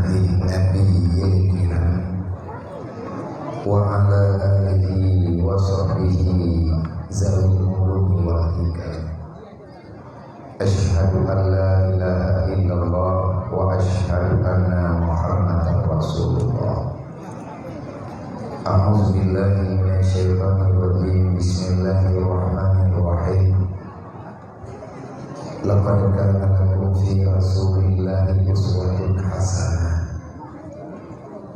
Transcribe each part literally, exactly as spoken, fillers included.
Nabiyyil kiram wa ala alihi wa sahbihi zawil ulumi wal hikam. Asyhadu an la ilaha illallah wa asyhadu anna Muhammadar Rasulullah. A'udzu billahi minasy syaithanir rajim. Bismillahirrahmanirrahim. Laqad kana lakum fi Rasulillahi uswatun hasanah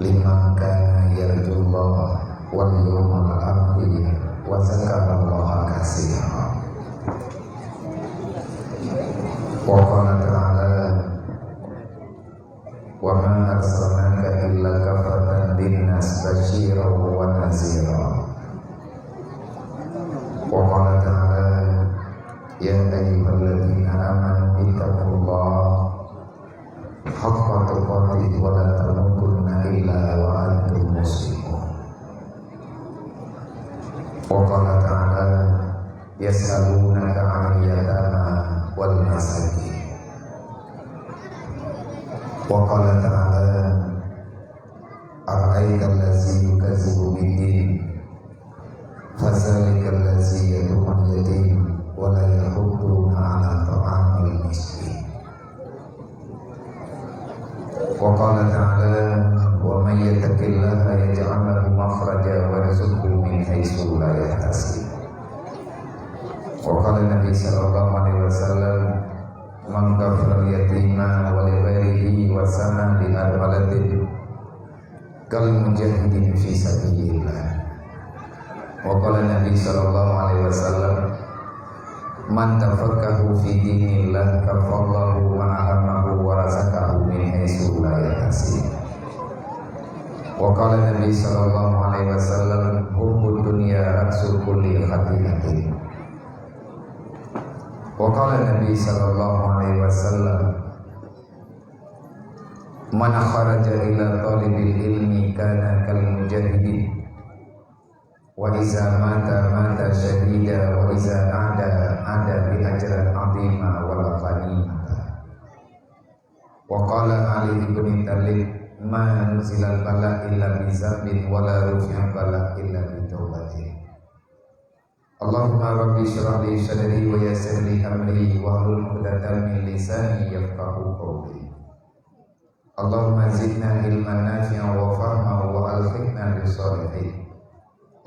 liman kana yarjullaha wal yawmal akhir wa dzakarallaha katsira. Wa qala ta'ala, "Wa ma arsalnaka illa kaffatan linnas basyiran wa nazira." Wa qala ta'ala, "Ya ayyuhalladzina amanu ittaqullaha haqqa tuqatih wa la tamutunna illa wa antum muslimun." Wa qala ta'ala, "Yas'alunaka 'anil yatama wal masakin." Wa qala ta'ala, "Ara'aital ladzi yukazzibu biddin, fadzalikal ladzi yad'ul yatim wa la yahuddu 'ala ta'amil miskin." Wa qala ta'ala, "Wa may yattaqillaha yaj'al lahu makhraja wa yarzuqhu min haitsu la yahtasib." Wa qala Nabi sallallahu alaihi wasallam, "Man kafala yatima wa li ghairihi wa sa'a li armalatin kal mujahidin fi sabilillah." Wa qala Nabi sallallahu alaihi wasallam, "Man tafaqaha fi dinillah kafallahu ma ahammahu wa razaqahu min haitsu la yahtasib." Wa qala Nabi sallallahu alaihi wasallam, "Hubbud dunya ra'su kulli khati'atin." Wa qala Nabi sallallahu alaihi wasallam, "Man kharaja ila talibil ilmi kana kal mujahidi, wa iza mata mata syahida, wa iza ada ada bi ajran azima wa la ghanimata." Wa qala Ali ibn Talib, "Ma nuzilal bala illa bi dzambin, wa la rufi'al bala illa bi taubatin." Allahumma rabbi shrah li sadri wa yassir li amri wahlul 'uqdatam min lisani yafqahu qawli. Allahumma zidna ilman nafi'an wa fahman wa alhiqna bis shalihin.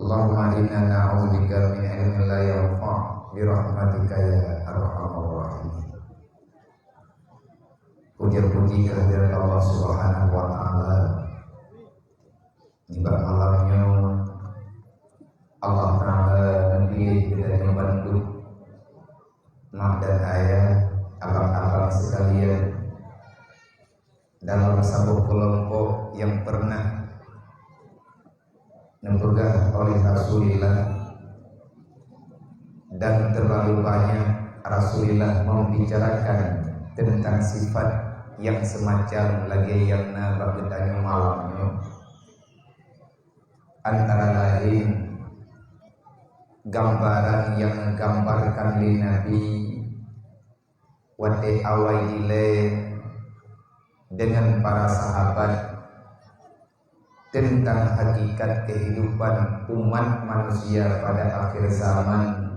Allahumma inna na'udzubika min ilmin la yanfa' bi rahmatika ya arhamar rahimin. Puja-puji kehadirat Allah Subhanahu wa Ta'ala. Nibak malam nyoe, Allah Ta'ala neupiléh geutanyoe bandum, mak dan ayah, abang-abang sekalian, dalam saboh keulompok nyang pernah neupeugah oleh Rasulullah, dan terlalu banyak Rasulullah membicarakan tentang sifat yang semacam lagée nyang na bak geutanyoe malam nyoe. Antara lain, gambaran nyang geugambarkan lé Nabi watée awai dilée deungon para sahabat tentang hakikat kehidupan umat manusia pada akhir zaman,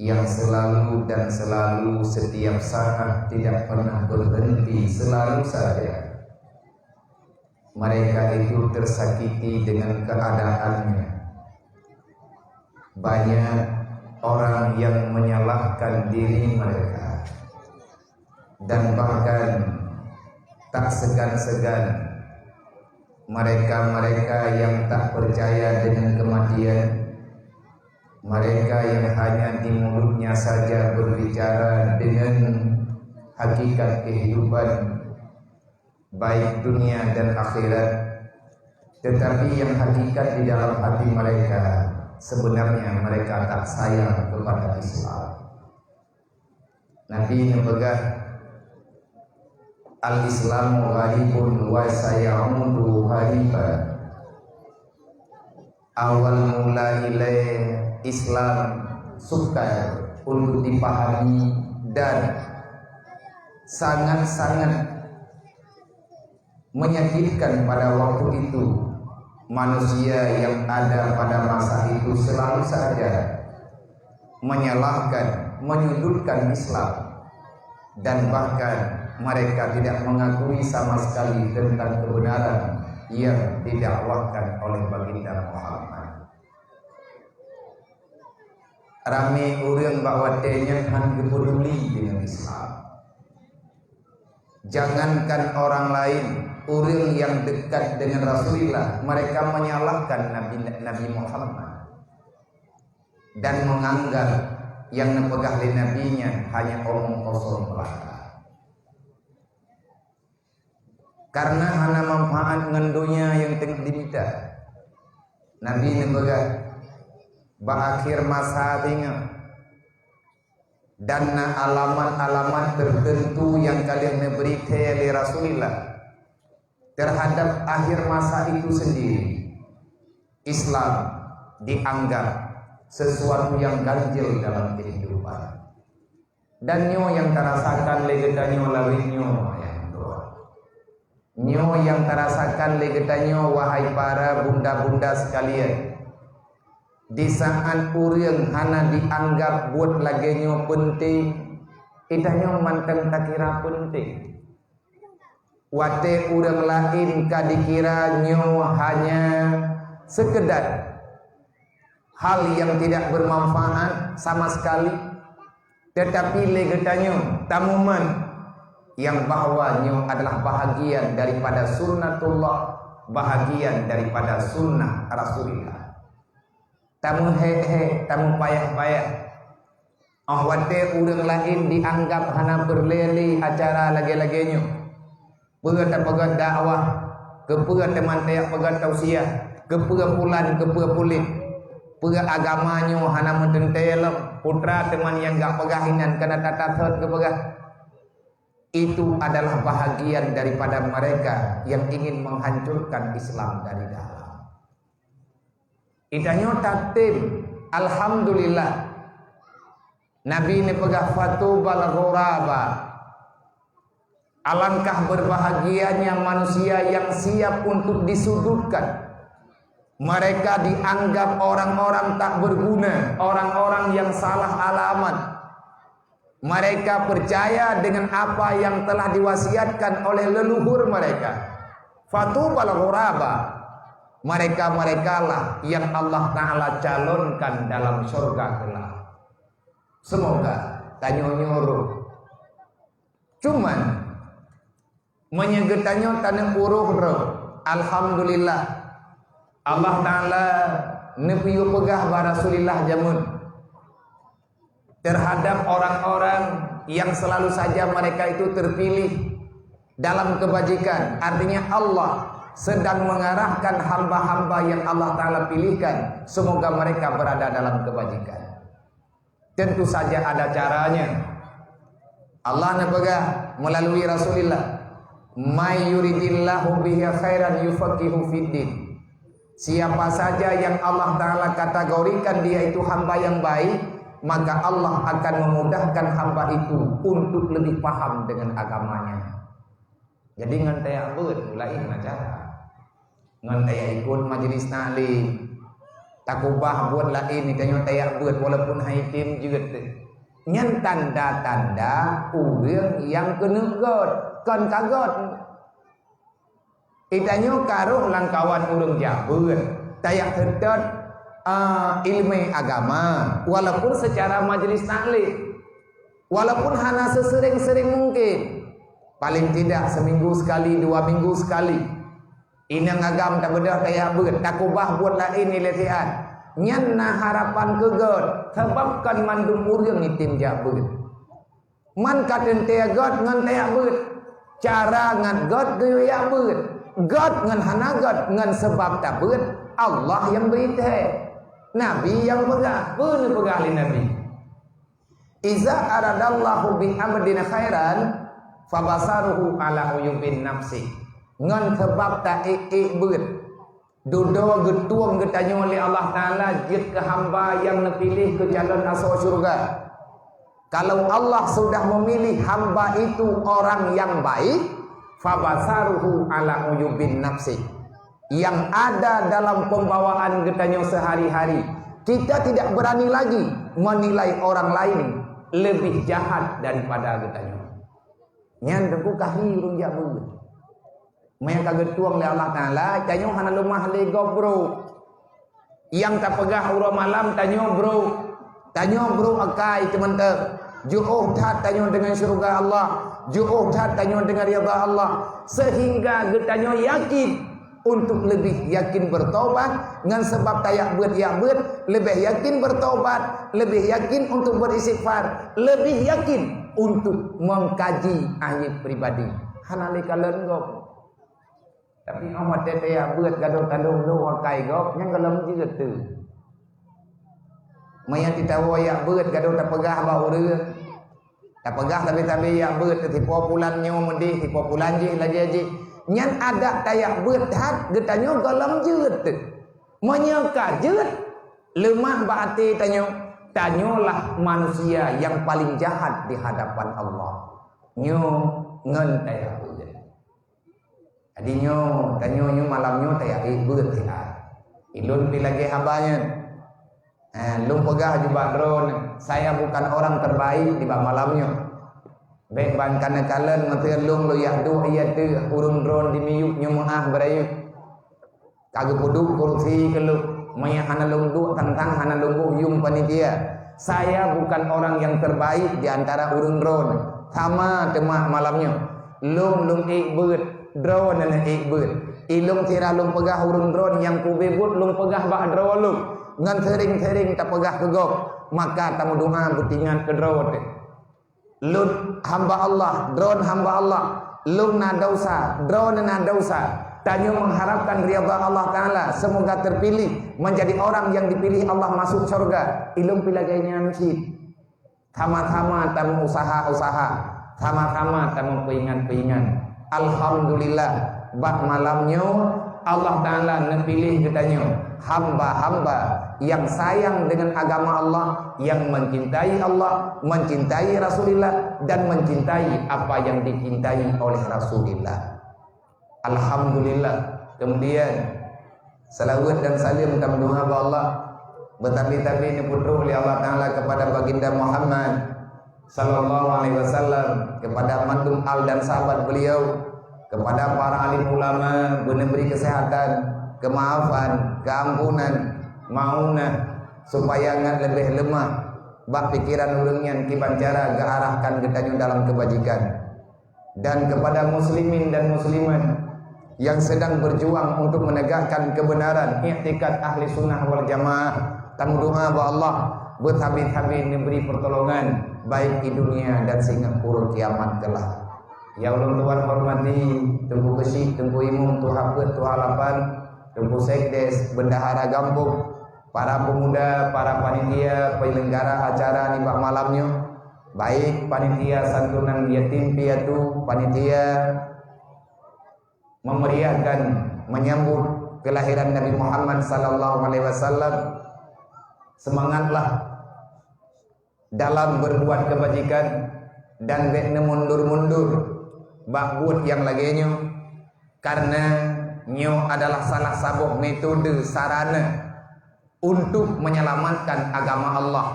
yang selalu dan selalu setiap saat tidak pernah berhenti, selalu saja mereka itu tersakiti dengan keadaannya. Banyak orang yang menyalahkan diri mereka, dan bahkan tak segan-segan mereka-mereka yang tak percaya dengan kematian, mereka yang hanya di mulutnya saja berbicara dengan hakikat kehidupan, baik dunia dan akhirat, tetapi yang hakikat di dalam hati mereka, sebenarnya mereka tak sayang kepada Islam. Nabi neupeugah, "Al-Islamu gharibun wa sayaudu ghariba." Awal mula ilée Islam sukar untuk dipahami dan sangat-sangat Menyakitkan pada waktu itu, manusia yang ada pada masa itu selalu saja menyalahkan, menyudutkan Islam, dan bahkan mereka tidak mengakui sama sekali tentang kebenaran yang didakwahkan oleh Baginda Muhammad. Ramé ureuëng bak watée nyan hana geupeduli deungon Islam. Jangankan orang lain, ureuëng yang dekat dengan Rasulullah, mereka menyalahkan Nabi, Nabi Muhammad dan menganggap yang neupeugah lé Nabi nyan hanya omong kosong belaka. Karena hana manfaat ngon donya nyang teungoh dimita. Nabi neupeugah, bak akhir masa teungoh, dan na alamat-alamat tertentu nyang ka lheueh neubri thée lé Rasulullah terhadap akhir masa itu sendiri. Islam dianggap sesuatu yang ganjil dalam kehidupan. Dan nyoe nyang tarasakan lé geutanyoe lawét nyoe, ayah dua. Nyoe nyang tarasakan lé geutanyoe, wahai para bunda-bunda sekalian. Di saat ureuëng hana dianggap buet lagée nyoe penting, geutanyoe mantong takira penting. Watée ureuëng laén ka dikira nyoe hanya sekedar hal yang tidak bermanfaat sama sekali, tetapi lé geutanyoe tamuman yang bahwa nyoe adalah bahagian daripada sunnatullah, bahagian daripada sunnah Rasulullah. Tameuhék-hék, tameupayah-payah. Óh watée ureuëng laén dianggap hana peureulée lé acara lagée-lagée nyoe, peue tapeugét dakwah, keupeue teuma tajak peugét tausiah, keupeue pulan, keupeue puléh, peue agama nyoe hana meuteuntée lom, putra teuma nyang jak peugah inan keuneuk that-that thot geupeugah. Itu adalah bahagian daripada mereka yang ingin menghancurkan Islam dari dalam. Geutanyoe tatem, alhamdulillah. Nabi neupeugah, "Fatubal ghuraba." Alangkah berbahagianya manusia yang siap untuk disudutkan. Mereka dianggap orang-orang tak berguna, orang-orang yang salah alamat. Mereka percaya dengan apa yang telah diwasiatkan oleh leluhur mereka. Fatubal ghuraba. Mereka-merekalah yang Allah Ta'ala calonkan dalam syurga kelak. Semoga tanyoe nyoe roh. Cuman, meunyoe geutanyoe taneuk uroh droe, alhamdulillah, Allah Ta'ala neupiyôh peugah bak Rasulullah jameun terhadap orang-orang yang selalu saja mereka itu terpilih dalam kebajikan. Artinya, Allah sedang mengarahkan hamba-hamba yang Allah Ta'ala pilihkan, semoga mereka berada dalam kebajikan. Tentu saja ada caranya. Allah neupeugah melalui Rasulullah, "May yuridillahu bihi khairan yufaqihu fiddin." Siapa saja yang Allah Ta'ala kategorikan dia itu hamba yang baik, maka Allah akan memudahkan hamba itu untuk lebih paham dengan agamanya. Jadi ngon tajak beuet laén cara. Ngon tajak ikot majlis taklim, takubah buet laén, tanyoe tajak beuet walaupun hai tem jeuet. Nyan tanda-tanda ureuëng nyang keuneuk göt, kon ka göt. Tanyoe ka rôh lam kawan ureuëng jak beuet, tajak seutôt, ah, ileumèe agama, walaupun secara majlis taklim, walaupun hana seuseuréng-seuréng mungkin, paling tidak seminggu sekali, dua minggu sekali. Inong agam tabeudôh tajak beuet, takubah buet laén ilée siat. Nyan na harapan keu göt, sabab kon mandum ureuëng item jak beuet. Man ka teuntée göt ngon tajak beuet. Cara ngat göt geuyue jak beuet. Göt ngon hana göt ngon sabab tabeuet, Allah nyang bri thée. Nabi nyang peugah, peue neupeugah lé Nabi? "Iza aradallahu bi abdin khairan, fabasaruhu ala uyubin nafsi." Ngon sabab taék-ék beuet, dudoe geutueng geutanyoe lé Allah Ta'ala jeuet keu hamba nyang neupiléh keu calon asoe syeuruga. Kalau Allah sudah memilih hamba itu orang yang baik, Fabasaruhu ala uyubin nafsi. Yang ada dalam pembawaan geutanyoe sehari-hari, kita tidak berani lagi menilai orang lain lebih jahat daripada geutanyoe. Nyan teungku kahri ureuëng jak beuet. Meunyo ka geutueng lé Allah Taala, tanyoe hana leumah lé gob, bro. Nyang tapeugah uroe malam tanyoe, bro. Tanyoe, bro, akai teumeunteuk. Jiôh that tanyoe deungon syeuruga Allah. Jiôh that tanyoe deungon ridha Allah. Sehingga geutanyoe yakin untuk lebih yakin bertobat, ngon sabab tayak beuet, yak beuet, leubeh yakin bertobat, leubeh yakin untuk beristighfar, leubeh yakin untuk mengkaji aib pribadi. Hana lé kalon gob. Tapi óh watée tayak beuet gadôh tadong lôn akai gob, nyan gohlom jeuet teuh. Meunyo titawoe yak beuet gadôh tapeugah bak ureuëng, tapeugah tabi-tabi yak beuet, sipo pulan nyoe meudeh, sipo pulan jih lagée jih. Nyan adak tayak beuet that geutanyoe gohlom jeuet teuh. Meunyo ka jeuet, leumah bak até tanyoe, tanyoe lah manusia nyang paleng jahat di hadapan Allah. Nyoe ngon tayak beuet. Jadi nyoe, tanyoe nyoe malam nyoe tayak ék beuet siat. Ilôn pi lagée haba nyan. Eh, lôn peugah jubak droeneuh, saya bukan orang terbaik di bak malam nyoe. Bék ban kana kalon meusé lôn lôn yak duek iya teuh ureuëng droeneuh di miyueb nyoe meuáh beurayeuk. Ka geupeuduek kursi keu lôn, meunyo hana lôn duek tantang hana lôn boh yuem panitia. Saya bukan orang yang terbaik di antara ureuëng droeneuh. Sama teuma malam nyoe. Lôn lôn ék beuet, droeneuh ék beuet. Ilôn sira lôn peugah ureuëng droeneuh nyang kubé buet lôn peugah bak droe lôn. Ngon seuring-seuring tapeugah keu gob, maka tameudoá beutingat keu droe teuh. Lôn hamba Allah, droeneuh hamba Allah. Lôn na desya, droeneuh na desya. Tanyoe mengharapkan ridha Allah Taala, semoga terpilih menjadi orang yang dipilih Allah masuk syurga. Ilôn pi lagée nyan cit. Sama-sama tameuusaha-usaha, sama-sama tameupeuingat-peuingat. Alhamdulillah, bak malam nyoe Allah Taala neupiléh geutanyoe hamba-hamba nyang sayang deungon agama Allah, nyang mencintai Allah, mencintai Rasulullah, dan mencintai apa yang dicintai oleh Rasulullah. Alhamdulillah. Kemudian, salawat dan salam tameudoá bak Allah, beutabi-tabi neupeutrok lé Allah Taala kepada Baginda Muhammad sallallahu alaihi wasallam, kepada mandum al dan sahabat beliau, kepada para alim ulama, beuneubri kesehatan, kemaafan, keampunan, maunah, supaya ngat leubeh leumah bak pikiran ureuëng nyan kiban cara geuarahkan geutanyoe dalam kebajikan. Dan kepada muslimin dan muslimat yang sedang berjuang untuk menegakkan kebenaran iktikad ahli sunnah wal jamaah, tameudoá bak Allah beutabi-tabi neubri pertolongan baik di dunia dan singoh uroe kiamat kelak. Nyang ulôn tuan hormati, Teungku Keuchik, Teungku Imum, Tuha Peuet, Tuha Lapan, Teungku Sekdes, Bendahara Gampông, para pemuda, para panitia penyelenggara acara nibak malam nyoe, baik panitia santunan yatim piatu, panitia memeriahkan menyambut kelahiran Nabi Muhammad sallallahu alaihi wasallam, semangatlah dalam berbuat kebajikan dan bék neumundur-mundur bak buet nyang lagée nyoe, karena nyoe adalah salah saboh metode sarana untuk menyelamatkan agama Allah.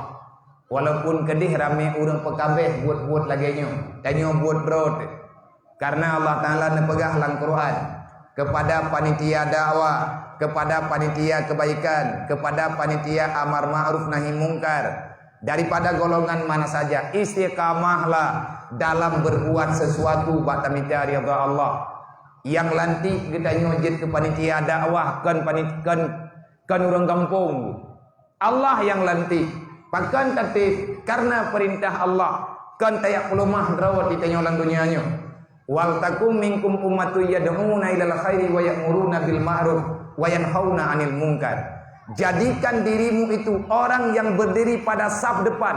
Walaupun keudeh ramé ureuëng peukabeh buet-buet lagée nyoe, tanyoe buet droe teuh. Karena Allah Taala neupeugah lam Quran, kepada panitia dakwah, kepada panitia kebaikan, kepada panitia amar ma'ruf nahi mungkar, daripada golongan mana saja, istiqamahlah dalam berbuat sesuatu bak tamita ridha Allah. Nyang lantik geutanyoe jeuet keu panitia dakwah, kon panit-, kon Kon ureuëng gampông. Allah nyang lantik. Pakon tatem, karena peurintah Allah. Kon tajak peuleumah droe di tanyoe lam donya nyoe. "Wal takum minkum ummatun yad'una ilal khairi wa ya'muruna bil ma'ruf wa yanhauna 'anil munkar." Jadikan dirimu itu orang yang berdiri pada saf depan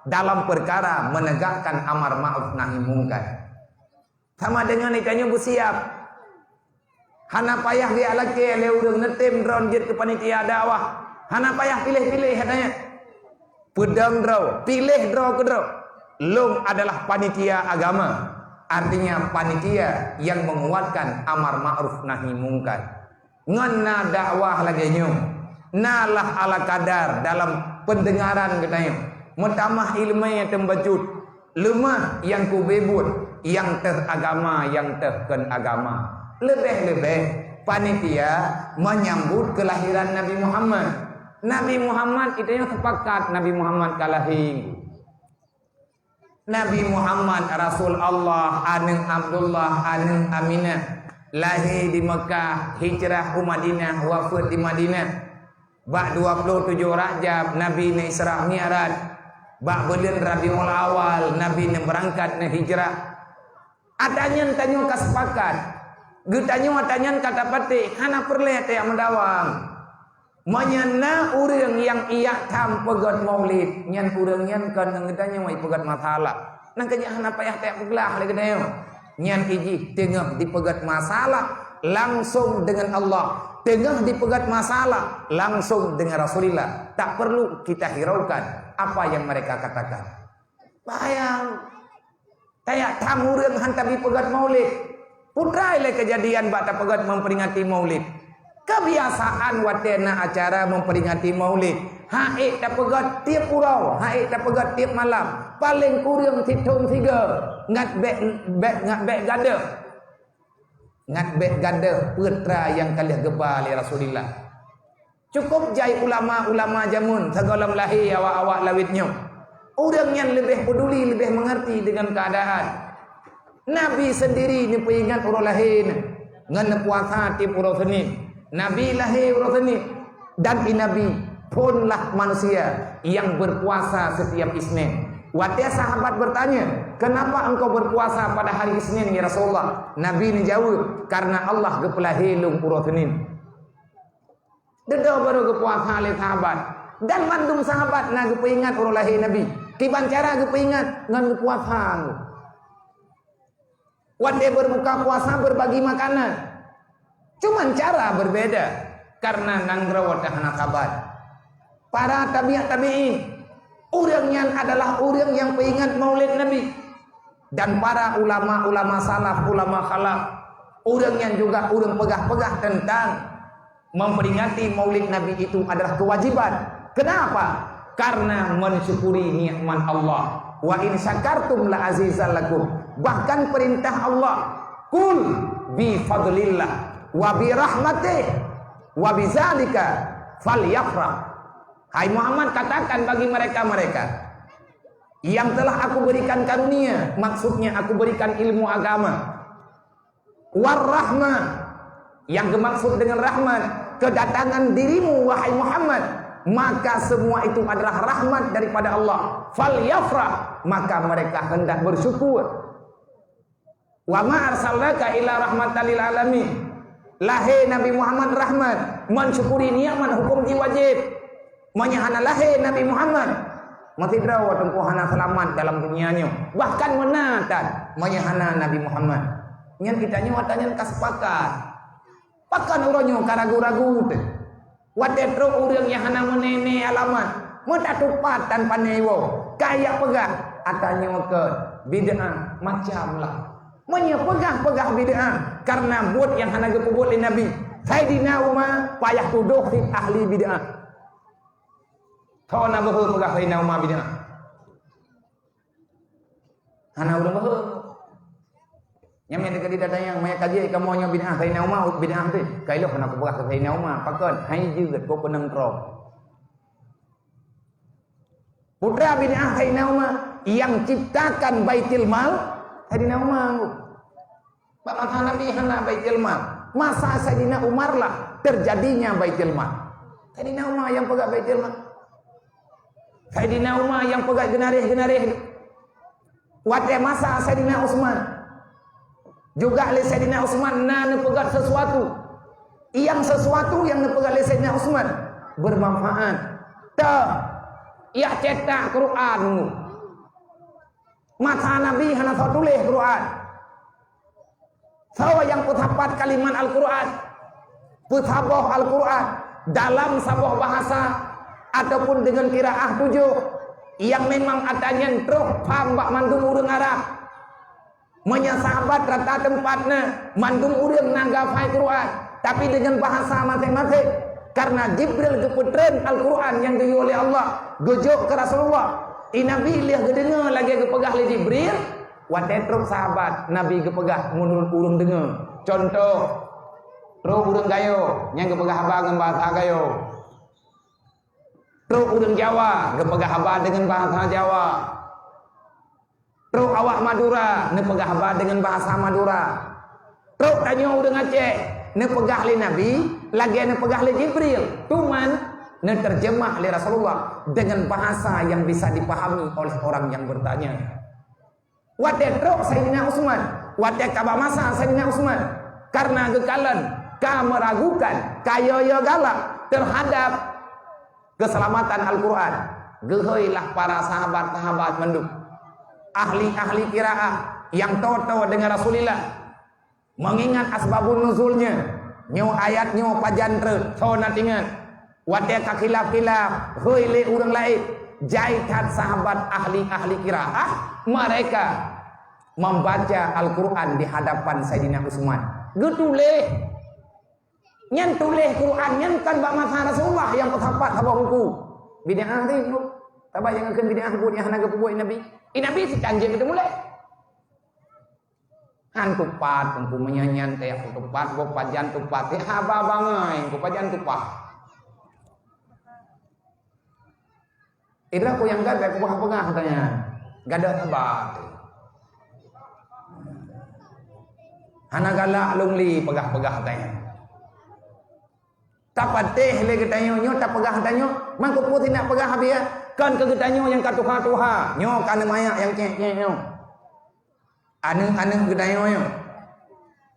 dalam perkara menegakkan amar ma'ruf nahi mungkar. Sama dengan geutanyoe beusiab. Hana payah geujak lakée lé ureuëng neutem droe jeuet keu panitia dakwah. Hana payah piléh-piléh, katanya. Peudong droe, piléh droe keudroe. Lôn adalah panitia agama. Artinya panitia yang menguatkan amar ma'ruf nahi mungkar. Ngon na dakwah lagée nyoe, na lah ala kadar dalam pendengaran geutanyoe. Meutamah ileumé teumbajut, leumah nyang kube buet, nyang teuh agama, nyang teuh kon agama. Leubeh-leubeh panitia menyambut kelahiran Nabi Muhammad. Nabi Muhammad, geutanyoe sepakat Nabi Muhammad ka lahé. Nabi Muhammad, Rasul Allah, aneuëk Abdullah, aneuëk Aminah, lahé di Mekah, hijrah u Madinah, wafeuet di Madinah. Bak dua ploh tujoh Rajab, Nabi neuisra Mi'raj. Bak buleuen Rabiul Awal, Nabi neubeurangkat neuhijrah. Ata nyan tanyoe ka sepakat. Geutanyoe ata nyan ka tapatéh, hana peureulée tajak meudawang. Meunyoe na ureuëng nyang iyak tham peugét maulid, nyan ureuëng nyan kon ngon geutanyoe ipeugét masalah. Nyan keuh hana payah tajak peuglah lé geutanyoe. Nyan jih teungoh dipeugét masalah langsung dengan Allah, teungoh dipeugét masalah langsung dengan Rasulullah. Tak perlu kita hiraukan apa yang mereka katakan. Bahaya. Tajak tham ureuëng han tabi peugét maulid. Peue treuk lé keujadian bak tapeugét memperingati maulid. Kebiasaan watée na acara memperingati maulid, han ék tapeugét tieb uroe, han ék tapeugét tieb malam, paleng kureueng sithon sigoe, ngat bék, bék, ngat bék gadôh. Ngat bék gadôh peue treuk nyang ka lheueh geuba lé Rasulullah. Cukup jai ulama-ulama jameun sigohlom lahé awak-awak lawét nyoe. Ureuëng nyan leubeh peuduli, leubeh meungerti deungon keuadaan. Nabi seundiri neupeuingat uroe lahé nyan ngon neupuasa tieb uroe Senin. Nabi lahé uroe Senin. Dan i Nabi phon lah manusia nyang berpuasa setiap Isnin. Watée sahabat bertanya, "Kenapa engkau berpuasa pada hari Isnin, ya Rasulullah?" Nabi neujaweueb, "Karena Allah geupeulahé lôn uroe Senin." Dudoe barô geupuasa lé sahabat. Dan mandum sahabat na geupeuingat uroe lahé Nabi. Kiban cara geupeuingat ngon geupuasa. Watée berbuka puasa berbagi makanan. Cuman cara berbeda karena nanggroe watée hana sabat. Para tabi'ut tabi'in, ureuëng nyan adalah ureuëng nyang peuingat maulid Nabi. Dan para ulama-ulama salaf, ulama khalaf, ureuëng nyan juga ureuëng peugah-peugah tentang memperingati maulid Nabi itu adalah kewajiban. Kenapa? Karena mensyukuri nikmat Allah. "Wa in syakartum la azidannakum." Bahkan perintah Allah, "Qul bi fadlillah wa bi rahmatih wa bi zalika falyafrah." Hai Muhammad, katakan bagi mereka-mereka yang telah Aku berikan karunia, maksudnya Aku berikan ilmu agama, warahmah, yang dimaksud dengan rahmat, kedatangan dirimu, wahai Muhammad, maka semua itu adalah rahmat daripada Allah. Falyafrah, maka mereka hendak bersyukur. "Wa ma arsalnaka illa rahmatan lil alamin." Lahé Nabi Muhammad rahmat, mensyukuri nikmat hukum jih wajéb. Meunyoe hana lahé Nabi Muhammad, meusidroe teungku hana seulamat dalam dunia nyoe. Bahkan meunan that, meunyoe hana Nabi Muhammad. Nyan geutanyoe ata nyan ka sepakat. Pakon uroe nyoe ka ragu-ragu teuh? Watée trok ureuëng nyang hana meuneumé alamat, meutatupat tanpa neuwoe, kajak peugah, ata nyoe keu bid'ah macam lah. Meunyoe peugah-peugah bid'ah karena buet nyang hana geupeubuet lé Nabi, Saidina Umar payah tudoh cit ahli bid'ah. Soe na beuhe peugah Saidina Umar bid'ah? Hana ureuëng beuhe. Nyang meunan ka didatang nyang meunan kaji kamoe nyoe bid'ah Saidina Umar, bid'ah teuh. Ka ilok hana kupeugah keu Saidina Umar, pakon? Hai jeuet, kok keunong troe. Putra bid'ah Saidina Umar, yang ciptakan Baitul Mal, Saidina Umar. Bak masa Nabi hana Baitul Mal. Masa Saidina Umar lah terjadinya Baitul Mal. Saidina Umar nyang peugah Baitul Mal. Saidina Umar nyang peugah geunareh-geunareh. Watée masa Saidina Utsman, juga lé Saidina Utsman na neupeugah sesuatu. Nyang sesuatu nyang neupeugah lé Saidina Utsman bermanfaat. Teuh, jak cetak Quran. Masa Nabi hana soe tuléh Quran. Soe nyang peusapat kalimat Al-Quran, peusaboh Al-Quran dalam saboh bahasa ataupun dengan qiraah tujoh, nyang memang ata nyan troh pham bak mandum ureuëng Arab. Meunyoe sahabat rata teumpat na, mandum ureuëng na geuhafai Quran, tapi deungon bahasa maséng-maséng. Karena Jibril geupeutreun Al-Quran nyang geuyue lé Allah, geujok keu Rasulullah. I Nabi lheueh geudeungoe lagée geupeugah lé Jibril, watée trok sahabat Nabi geupeugah meunurot ureuëng deungoe. Contoh, trok ureuëng Gayo nyang geupeugah haba ngon bahasa Gayo. Trok ureuëng Jawa geupeugah haba deungon bahasa Jawa. Trok awak Madura neupeugah haba deungon bahasa Madura. Trok tanyoe ureuëng Aceh neupeugah lé Nabi lagée neupeugah lé Jibril, cuman neuterjemah lé Rasulullah dengan bahasa yang bisa dipahami oleh orang yang bertanya. Watée trok Saidina Utsman, watée ka bak masa Saidina Utsman, karena geukalon ka meuragukan, ka yo-yo galak terhadap keuseulamatan Al-Quran, geuhôi lah para sahabat-sahabat mandum, ahli-ahli qiraah nyang toe-toe deungon Rasulillah, meungingat asbabun nuzulnya, nyoe ayat nyoe pajan treuk, soe na teuingat? Watée ka khilaf-khilaf, hôi lé ureuëng laén, jai that sahabat ahli-ahli qiraah, mereka membaca Al-Quran di hadapan Saidina Utsman. Geutuléh. Nyan tuléh Quran nyan kan bak masa Rasulullah nyang peusapat saboh buku. Bid'ah teuh, taba nyang kheun bid'ah buku nyang hana geupeubuet Nabi. I Nabi sitan jeuet geuteumulai. Han tupat, teungku meunyan-nyan teuh tupat, boh pajan tupat, teuh haba bangai, teungku pajan tupat. Idroe ku nyang gadôh peugah-peugah tanya. Gadôh haba. Hana galak lôn li peugah-peugah tanya. Tapatéh lé geutanyoe nyoe tapeugah tanyoe, mangko peue si nak peugah biya? Kon keu geutanyoe nyang ka tuha-tuha, nyoe ka neumayak nyang cék-cék nyoe. Aneuk-aneuk geutanyoe nyoe.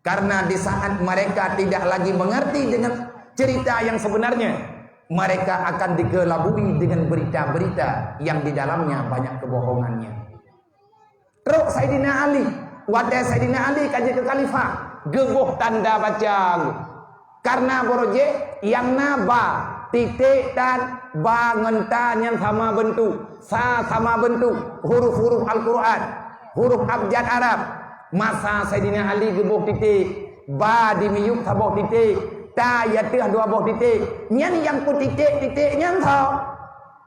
Karena di saat mereka tidak lagi mengerti dengan cerita yang sebenarnya, mereka akan digelabui dengan berita-berita yang di dalamnya banyak kebohongannya. Trok Saidina Ali. Watée Saidina Ali ka jeuet keu khalifah, geuboh tanda baca. Karena beurojéh nyang na ba, titék tan, ba ngon ta nyang sama beuntuk, sa sama beuntuk, huruf-huruf Al-Quran, huruf abjad Arab. Masa Saidina Ali geuboh titék, ba di miyueb saboh titék, ta i ateueh dua boh titék. Nyan nyang peutiték-titék nyan soe?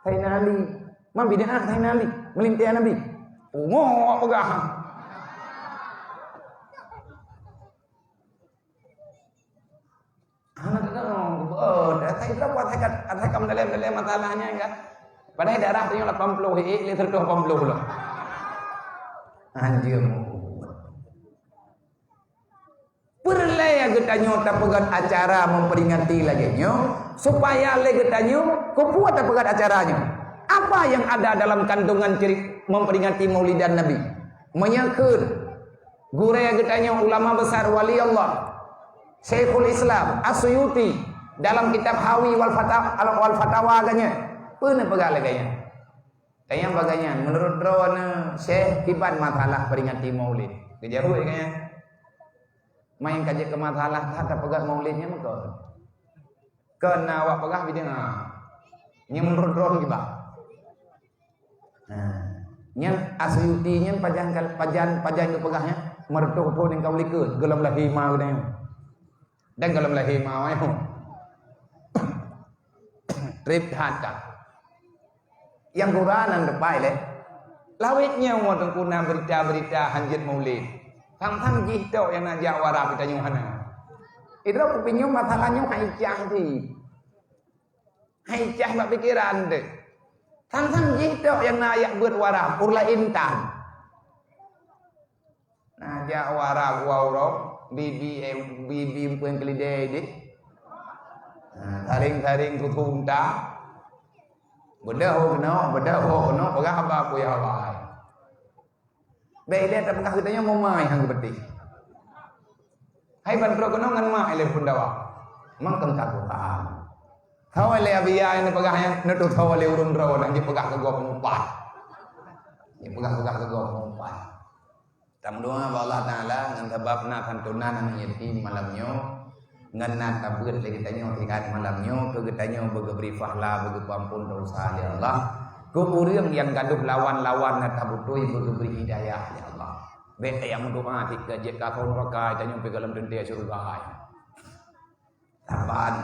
Saidina Ali. Man bid'ah Saidina Ali, meulintée Nabi. Umu awak peugah. Hana teudeungoe, beuet. Asai droe buat asai ka, asai ka meudalém-dalém masalah nyan kan. Padahai darah tanyoe lapan ploh, ék lé seratus lapan ploh lah. Anjeue. Peureulée geutanyoe tapeugét acara memperingati lagée nyoe, supaya lé geutanyoe keupeue tapeugét acara nyoe. Apa yang ada dalam kandungan ceri-, memperingati Maulidan Nabi? Meunyoe kheun gurée geutanyoe ulama besar wali Allah, Syekhul Islam As-Suyuti dalam kitab Hawi wal Fata-, al-, wal Fatawa geuh nyan, peue neupeugah lagée nyan? Tanyong bagaih nyan, meunurot droeneuh Syekh kiban masalah peringati Maulid? Geujaweueb lagée nyan. Manyang ka jeuet keu masalah that tapeugét Maulid nyan meukeue. Keu na awak peugah bid'ah. Nyan meunurot droeneuh kiban. Nah, nyan As-Suyuti nyan pajan kal-, pajan, pajan geupeugah nyan, meureutoh-reutoh nibak likot, gohlom lahé ma geutanyoe. Dan gohlom lahé ma awaknyan. Treb that ka. Nyang gura nan teupai lé. Lawét nyoe teungku na beurita-beurita hanjeuet Maulid. Sang-sang jih tok nyang na jak u Arab geutanyoe hana. Idroe kupinyueng masalah nyoe hai cah cit. Hai cah bak pikeran teuh. Sang-sang jih tok nyang na jak beuet u Arab, ureueng laén tan. Na jak u Arab, u Arab, bibi, eh, bibi empeuen keulidée deh. Ha, saring-saring susu unta. Beudôh keunoe, beudôh keunoe, peugah haba peue ya Allah. Bék ilée tapeugah geutanyoe mumai han geupeuteh. Hai ban trok keunoe ngon mak ilée phon dawa. Mangkeng ka Quran. Tho lé Abiya nyang peugah nyan, neututoe lé ureueng droe dan jipeugah keu gob meupat. Jipeugah-peugah keu gob meupat. Tameudoa bak Allah Taala ngon sabab na santunan aneuk yatim malam nyoe, ngon na tabeuet lé geutanyoe siat malam nyoe keu geutanyoe beugeubri pahala, beugeupeuampon desya lé Allah. Keu ureueng nyang gadôh lawan-lawan na tabutôi beugeubri hidayah lé Allah. Bék nyang meudoa tiep ka jeuet ka keu neuraka, tanyoe pih gohlom teuntée syeuruga. Saban.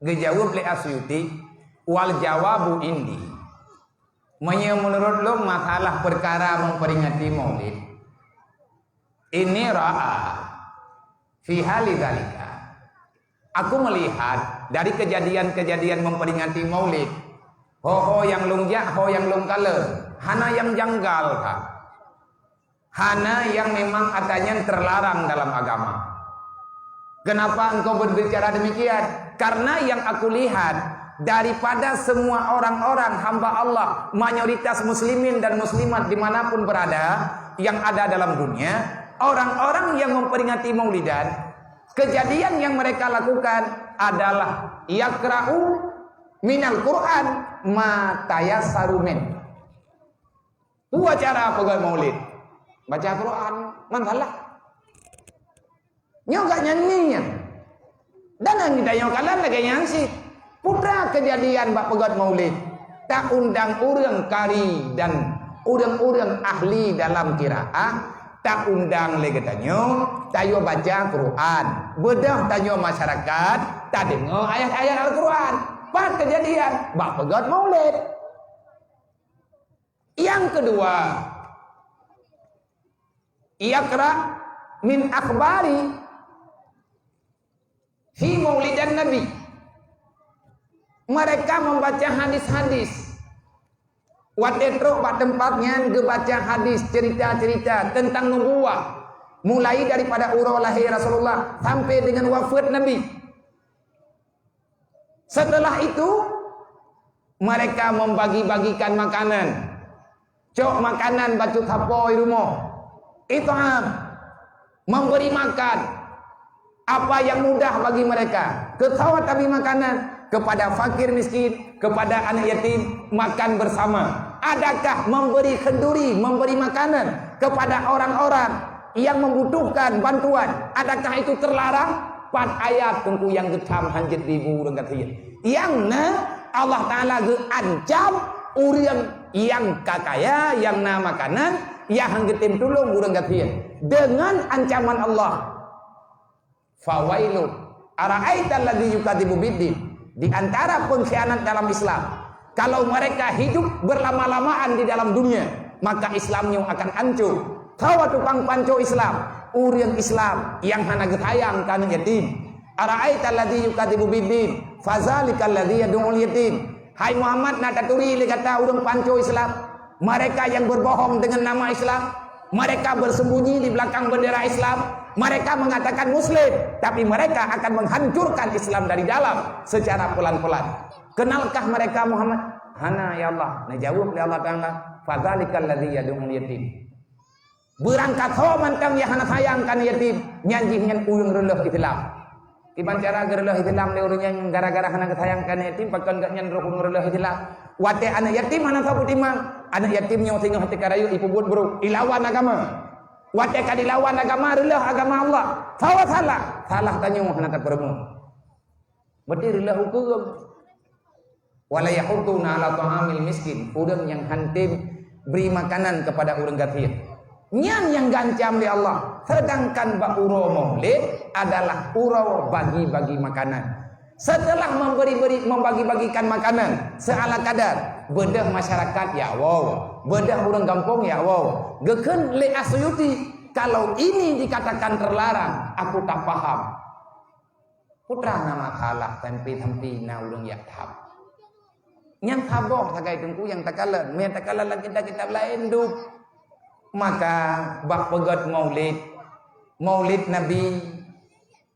Geujaweueb lé As-Suyuti, "Wal jawabu indi." Meunyoe meunurot lôn masalah peukara memperingati Maulid, ini ra'a fi hali dzalika. Aku melihat dari kejadian-kejadian memperingati Maulid, ho-ho nyang lôn jak, ho nyang lôn kalon, hana nyang janggal that. Hana nyang memang ata nyan terlarang dalam agama. Kenapa engkau berbicara demikian? Karena yang aku lihat, daripada semua orang-orang hamba Allah, mayoritas muslimin dan muslimat dimanapun berada, yang ada dalam dunia, orang-orang yang memperingati Maulidan, kejadian yang mereka lakukan adalah yaqra'u minal Qur'an ma tayassaru min. Peue cara peugét Maulid? Baca Quran, man salah. Nyoe gak nyan ngieng. Dan nyang geutanyoe kalon lagée nyan cit. Peue teuma kejadian bak peugét Maulid? Taundang ureuëng kari dan ureuëng-ureuëng ahli dalam qiraah, taundang lé geutanyoe, tayue baca Quran. Beudôh tanyoe masyarakat, tadeungoe ayat-ayat Al-Quran. Pat kejadian bak peugét Maulid. Yang kedua, yaqra min akhbari fi maulidan Nabi. Mereka membaca hadis-hadis. Watée trok bak teumpat nyan geubaca hadis, cerita-cerita tentang nubuwah, mulai daripada uroe lahé Rasulullah sampai dengan wafeuet Nabi. Setelah itu, mereka membagi-bagikan makanan. Cok makanan bacut sapo i rumoh. It'am, memberi makan apa yang mudah bagi mereka. Keu soe tabri makanan? Kepada fakir miskin, kepada anak yatim, makan bersama. Adakah memberi khanduri, memberi makanan kepada orang-orang yang membutuhkan bantuan, adakah itu terlarang? Pat ayat teungku nyang geutam hanjeuet dibu ureuëng gasien. Nyang na Allah Taala geuancam ureuëng nyang ka kaya, nyang na makanan, nyang han geutem tulông ureuëng gasien. Dengan ancaman Allah, "Fawailun, ara'aital ladzi yukadzibu biddin." Di antara pengkhianat dalam Islam, kalau mereka hidup berlama-lamaan di dalam dunia, maka Islam nyoe akan hancur. Soe tukang panco Islam? Ureuëng Islam nyang hana geusayang keu aneuëk yatim. "Ara'aital ladzi yukadzibu biddin, fadzalikal ladzi yadu'ul yatim." Hai Muhammad, na taturi lé gata ureuëng panco Islam? Mereka yang berbohong dengan nama Islam, mereka bersembunyi di belakang bendera Islam, mereka mengatakan Muslim, tapi mereka akan menghancurkan Islam dari dalam secara pelan-pelan. Kenalkah mereka Muhammad? Hana, ya Allah. Neujaweueb lé Allah Taala, "Fadzalikal ladzi yadu'ul yatim." Beurangkat ho mantong nyang hana sayang keu aneuëk yatim, nyan jih nyan ureuëng reuloh Islam. Kiban cara geureuloh Islam lé ureuëng nyan gara-gara hana geusayang keu aneuëk yatim, pakon gobnyan rôh ureuëng reuloh Islam. Watée aneuëk yatim hana sapeue timang, aneuëk yatim nyoe singoh teuka rayeuk ipeubuet brok, ilawan agama. Watée ka dilawan agama, reuloh agama Allah. Sawa salah, salah tanyoe hana tapeurumoh. Berarti reuloh huköm. "Wala yahudduna ala ta'amil miskin," ureuëng nyang han tem bri makanan kepada ureuëng gasien. Nyan nyang geuancam lé Allah. Sedangkan bak uroe Maulid adalah uroe bagi-bagi makanan. Setelah memberi-beri, membagi-bagikan makanan seala kadar, beudôh masyarakat ya wow, beudôh ureuëng gampông ya wow. Geukheun lé As-Suyuti, "Kalau ini dikatakan terlarang, aku tak paham." Peue teuma na masalah sampai-sampai na ureuëng jak tham. Nyan saboh sagai teungku nyang takalon, meunyo takalon lam kitab-kitab laén dum. Maka bak peugét Maulid, Maulid Nabi,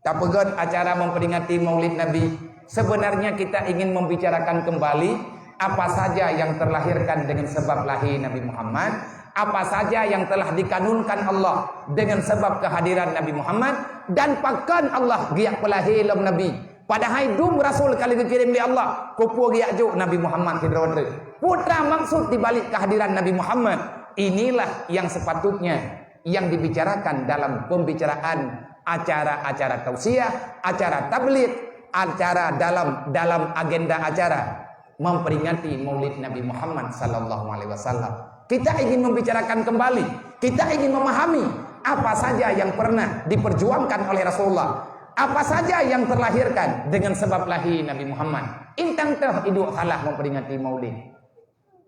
tapeugét acara memperingati Maulid Nabi, sebenarnya kita ingin membicarakan kembali apa saja yang terlahirkan dengan sebab lahir Nabi Muhammad, apa saja yang telah dikanunkan Allah dengan sebab kehadiran Nabi Muhammad, dan pakon Allah geujak peulahé lom Nabi. Padahai dum rasul ka lheueh geukirém lé Allah, keupeue geujak jok Nabi Muhammad sidroe treuk. Peue teuma maksud di balik kehadiran Nabi Muhammad? Inilah yang sepatutnya yang dibicarakan dalam pembicaraan acara-acara tausiah, acara tabligh, acara dalam, dalam agenda acara memperingati Maulid Nabi Muhammad sallallahu alaihi wasallam. Kita ingin membicarakan kembali Kita ingin memahami apa saja yang pernah diperjuangkan oleh Rasulullah, apa saja yang terlahirkan dengan sebab lahir Nabi Muhammad. Intan teuh iduek salah memperingati Maulid.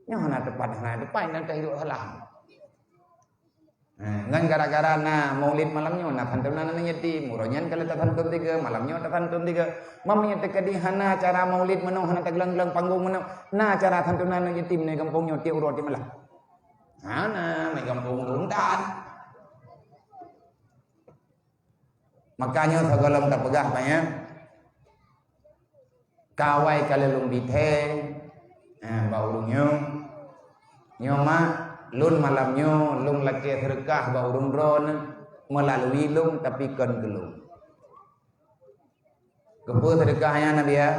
Nyoe hana tepat, hana tepat, intan teuh iduek salah. Nah, ngan gara-gara na Maulid malam nyoe, na santunan aneuk yatim, uroe nyan ka lheueh tasantun tiga, malam nyoe tasantun tiga. Meunyoe teukeudi hana acara Maulid meunoe, hana tagleng-gleng panggong meunoe, na acara santunan aneuk yatim di gampông nyoe tiep uroe tiep malam. Hana, di gampông Runtan. Makanya sigohlom tapeugah banyak. Kawai ka lôn bi thèe, ha, bak ureueng nyoe. Nyoe mak, lôn malam nyoe lôn lakèe seudeukah bak ureueng droeneuh meulalui lôn, tapi kon keu lôn. Keupeue seudeukah nyan, Nabi, ya?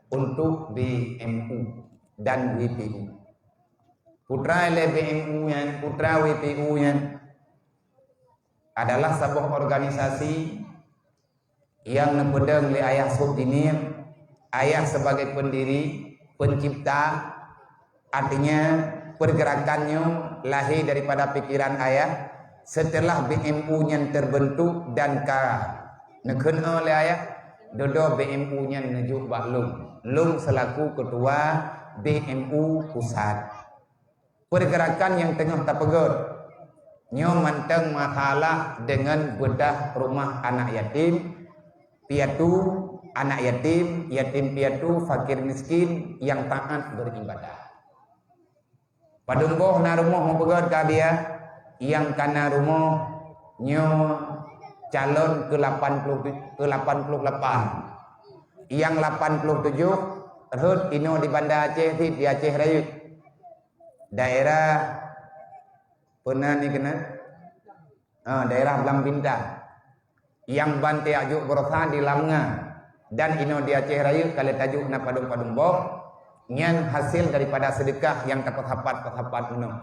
Untuk B M U dan W P U. Putra lé B M U nyan, putra W P U nyan adalah saboh organisasi nyang neupeudong lé Ayah Sub Dinir, Ayah sebagai pendiri, pencipta, artinya pergerakan nyoe lahé daripada pikiran Ayah setelah B M U nyan terbentuk dan ka neukheun lé Ayah, dudoe B M U nyan neujok bak lôn, lôn selaku ketua B M U pusat. Pergerakan nyang teungoh tapeugöt nyoe mantong masalah deungon beudah rumah anak yatim, piatu anak yatim, yatim piatu, fakir miskin nyang taat beribadah. Padum boh na rumoh mupeugöt ka biya, nyang ka na rumoh nyoe calon keu lapan puluh, keu lapan puluh lapan. Nyang lapan puluh tujoh rhot inoe di Banda Aceh, di Aceh Rayeuk. Daerah peuna ni keunan? Ah, daerah Blang Bintang. Nyang ban tajok beurosa di Lamnga dan inoe di Aceh Rayeuk ka lheueh tajok na padum-padum boh, nyan hasil daripada seudeukah nyang tapeusapat-peusapat meunoe.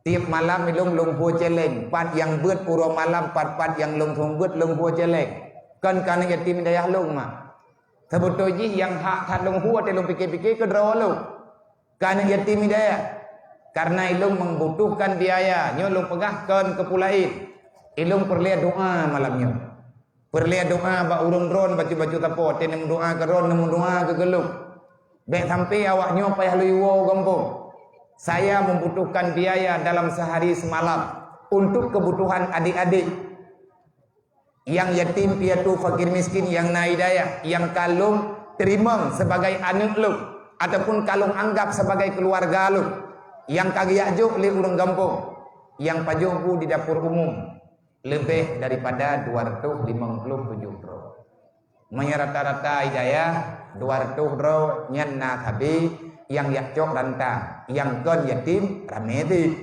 Tiep malam ilôn lôn hue céléng, pat nyang beuet uroe malam, pat-pat nyang lôn seumeubeuet lôn hue céléng. Kon keu aneuk yatim dayah lôn, mak. Seubeutôi jih nyang hak that lôn hue teuh lôn pike-pike keu droe lôn. Keu aneuk yatim dayah. Karena ilôn membutuhkan biaya, nyoe lôn peugah kon keu peue laén. Ilôn peureulée doa malam nyoe. Peureulée doa bak ureuëng droen bacut-bacut sapo, teuh neumeudoa keu droen, neumeudoa keu gohlom. Bék sampai awak nyoe payah lôn woe u gampông. Saya membutuhkan biaya dalam sehari semalam untuk kebutuhan adik-adik. Nyang yatim piatu fakir miskin nyang na hidayah, nyang ka lôn teurimong sibagai aneuk lôn, ataupun ka lôn anggab sibagai keuluwarga lôn, nyang ka geujak jok lé ureuëng gampông, nyang pajoh bu di dapur umum, leubeh daripada dua ratus limong puluh tujoh droe. Meunyoe rata-rata hidayah dua ratus droe nyan na sabe nyang jak cok rantang, nyang kon yatim ramé teuk.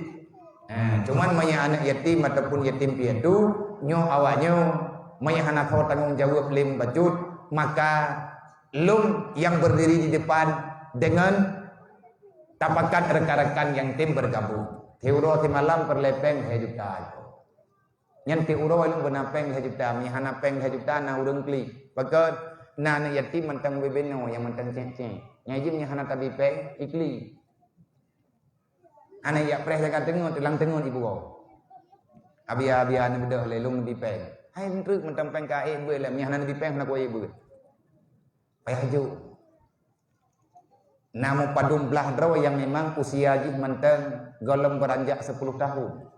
Ha, cuman meunyoe aneuk yatim ataupun yatim piatu, nyoe awak nyoe meunyoe hana soe tanggong jaweueb lé mubacut, maka lôn nyang berdiri di depan deungon tapakat rekan-rekan nyang tem bergabung. Siuroe simalam peureulée péng lhée juta. Nyan tiep uroe lôn beuna péng lhée juta, meunyoe hana péng lhée juta na ureuëng klik. Pakon na aneuk yatim mantong bubena nyang mantong cék-cék. Nyang jih meunyoe hana tabi péng, iklik. Aneuk jak preh jaga teungeut, tulang teungeut ibu. Abia-abia neubeudôh lé lôn neubi péng. Hai treuk mantong péng ka ék beuet lé, meunyoe hana neubi péng hana kuék beuet. Payah jok. Na meupadum blaih droe nyang memang usia jih mantong gohlom beuranjak sepuluh tahun.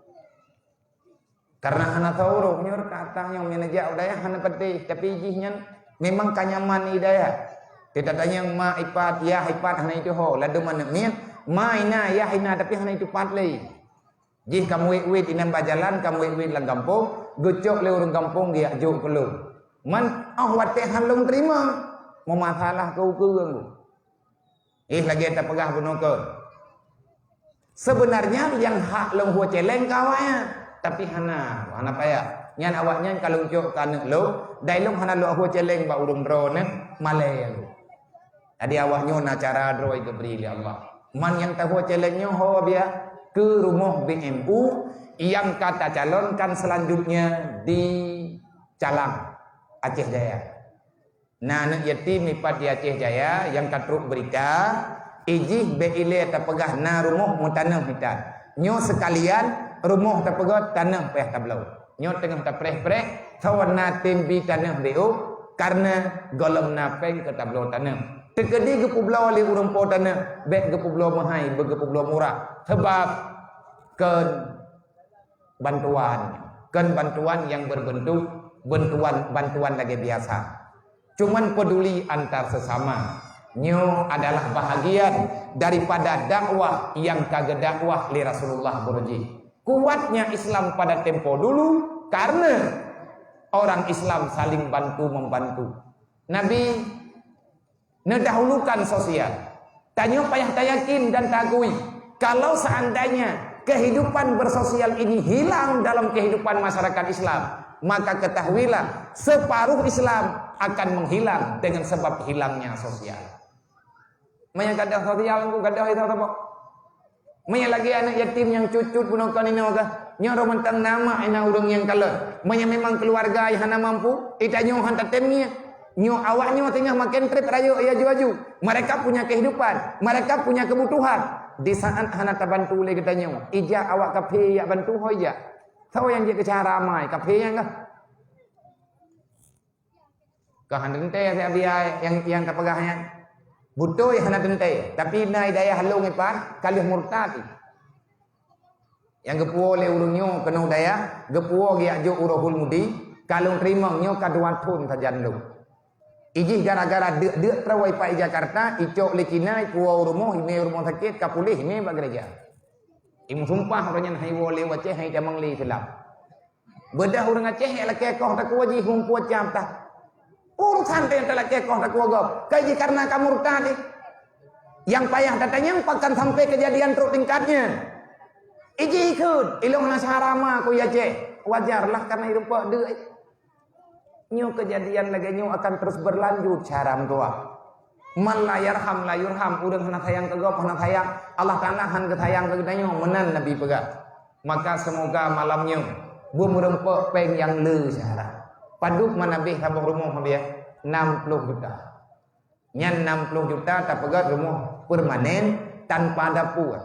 Karena hana taurôh nyoe kata nyang meunajak u dayah hana peudeh, tapi jih nyan memang ka nyaman di dayah. Teutatanyong ma ipat, yah ipat hana ituho, ladôm aneuk miet, ma ina, yah ina, tapi hana itupat lé. Jih ka muwét-wét inan bak jalan, ka muwét-wét lam gampông, geucok lé ureuëng gampông geujak jok keu lôn. Man, óh watée han lôn teurimong, meumasalah keu ukeue ngon. Ih, lagée tapeugah bunoe kon. Sebenarnya nyang hak lôn hue céléng ka awaknyan, tapi hana, hana payah. Nyan awaknyan ka lôn cok keu aneuk lôn, dai lôn hana lôn hue céléng bak ureuëng droeneuh, malée lôn. Jadi awaknyoe na cara droe geubri lé Allah. Man nyang tahue céléng nyoe ho biya keu rumoh B M U nyang ka tacalonkan selanjutnya di Calang, Aceh Jaya. Na aneuk yatim ipat di Aceh Jaya nyang ka trok beurita, ijih bék ilée tapeugah na rumoh meutanoh itat. Nyoe seukalian Rumoh tapeugöt, tanoh payah tabloe. Nyoe teungoh tapreh-preh, sawan na tem bi tanoh diueb, kareuna gohlom na péng keu tabloe tanoh. Teukeudi geupeubloe lé ureuëng po tanoh, bék geupeubloe meuhai, beugeupubloe murah. Sabab kon bantuan, kon bantuan nyang berbentuk bantuan, bantuan lagée biasa. Cuman peduli antar sesama. Nyoe adalah bahagian daripada dakwah nyang ka geudakwah lé Rasulullah beureuji. Kuatnya Islam pada tempo dulu karena orang Islam saling bantu membantu. Nabi neudahulukan sosial. Tanyoe payah tayakin dan taakui, kalau seandainya kehidupan bersosial ini hilang dalam kehidupan masyarakat Islam, maka ketahuilah separuh Islam akan menghilang dengan sebab hilangnya sosial. Meunyoe gadôh sosial, engko gadôh itu apa? Meunyoe lagée aneuëk yatim nyang cut-cut bunoe kon inoe kah, nyoe roh mantong na mak ina ureuëng nyang kalon. Meunyoe memang keuluwarga nyang hana mampu, itanyoe han tatem ngieng. Nyoe awak nyoe teungoh maken treb rayeuk ya aju-aju. Mereka punya kehidupan, mereka punya kebutuhan. Di saat hana tabantu lé geutanyoe, ija awak kaphé jak bantu ho ija. Soe nyang jeuet keu cara amai, kaphé nyang kah? Ka hana teuntée siat biaya nyang, nyang tapeugah nyan. Beutôi hana teuntée, tapi na hidayah lôn ipat ka lheueh murtad. Nyang geupuwoe lé ureuëng nyoe keunoe dayah, geupuwoe geujak jok u Rohul Mudi, ka lôn teurimong nyoe ka dua thon sajan lôn. Ijih gara-gara deuk-deuk trawai pat i Jakarta, icok lé Cina, ipuwoe u rumoh, imé u rumoh sakét, ka puléh, imé bak gereja. Imeusumpah ureuëng nyan hai woe lé u Aceh, hai tamong lé Islam. Beudah ureuëng Aceh nyang lakée koh takue jih mumpue cam tah. Urusan teuh nyang talakée koh takue gob, kai jih kareuna ka murtad. Nyang payah tatanyong pakon sampai keujadian trok tingkat nyan. Iji ikheun, ilong hana syara ma ku i Aceh. Wajar lah kareuna irumpok deuk. Nyoe keujadian lagée nyoe akan terus berlanjut syara meutuah. Man la yarham la yurham, ureuëng hana sayang keu gob hana sayang, Allah Taala han geusayang keu geutanyoe, meunan Nabi peugah. Maka seumoga malam nyoe beumeurumpok péng nyang le syara. Padub mana beh saboh rumoh biah? Enam puluh juta. Nyan enam puluh juta tapeugét rumoh permanen tanpa dapur.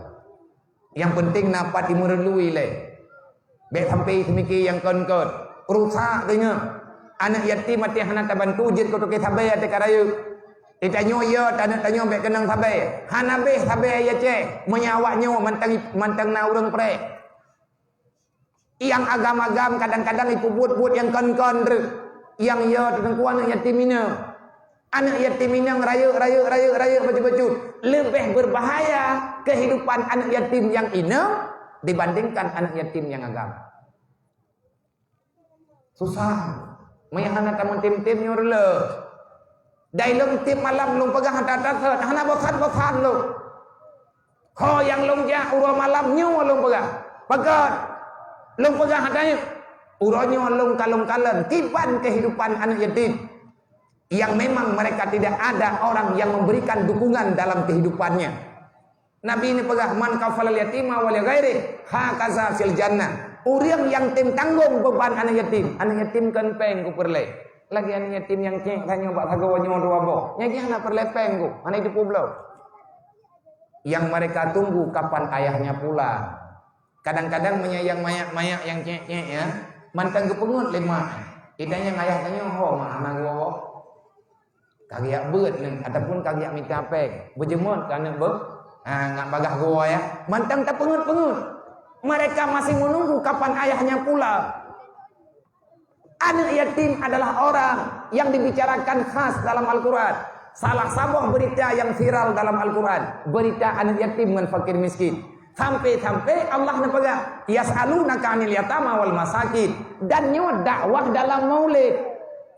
Nyang penting na pat imeurului lé. Bék sampai seumike nyang kon-kon. Rusak teungoh. Aneuëk yatim até hana tabantu jeuet keu toke sabe até ka rayeuk. Di tanyoe ya, taneuëk tanyoe bék keunong sabe. Hana béh sabe ya ceh. Meunyoe awak nyoe mantong, mantong na ureuëng preh. Nyang agam-agam kadang-kadang ipeubuet-buet nyang kon-kon reuh. Nyang ya teungku aneuëk yatim inong. Aneuëk yatim inong rayeuk, rayeuk, rayeuk, rayeuk bacut-bacut. Leubeh berbahaya kehidupan aneuëk yatim nyang inong dibandingkan aneuëk yatim nyang agam. Susah. Meunyoe hana tameutem-tem nyoe reuloh. Dai lôn tiep malam lôn peugah that-that, hana bosan-bosan lôn. Ho nyang lôn jak uroe malam nyoe lôn peugah. Pakon? Lôn peugah that nyoe. Uroe nyoe lôn kalon-kalon kiban kehidupan aneuëk yatim. Yang memang mereka tidak ada orang yang memberikan dukungan dalam kehidupannya. Nabi neupeugah, "Man kafalal yatima wa li ghairi, hakaza fil jannah." Ureuëng nyang tem tanggong beuban aneuëk yatim, aneuëk yatim kon péng ku peureulée. Lagée aneuëk yatim nyang cek tanyoe bak sagoe nyoe dua boh. Nyang jih hana peureulée péng ku, hana jiteupeue bloe. Yang mereka tunggu kapan ayahnya pulang. Kadang-kadang meunyoe nyang mayak-mayak nyang cek-cek ya, mantong geupeungeut lé mak. Ita nyang ayah tanyoe ho mak hana geuwoe. Ka geujak beuet nyan ataupun ka geujak mita péng. Beujeumot keu aneuëk beuh, ha, ngat bagah geuwoe ya. Mantong tapeungeut-peungeut. Mereka masih menunggu kapan ayahnya pulang. Aneuëk yatim adalah orang yang dibicarakan khas dalam Al-Quran. Salah saboh berita yang viral dalam Al-Quran, berita aneuëk yatim ngon fakir miskin. Sampai-sampai Allah neupeugah, "Yas'alunaka 'anil yatama wal masakin." Dan nyoe dakwah dalam maulid.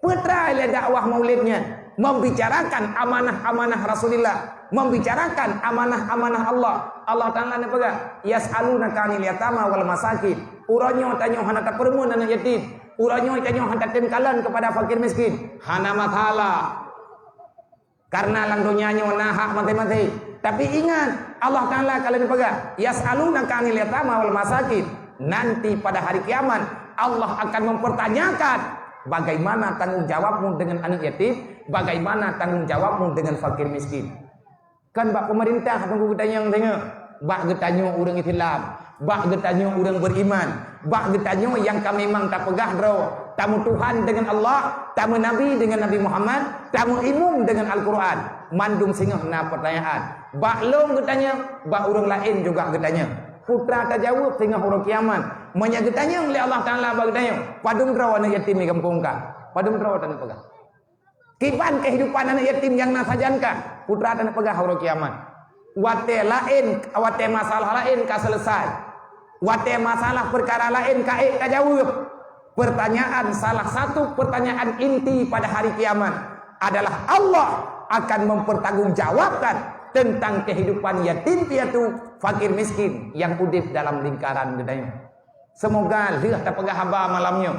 Peue treuk lé dakwah maulid nyan? Membicarakan amanah-amanah Rasulullah, membicarakan amanah-amanah Allah. Allah Taala neupeugah, "Yas'alunaka 'anil yatama wal masakin." Uroe nyoe tanyoe hana tapeureumeun aneuëk yatim. Uroe nyoe tanyoe hana tatem kalon kepada fakir miskin. Hana masalah. Karena lam donya nyoe na hak maté-maté. Tapi ingat, Allah Taala ka lheueh neupeugah, "Yas'alunaka 'anil yatama wal masakin." Nanti pada hari kiamat, Allah akan mempertanyakan bagaimana tanggung jawabmu dengan anak yatim, bagaimana tanggung jawabmu dengan fakir miskin. Kan bak pemerintah tunggu geutanyong tengok, bak geutanyoe ureuëng Islam. Bak geutanyoe ureuëng beriman, bak geutanyoe nyang ka memang tapeugah droe, tameutuhan deungon Allah, tameunabi deungon Nabi Muhammad, tameuimum deungon Al-Quran, mandum singoh na peutanyaan. Bak lôn geutanyoe, bak ureuëng laén juga geutanyoe. Peue teuma tajaweueb singoh uroe kiamat? Meunyoe geutanyong lé Allah Taala bak geutanyoe, padum droe aneuëk yatim di gampông kah? Padum droe taneuk peugah? Kiban keuhidupan aneuëk yatim nyang na sajan kah? Peue teuma taneuk peugah uroe kiamat? Watée laén, watée masalah laén ka seuleusoe, watée masalah peukara laén ka ék tajaweueb, pertanyaan, salah satu pertanyaan inti pada hari kiamat adalah Allah akan mempertanggungjawabkan tentang kehidupan yatim piatu, fakir miskin nyang udeb dalam lingkaran geutanyoe. Seumoga lheueh tapeugah haba malam nyoe,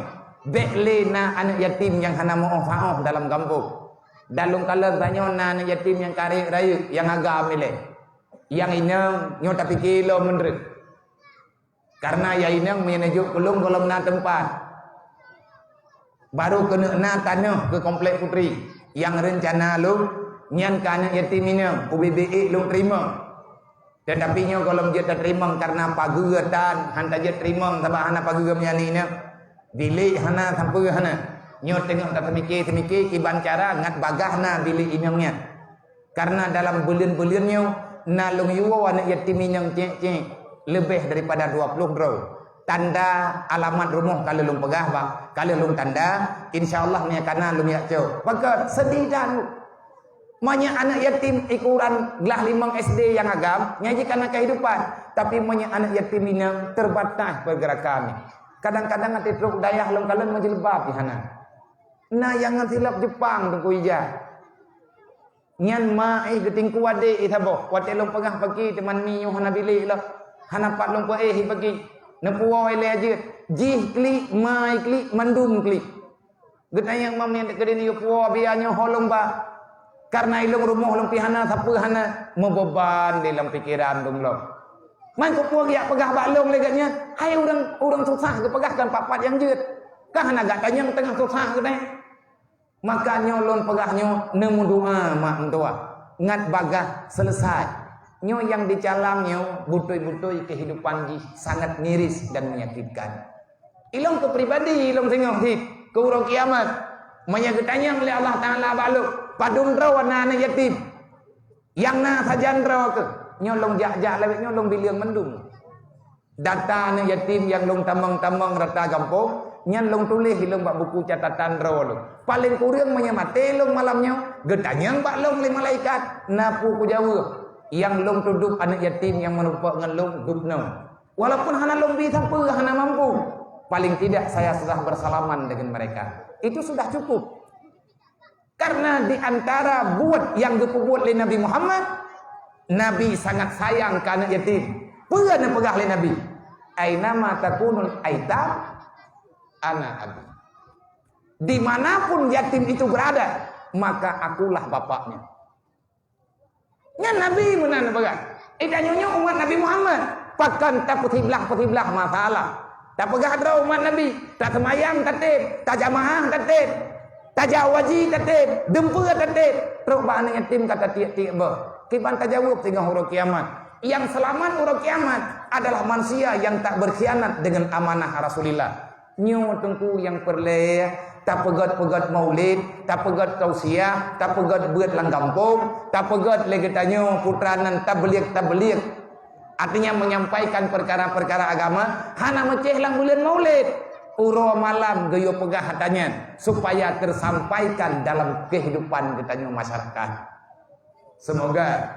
bék lé na aneuëk yatim nyang hana meuoh-saoh dalam gampông. Dan lôn kalon tanyoe na aneuëk yatim nyang ka rayeuk-rayeuk nyang agam ilée. Nyang inong nyoe tapike lom meunreuek. Kareuna nyang inong meunyoe neujok keu lôn gohlom na teumpat. Barô keuneuk na tanoh keu Komplek Putri nyang reuncana lôn, nyan keu aneuëk yatim inong, ubé-bé ék lôn teurimong. Teutapi nyoe gohlom jeuet tateurimong kareuna pageue tan, han tajeuet teurimong sabab hana pageue meunyan inong. Bilék hana, sapeue hana. Nyoe teungoh tateumike-teumike kiban cara ngat bagaih na bilék inong nyan. Kareuna dalam buleuen-buleuen nyoe na lôn yue aneuëk yatim inong cék-cék leubeh daripada dua ploh droe. Tanda alamat rumoh ka lheueh lôn peugah bak, ka lheueh lôn tanda, insya Allah meunyoe ka na lôn jak cok. Pakon? Seudeh that. Meunyoe aneuëk yatim ukuran glah limong S D nyang agam, nyan jih ka na kehidupan. Tapi meunyoe aneuëk yatim inong, terbatas pergerakan. Kadang-kadang até trok dayah lôn kalon meujeulbab jih hana. Na nyang ngon silop Jepang Teungku ija. Nyan ma éh geutingku adék éh saboh. Watée lôn peugah paki teuma mi nyoe hana bilék lom. Hana pat lôn peuéh paki. Neupuwoe lé jeuet. Jih klik, ma éh klik, mandum klik. Geutanyong ma mi keudin yue puwoe biya nyoe ho lôn ba. Kareuna ilong rumoh lôn pih hana, sapeue hana, meubeban di lam pikeran dum lom. Man keupeue geujak peugah bak lôn lé geuh nyan, hai ureuëng, ureuëng susah geupeugah kan pat-pat nyang jeuet. Ka hana gak tanyong teungoh susah geutanyoe. Maka nyoe lôn peugah nyoe neumeudoa mak meudoa ngat bagaih seuleusoe. Nyoe nyang dicalang nyoe beutôi-beutôi kehidupan jih sangat miris dan menyakitkan. Ilong keu pribadi ilong singoh cit keu uroe kiamat. Meunyoe geutanyong lé Allah Taala bak lôn, padum droe na aneuëk yatim nyang na sajan droe keuh, nyoe lôn jak-jak lawét nyoe lôn bileung mandum. Data aneuëk yatim nyang lôn tamong-tamong rata gampông, nyan lôn tuléh ilong bak buku catatan droe lôn. Paleng kureueng meunyoe maté lôn malam nyoe, geutanyong bak lôn lé malaikat, na peue kujaweueb. Nyang lôn tudub aneuëk yatim nyang meurumpok ngon lôn dub noe. Walaupun hana lôn bi sapeue, hana mampu, paling tidak saya sudah bersalaman dengan mereka. Itu sudah cukup. Karena di antara buet nyang geupeubuet lé Nabi Muhammad, Nabi sangat sayang keu aneuëk yatim. Peue neupeugah lé Nabi? "Ainama takunul aitam, ana abi." Di mana pun yatim itu berada, maka akulah bapaknya. Nyan Nabi meunan neupeugah. Ita nyoe umat Nabi Muhammad. Pakon tapeusiblah-peusiblah masalah. Tapeugah droe umat Nabi, taseumayang tatém, tajamaah tatém, tajak haji tatém, dumpeue tatém, trok bak aneuëk yatim ka tatiek-tiek boh. Kiban tajaweueb singoh uroe kiamat. Nyang seulamat uroe kiamat adalah manusia nyang tak berkhianat dengan amanah Rasulullah. Nyoe teungku nyang peureulée tapeugét-peugét maulid, tapeugét tausiah, tapeugét beuet lam gampông, tapeugét lé geutanyoe putra nan tabliek-tabliek. Artinya menyampaikan perkara-perkara agama hana meucéh lam buleuen maulid. Uroe malam geuyue peugah ata nyan supaya tersampaikan dalam kehidupan geutanyoe masyarakat. Semoga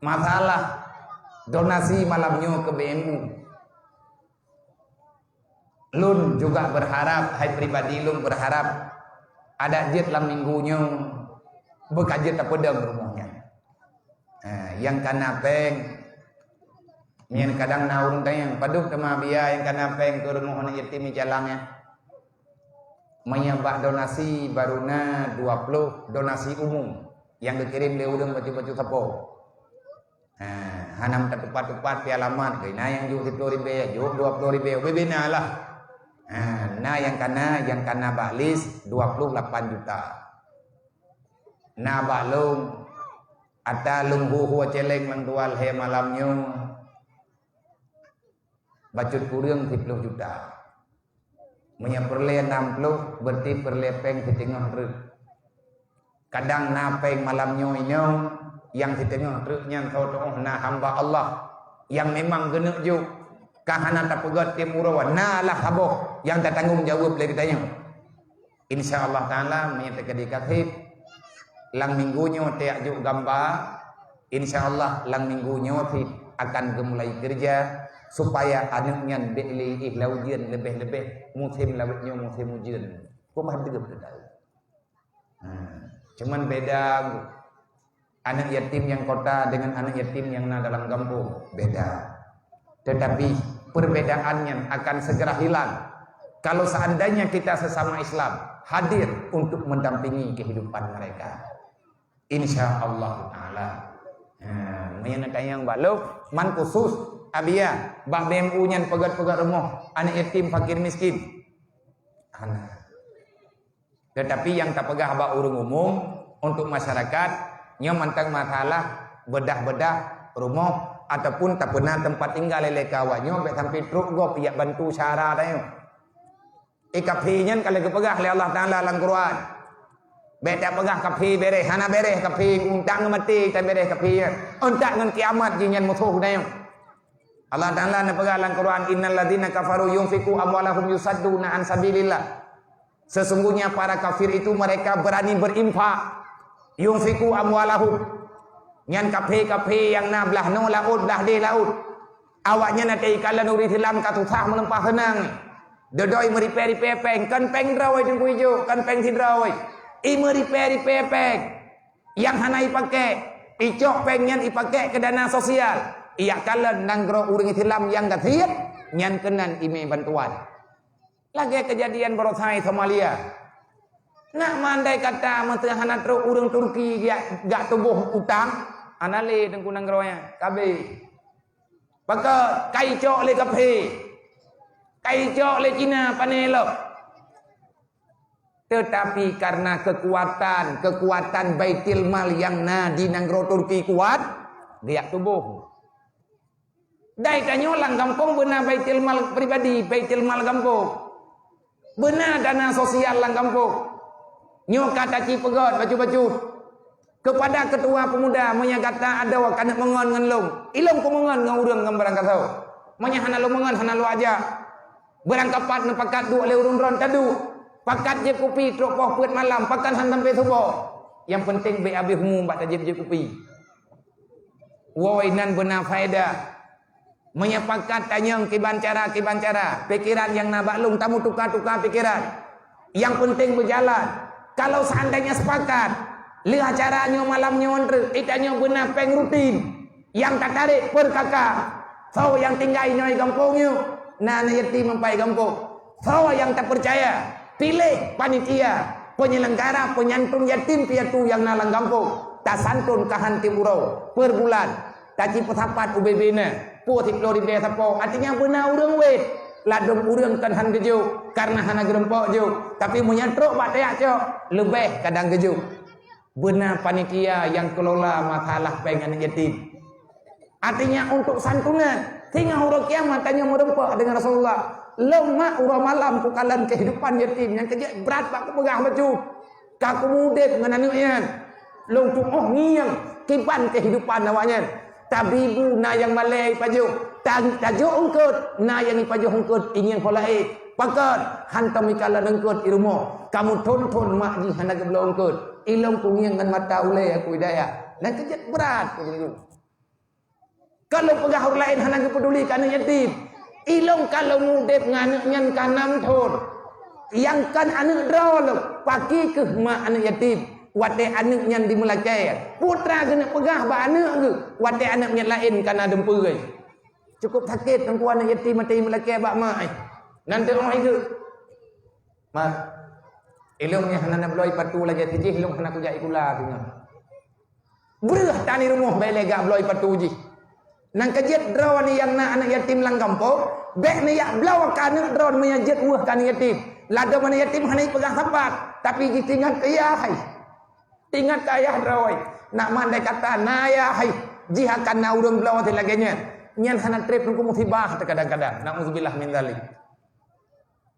masalah donasi malam nyoe keu B M U. Lôn juga berharap, hai pribadi lôn berharap, adak jeuet lam minggu nyoe beuka jeuet tapeudong rumoh nyan. Ha, nyang kana péng, nyan kadang na ureuëng tanyong, padub teuma biaya nyang kana péng keu rumoh aneuëk yatim di Calang nyan? Meunyoe bak donasi baru na dua ploh donasi umum nyang geukirém lé ureuëng bacut-bacut sapo. Ha, hana meutupat-tupat pih alamat, na nyang jok siploh ribée, jok dua ploh ribée, ubé-bé na lah. Ha, na nyang kana, nyang kana bak lis dua ploh lapan juta. Na bak lôn, ata lôn hu-hu céléng lam dua lhée malam nyoe. Bacut kureueng siplôh juta. Meunyoe peureulée nam plôh, berarti peureulée péng siteungoh treuk. Kadang na péng malam nyoe inoe, nyang siteungoh treuk nyan soe teuh na hamba Allah nyang memang geuneuk jok, ka hana tapeugét tim uroe, na lah saboh nyang tatanggong jaweueb lé geutanyoe. Insya Allah Taala, meunyoe teukeudi kaseb, lam minggu nyoe tajak jok gamba, insya Allah lam minggu nyoe cit akan geumulai keureuja, supaya aneuk nyan bék lé éh lam ujeuen, leubeh-leubeh musém lawét nyoe musém ujeuen. Peue bah deuh teutai. Ha, cuman beda aneuk yatim nyang kota dengan aneuk yatim nyang na dalam gampông, beda. Tetapi perbedaan nyan akan segera hilang kalau seandainya kita sesama Islam hadir untuk mendampingi kehidupan mereka. Insya Allah Taala. Ha, meunyoe na tanyong bak lôn, man khusus, Abiya, bak B M U nyan peugét-peugét rumoh aneuk yatim fakir miskin. Hana. Tetapi nyang tapeugah bak ureuëng umum, untuk masyarakat, nyoe mantong masalah beudah-beudah rumoh ataupun tapeuna teumpat tinggai lé keu awak nyoe, bék sampai trok gob jak bantu syara tanyoe. Eh, kafé nyan ka lheueh geupeugah lé Allah Taala lam Quran. Bék tapeugah kafé béréh, hana béréh kafé, untak ngon maté taberéh kafé nyan. Untak ngon kiamat jih nyan musoh tanyoe. Allah Taala neupeugah lam Quran, "Innal ladzina kafaru yunfiqu amwalahum yusadduna an sabilillah." Sesungguhnya para kafir itu mereka berani berinfak. Yunfiqu amwalahum. Nyan kafé-kafé nyang na blah noe laôt, blah deh laôt. Awaknyan até ikalon ureuëng Islam ka susah meuleumpah seunang. Dodoi meuripée-ripée péng, kon péng droe Teungku Ijo, kon péng sidroe. I meuripée-ripée péng. Nyang hana ipakék, icok péng nyan ipakék keu dana sosial. Iyak kalon nanggroe ureuëng Islam nyang gasien, nyan keunan imé bantuan. Lagée keujadian baroesa Somalia. Nak mandai kata meuseuh hana trok ureuëng Turki jak, jak tuboh utang, hana lé teungku nanggroe nyan, kabeh. Pakon ka icok lé kafé, ka icok lé Cina pané lom. Tetapi karena kekuatan, kekuatan Baitul Mal nyang na di nanggroe Turki kuat, geujak tuboh. Dai tanyoe lam gampông beuna Baitul Mal pribadi, Baitul Mal gampông. Beuna dana sosial lam gampông. Nyoe ka taci peugét bacut-bacut. Keupada keutua peumuda, meunyoe gata adoe keuneuk meungon ngon lôn, ilôn kumeungon ngon ureuëng ngon barangkasoe. Meunyoe hana lôn meungon, hana lôn ajak. Barangkapat neupakat duek lé ureuëng droe taduek. Pakat jieb kupi trok poh peuet malam, pakat han sampai suboh. Nyang peunteng bék habéh umu bak tajieb-jieb kupi. Woe nan beuna faedah. Meunyoe pakat tanyong kiban cara, kiban cara, pikeran nyang na bak lôn tameutuka-tuka pikeran. Nyang peunteng beujalan. Kalau seandainya sepakat, lheueh acara nyoe malam nyoe treuk, itanyoe beuna péng rutin. Nyang tatarek peurkaka. Soe nyang tinggai inoe gampông nyoe, na aneuk yatim ampai gampông. Soe nyang tapeucaya, piléh panitia, peunyelenggara peunyantun yatim piatu nyang na lam gampông. Tasantun ka han tieb uroe, per bulan. Taci peusapat ubé-bé na, pue siplôh ribée sapo, artinya beuna ureuëng wét. Ladôm ureuëng kon han geujok, kareuna hana geurumpok jok. Tapi meunyoe trok bak tajak cok, leubeh kadang geujok. Beuna panitia nyang keulola masalah péng aneuk yatim. Artinya untuk santunan, singoh uroe kiamat tanyoe meurumpok deungon Rasulullah. Lôn mak uroe malam kukalon keuhidupan yatim nyang keujeuet brat bak kupeugah bacut. Ka kumeudeb ngon aneuk nyan. Lôn tuoh ngieng kiban keuhidupan awaknyan. Tabibu na nyang malée ipajoh, ta-, tajok eungkôt na nyang ipajoh eungkôt ingieng ho laén. Pakon hantom ikalon eungkôt i rumoh. Kamoe thon-thon mak jih hana geubloe eungkôt. Ilôn kungieng ngon mata ulée aku hidayah. Nyang keujeuet brat keu Teungku. Ka lôn peugah ureuëng laén hana geupeuduli keu aneuk yatim. Ilôn ka lôn udeb ngon aneuk nyan ka nam thon. Nyang kon aneuk droe lôn, pakri kheueh mak aneuk yatim. Watée aneuk nyan jimeulakée, putra geuneuk peugah bak aneuk geuh, watée aneuk nyan laén ka na dumpeue. Cukup sakét teungku aneuk yatim maté jimeulakée bak mak, eh. Nan teuh óh geuh. Mak, ilôn nyang hana na bloe patu lagée sijih, ilôn hana kujak sikula singoh. Breuh tan i rumoh bék lé jak bloe patu jih. Nyang keujeuet droeneuh nyang na aneuk yatim lam gampông, bék neujak bloe keu aneuk droeneuh meunyoe jeuet weueh keu aneuk yatim. Ladôm aneuk yatim hana jipeugah sapat, tapi jiteuingat keu ayah hai. Teuingat keu ayah droe. Nak mandai kata na ayah hai, jih akan na ureuëng bloe lagée nyan. Nyan hana treb teungku musibah teuh kadang-kadang. Nauzubillah min dzalik.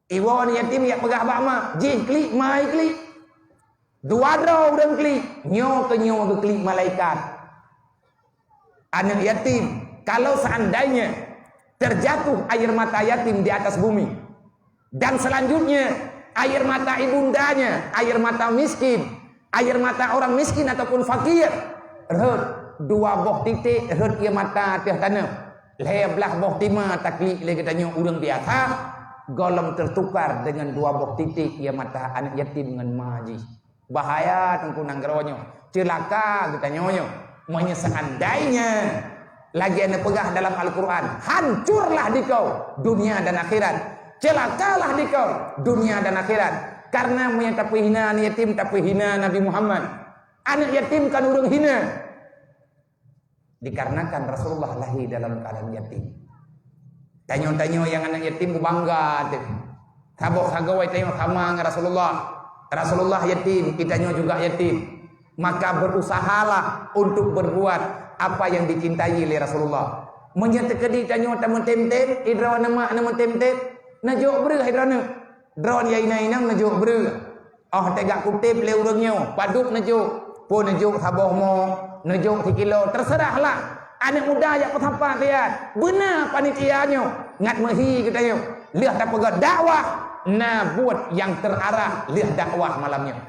Iwoe aneuk yatim jak peugah bak ma, jih klik, ma klik. Dua droe ureuëng klik, nyoe keu nyoe geuklik malaikat. Aneuk yatim, kalau seandainya terjatuh air mata yatim di atas bumi, dan selanjutnya air mata ibundanya, air mata miskin, air mata orang miskin ataupun fakir, rhot dua boh titik, rhot ie mata ateueh tanoh, lhée blaih boh tima taklik lé geutanyoe ureuëng biasa, gohlom teutukar deungon dua boh titik ie mata aneuk yatim ngon ma jih. Bahaya teungku nanggroe nyoe, ceulaka geutanyoe nyoe. Meunyoe seandainya lagée neupeugah dalam Al-Quran, hancurlah dikau dunia dan akhirat, celakalah dikau dunia dan akhirat. Karena meunyoe tapeuhina aneuk yatim, tapeuhina Nabi Muhammad. Aneuk yatim kan ureuëng hina. Dikarenakan Rasulullah lahir dalam keadaan yatim. Tanyoe-tanyoe nyang aneuk yatim beubangga teuh. Saboh sagoe tanyoe sama ngon Rasulullah. Rasulullah yatim, geutanyoe juga yatim. Maka berusahalah untuk berbuat apa yang dicintai oleh Rasulullah. Meunyoe teukeudi tanyoe tameutem-tem, idroe aneuk mak neumeutem-tem, neujok breueh idroe aneuk. Droe nyang inong-inong neujok breueh. Óh teuga kuteb lé ureuëng nyoe, padub neujok, peue neujok saboh mo, neujok sikilo, terserahlah. Aneuk muda jak peusapa siat, beuna panitia nyoe, ngat meuhi geutanyoe. Lheueh tapeugah dakwah, na buet nyang terarah lheueh dakwah malam nyoe.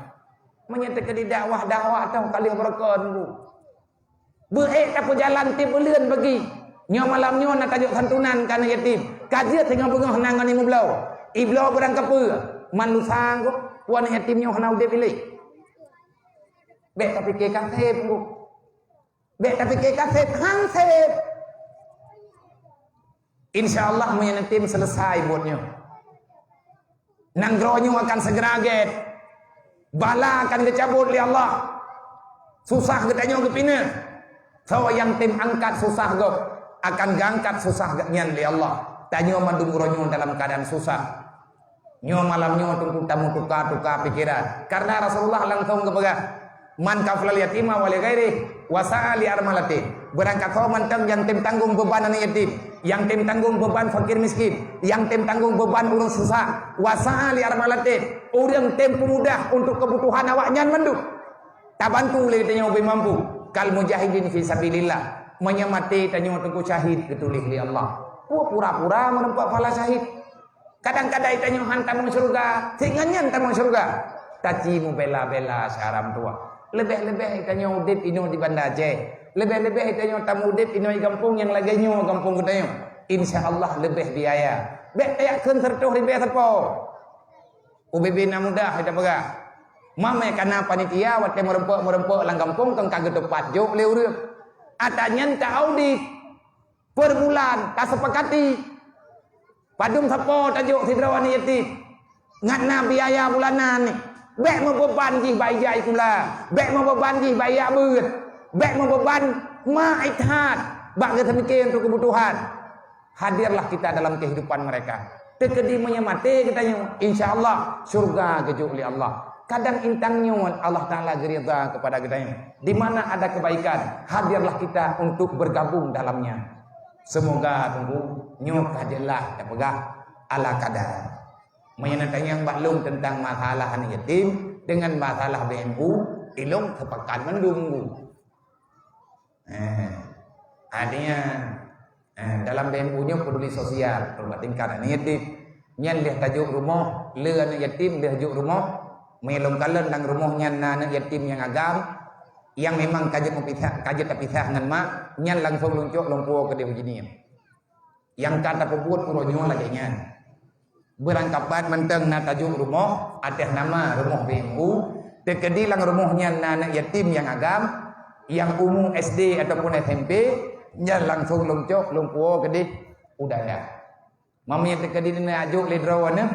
Meunyoe teukeudi dakwah, dakwah toh ka lheueh beureukoh nunggu. Beu-ék tapeujalan tiep buleuen bagi. Nyoe malam nyoe na tajok santunan keu aneuk yatim. Ka jeuet singoh beungoh na ngon imeubloe. Ibloe beurangkapeue? Man lusa ngon peue aneuk yatim nyoe hana udeb ilée. Bék tapike ka seb ngon. Bék tapike ka seb, han seb. Insya Allah meunyoe yatim selesai buet nyoe. Nanggroe nyoe akan segera gét. Bala akan geucabot lé Allah. Susah geutanyoe geupineue. Soe nyang tem angkat susah gob, akan geuangkat susah geuh nyan lé Allah. Tanyoe mandum uroe nyoe dalam keadaan susah. Nyoe malam nyoe teungku tameutuka-tuka pikeran. Karena Rasulullah langsong geupeugah, "Man kafalal yatima wa li ghairihi, wa sa'a li armalatin." Beurangkat soe mantong nyang tem tanggong beuban aneuk yatim, nyang tem tanggong beuban fakir miskin, nyang tem tanggong beuban ureuëng susah, wa sa'a li armalatin, ureuëng tem peumudah untuk keubutuhan awaknyan mandum, tabantu lé geutanyoe ubé mampu, kal mujahidin fi sabilillah, meunyoe maté tanyoe teungku syahid geutuléh lé Allah. Peue pura-pura meureumpok pahala syahid? Kadang-kadang tanyoe han tamong syeuruga, sehingga nyan tamong syeuruga. Taci mubela-bela syara meutuwah. Leubeh-leubeh tanyoe udeb inoe di Banda Aceh. Leubeh-leubeh tanyoe tamong udeb inoe di gampông nyang lagée nyoe gampông geutanyoe. Insya Allah leubeh biaya. Bék tajak kheun seureutôh ribée sapo. U B B na mudah ita peugah. Mamé kana panitia watée meureumpok-meureumpok lam gampông kon ka geuteupat jok lé ureuëng. Ata nyan ta audit. Per bulan tasepakati padum sapo tajok sidroe aneuk yatim. Ngat na biaya bulanan ni. Bék meubeuban jih bak ijak sikula, bék meubeuban jih bak ijak beuet, bék meubeuban ma ithat bak geuseumike untuk keubutuhan. Hadirlah kita dalam kehidupan mereka. Teukeudi meunyoe maté geutanyoe, insya Allah syurga geujok lé Allah. Kadang intan nyoe Allah Taala geuridha kepada geutanyoe. Di mana ada kebaikan, hadirlah kita untuk bergabung dalamnya. Seumoga teungku nyoe ka jeulaih tapeugah ala kadar. Meunyoe na tanyong bak lôn teuntang masalah aneuk yatim deungon masalah B M U, ilôn seupakat mandum teungku. Eh, artinya, eh, dalam B M U nyoe peduli sosial, peurubah tingkat aneuk yatim. Nyan lheueh tajok rumoh, le aneuk yatim lheueh jok rumoh, meunyoe lôn kalon lam rumoh nyan na aneuk yatim nyang agam, nyang memang ka jeuet meupisah, ka jeuet tapisah ngon mak, nyan langsong lôn cok lôn puwoe keudeh u Jeunieb. Nyang ka tapeubuet uroe nyoe lagée nyan. Beurangkapat mantong na tajok rumoh ateueh nama rumoh B M U, teukeudi lam rumoh nyan na aneuk yatim nyang agam, nyang umu S D ataupun S M P, nyan langsong lôn cok lôn puwoe keudeh u dayah. Meunyoe teukeudi na ajok lé droe aneuk,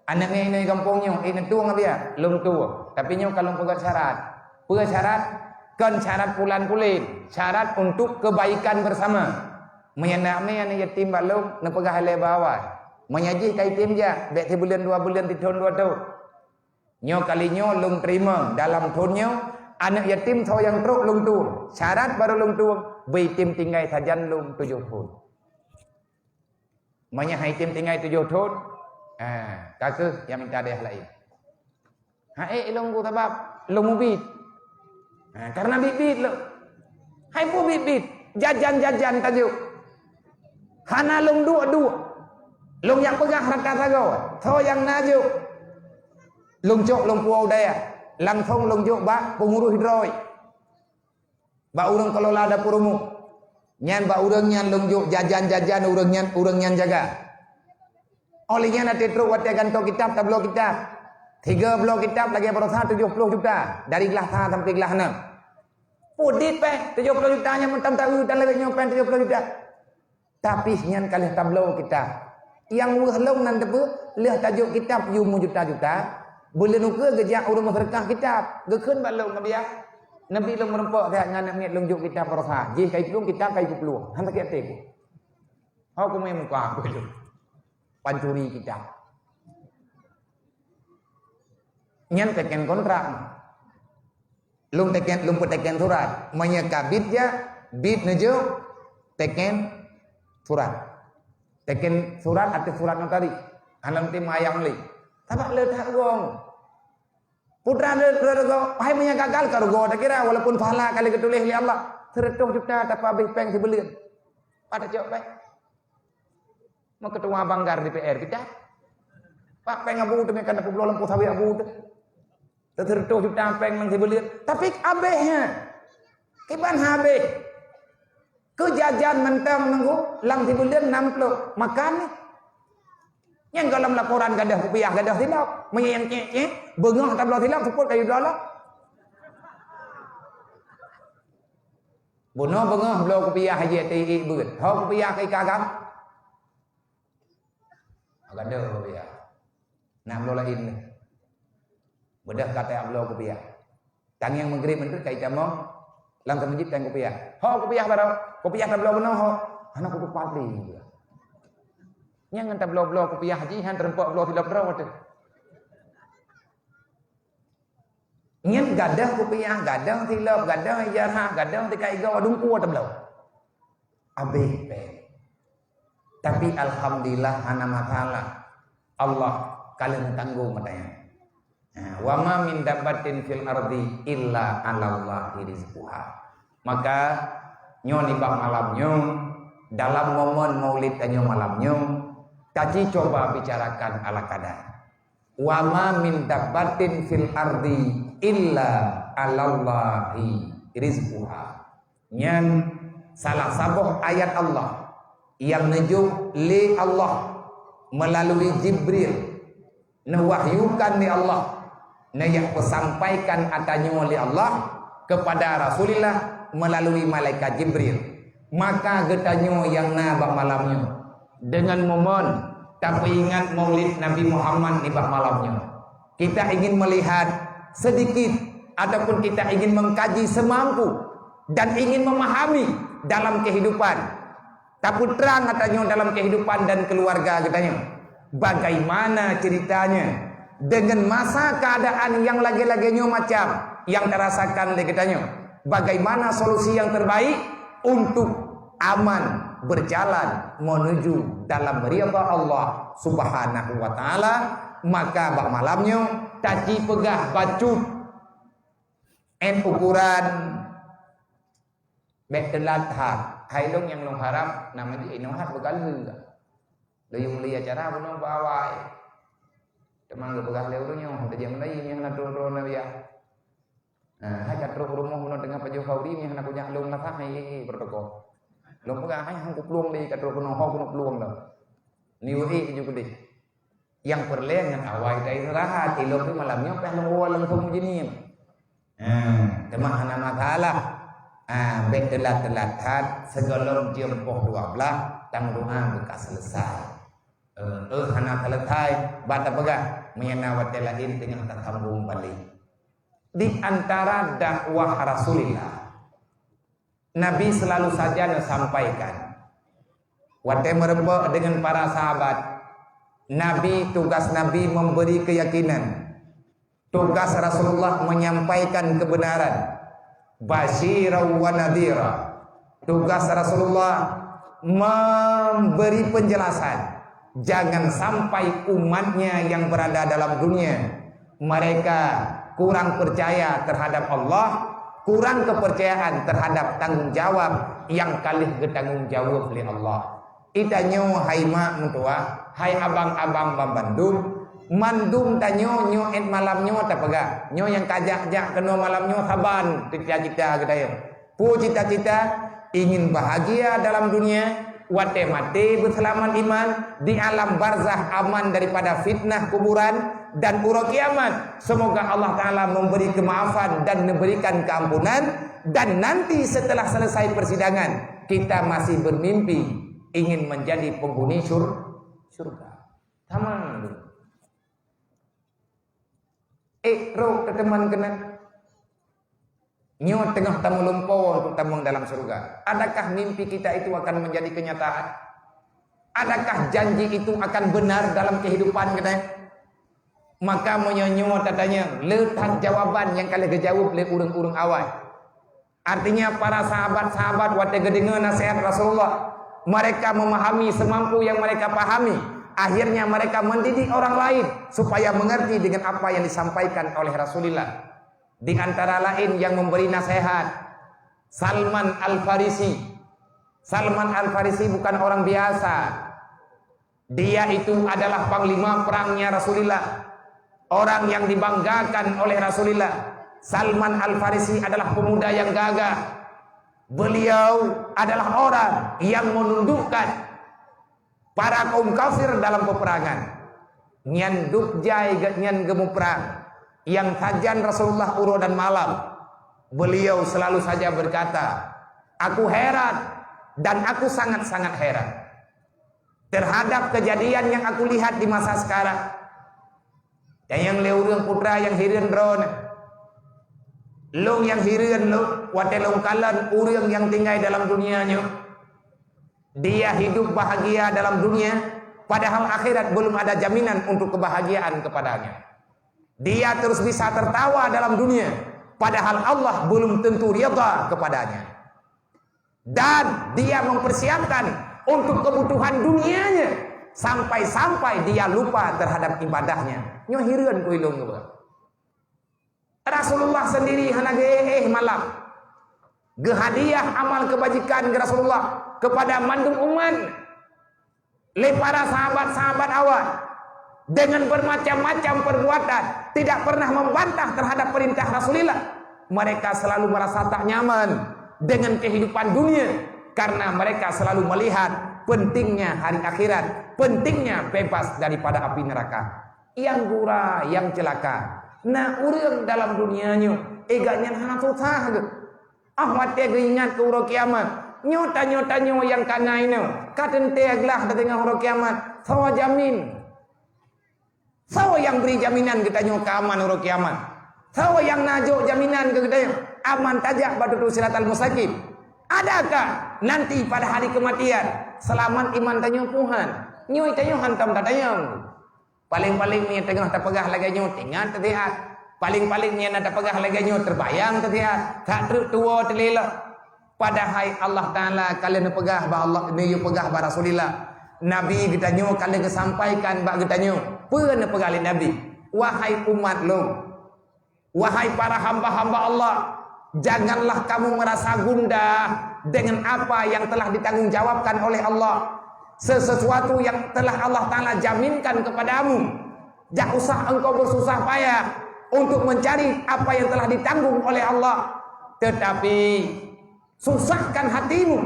aneuk nyan inong gampông nyoe, eh, neutueng abiya, lôn tueng. Tapi nyoe ka lôn peugah syarat. Peue syarat? Kon syarat pulan-pulen, syarat untuk kebaikan bersama. Meunyoe na mé aneuk yatim bak lôn, neupeugah ilée bak awai. Meunyoe jih ka item jak, bék sibuleuen dua buleuen, sithon dua thon. Nyoe kali nyoe lôn teurimong dalam thon nyoe, aneuk yatim soe nyang trok lôn tueng. Syarat barô lôn tueng, beu item tinggai sajan lôn tujoh thon. Meunyoe hai tem tinggai tujoh thon, ha, ka kheueh nyang minta dayah laén. Ha, eh, ilong ku sabab lông mubiet. Ha, karena biet-biet lông. Hai peue biet-biet, jajan-jajan tajok. Hana lông duek-duek. Lông jak peugah rata sagoe, soe nyang na jok. Lông cok lông puwoe u dayah, langsong lông jok bak peungurus droe. Bak ureuëng keulola dapur umum. Nyan bak ureuëng nyan lông jok jajan-jajan ureuëng nyan, ureuëng nyan jaga. Óh lheueh nyan até trok watée gantoe kitab, tabloe kitab. Tiga bloe kitab lagée baroesa tujoh ploh juta, dari glah sa sampai glah enam. Peue dit péng tujoh ploh juta nyan meutam taeu tan lagée nyoe péng tujoh ploh juta. Tapi nyan ka lheueh tabloe kitab. Nyang weueh lom nan teupeu lheueh tajok kitab yum meujuta-juta, buleuen ukeue geujak ureuëng meuseudeukah kitab. Geukheun bak lôn, "Nabi, ah, Nabi lôn meurumpok that ngon aneuk miet lôn jok kitab baroesa. Jih kai plueng kitab kai peuplueng." Han sakét até ku. Ho kumé muka aku lôn. Pancuri kitab. Nyan teken kontrak. Lôn teken, lôn peuteken surat. Meunyoe ka biet jak, biet neujok, teken surat. Teken surat ateueh surat notari. Hana lôn tem ayang lé. Sabab le that gong. Putra le, le, le, hai meunyoe gagal ka rugoe takira, walaupun pahala ka lheueh geutuléh lé Allah. Seureutôh juta tapeuhabéh péng sibeuleuen. Pat tacok péng. Meuketua banggar D P R kita. Pak péng abu tu kan peubloe lampu sawit abu tu. Seureutôh juta péng nang sibeuleuen. Tapi abéh nya. Kiban habéh. Keu jajan mantong nunggu lam sibeuleuen enam puluh. Makan ni. Nyang goh lam laporan gadoh kupiah gadoh silop. Meunyo nyang cek-cek, beungoh tabloe silop, seupôt kayu dolok. Bunoe beungoh bloe kupiah haji ati ié beuet. Ho kupiah ka ikagam. Gadoh kupiah. Nak bloe laén lé. Beudôh ka teuak bloe kupiah. Tangieng meugrib meuntreuk ka itamong lam seumeujid péng kupiah. Ho kupiah barô, kupiah tabloe bunoe ho. Hana kutupat lé. Nyang ngon tabloe-bloe kupiah jih han teurumpok bloe silop droe teuh. Nyan gadoh kupiah, gadoh silop, gadoh ijarah, gadoh tikai igoe dungkue tabloe. Abéh péng. Tapi alhamdulillah hana masalah. Allah ka lheueh tanggong mata nyan. Ha, "Wa ma min dabbatin fil ardi illa 'alallahi rizquha." Maka nyoe nibak malam nyoe, dalam momen maulid tanyoe malam nyoe, taci cuba bicarakan ala kadar. "Wa ma min dabbatin fil ardi illa 'alallahi rizquha." Nyan salah saboh ayat Allah nyang neujok lé Allah meulalu Jibril, neuwahyukan lé Allah, neujak peusampaikan ata nyoe lé Allah keupada Rasulillah meulalu malaikat Jibril. Maka geutanyoe nyang na bak malam nyoe, deungon momen tapeuingat Maulid Nabi Muhammad nibak malam nyoe, kita ingin melihat sedikit ataupun kita ingin mengkaji semampu dan ingin memahami dalam kehidupan, tapeutrang ata nyoe dalam kehidupan dan keluarga geutanyoe. Bagaimana ceritanya dengan masa keadaan yang lagée-lagée nyoe macam yang tarasakan lé geutanyoe? Bagaimana solusi yang terbaik untuk aman berjalan menuju dalam ridha Allah Subhanahu wa taala? Maka bak malam nyoe taci peugah bacut en ukuran bék teulat that. Hai lôn nyang lôn harab, nama jih inong hat beukalheueh. Lôn yue meuli acara bunoe bak awai. Teuma geupeugah lé ureuëng nyoe, tajak meulayeue nyang na droe-droe na biah. Nah, hai ka trok rumoh bunoe teungoh pajoh khauri nyang na kunyah lôn na sah, hai, eh, eh, protokol. Lôn peugah, hai hang kuplueng lé ka trok keunoe, ho keunoe plueng lom. Ni weueh ju keudeh. Nyang peureulée ngon awai ta istirahat, ilong pih malam nyoe pih lôn woe langsung meujinim. Ha, teuma hana masalah. Ha, bék teulat-teulat that, sigohlom jeuem poh dua belas, tameudoa beuka selesai. Eh, eh, hana selesai, ba tapeugah, meunyo na watée laén teungoh tasambong balek. Di antara dakwah Rasulullah, Nabi selalu saja neusampaikan. Watée meurumpok dengan para sahabat, Nabi, tugas Nabi memberi keyakinan. Tugas Rasulullah menyampaikan kebenaran. Basyiran wa nadhira. Tugas Rasulullah memberi penjelasan. Jangan sampai umatnya yang berada dalam dunia, mereka kurang percaya terhadap Allah, kurang kepercayaan terhadap tanggung jawab yang ka lheueh geutanggung jawab lé Allah. Geutanyoe hai mak meutuah, hai abang-abang banmandum, mandum tanyoe nyoe ék malam nyoe tapeugah. Nyoe nyang ka jak-jak keunoe malam nyoe saban cita-cita geutanyoe. Peue cita-cita? Ingin bahagia dalam dunia, watée maté beuseulamat iman, di alam barzakh aman daripada fitnah kuburan, dan uroe kiamat, semoga Allah Ta'ala memberi kemaafan dan memberikan keampunan, dan nanti setelah selesai persidangan, kita masih bermimpi ingin menjadi penghuni syur-, syurga. Sama. Eh, roh teuteuman keunan. Nyoe teungoh tameulumpoe untuk tamong dalam syurga. Adakah mimpi kita itu akan menjadi kenyataan? Adakah janji itu akan benar dalam kehidupan kita? Maka meunyoe nyoe tatanyong, le that jawaban nyang ka lheueh geujaweueb lé ureuëng-ureuëng awai. Artinya, para sahabat-sahabat watée geudeungoe nasihat Rasulullah, mereka memahami semampu yang mereka pahami. Akhirnya, mereka mendidik orang lain supaya mengerti dengan apa yang disampaikan oleh Rasulullah. Di antara lain yang memberi nasihat, Salman Al-Farisi. Salman Al-Farisi bukan orang biasa. Dia itu adalah panglima perangnya Rasulullah, orang yang dibanggakan oleh Rasulullah. Salman Al-Farisi adalah pemuda yang gagah. Beliau adalah orang yang menundukkan para kaum kafir dalam peperangan. Nyan dub jai geuh nyan geumuprang, nyang sajan Rasulullah uroe dan malam. Beliau selalu saja berkata, "Aku heran dan aku sangat-sangat heran terhadap kejadian yang aku lihat di masa sekarang." Nyang lé ureuëng putra nyang hireuen droeneuh. Lôn nyang hireuen lôn, watée lôn kalon ureuëng nyang tinggai dalam dunia nyoe. Dia hidup bahagia dalam dunia, padahal akhirat belum ada jaminan untuk kebahagiaan kepadanya. Dia terus bisa tertawa dalam dunia, padahal Allah belum tentu ridha kepadanya. Dan dia mempersiapkan untuk kebutuhan dunianya sampai-sampai dia lupa terhadap ibadahnya. Nyoe hireuen keu ulôn geuh. Rasulullah sendiri hana geuéh malam. Geuhadiah amal kebajikan geuh Rasulullah kepada mandum umat. Lé para sahabat-sahabat awai dengan bermacam-macam perbuatan, tidak pernah membantah terhadap perintah Rasulullah. Mereka selalu merasa tak nyaman dengan kehidupan dunia karena mereka selalu melihat pentingnya hari akhirat, pentingnya bebas daripada api neraka. Nyang gura, nyang ceulaka, na ureuëng dalam dunia nyoe, eh, gobnyan hana susah geuh. Ah, watée geuingat keu uroe kiamat, nyoe tanyoe-tanyoe nyang ka na inoe, ka teuntée glah tateungoh uroe kiamat. Soe jamin? Soe nyang bri jaminan geutanyoe keu aman uroe kiamat? Soe nyang na jok jaminan keu geutanyoe aman tajak bak tutoe Siratal Mustaqim? Adakah nanti pada hari kematian seulamat iman tanyoe? Puhan, nyoe tanyoe hántom tatanyong. Paléng-paléng meunyoe teungoh tapeugah lagée nyoe, teuingat teusiat. Paléng-paléng meunyoe na tapeugah lagée nyoe, teubayang teusiat. That treuk tuwoe teulilot. Padahai Allah Taala ka lheueh neupeugah bak Allah, neuyue peugah bak Rasulillah. Nabi geutanyoe ka lheueh geusampaikan bak geutanyoe. Peue neupeugah lé Nabi? Wahai umat lôn, wahai para hamba-hamba Allah, janganlah kamu merasa gundah dengan apa yang telah ditanggung jawabkan oleh Allah. Sesuatu yang telah Allah Taala jaminkan kepadamu, jak usah engkau bersusah payah untuk mencari apa yang telah ditanggung oleh Allah. Tetapi, susahkan hatimu,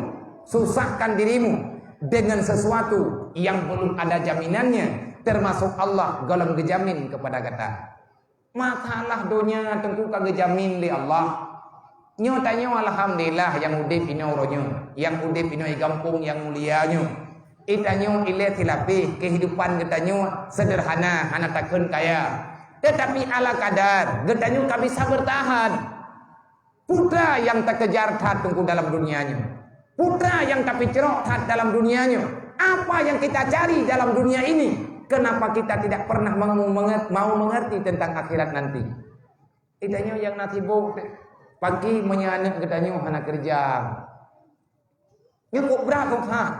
susahkan dirimu dengan sesuatu yang belum ada jaminannya, termasuk Allah golom geujamin kepada gata. Masalah donya teungku ka geujamin lé Allah. Nyoe tanyoe alhamdulillah nyang udeb inoe uroe nyoe, nyang udeb inoe di gampông nyang mulia nyoe. Di tanyoe ilée silapéh, kehidupan geutanyoe sederhana, hana takheun kaya. Tetapi ala kadar geutanyoe ka bisa bertahan. Peue nyang takejar that teungku dalam dunia nyoe? Peue nyang tapincrok that dalam dunia nyoe? Apa yang kita cari dalam dunia ini? Kenapa kita tidak pernah mau menget-, mau mengerti tentang akhirat nanti? Geutanyoe nyang na sibok, pagi meunyoe aneuk geutanyoe hana keureuja. Nyoe kok brat kok that.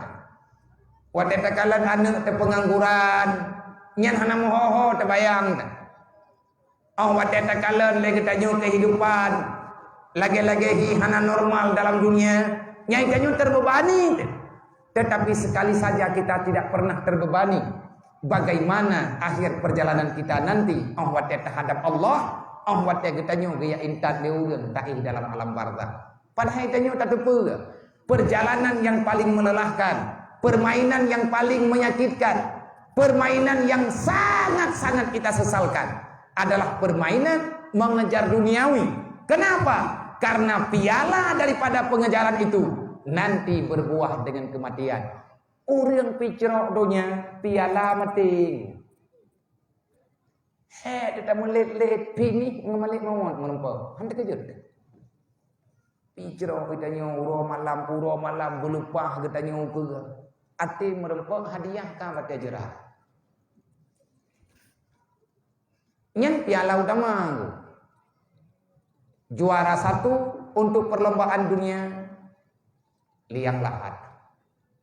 Watée takalon aneuëk teupeungangguran, nyan hana meuho-ho teubayang. Óh watée takalon lé geutanyoe keuhidupan, lagée-lagée hi hana normal dalam dunia, nyan tanyoe terbebani. Tetapi sekali saja kita tidak pernah terbebani. Bagaimana akhir perjalanan kita nanti? Óh watée tahadab Allah, óh watée geutanyoe geujak intat lé ureuëng taéh dalam alam barzakh. Padahai tanyoe tateupeue, perjalanan yang paling melelahkan, permainan yang paling menyakitkan, permainan yang sangat-sangat kita sesalkan adalah permainan mengejar duniawi. Kenapa? Karena piala daripada pengejaran itu nanti berbuah dengan kematian. Ureuëng picrok donya, piala maté. Hék, teutameulet-let, pinih ngon malek mawöt meureumpok. Han teukeujot. Picrok geutanyoe uroe malam, uroe malam beuleupah geutanyoe keue. Até meureumpok hadiah ka batée jurah. Nyan piala utama. Juara satu untuk perlombaan dunia, liang lahat.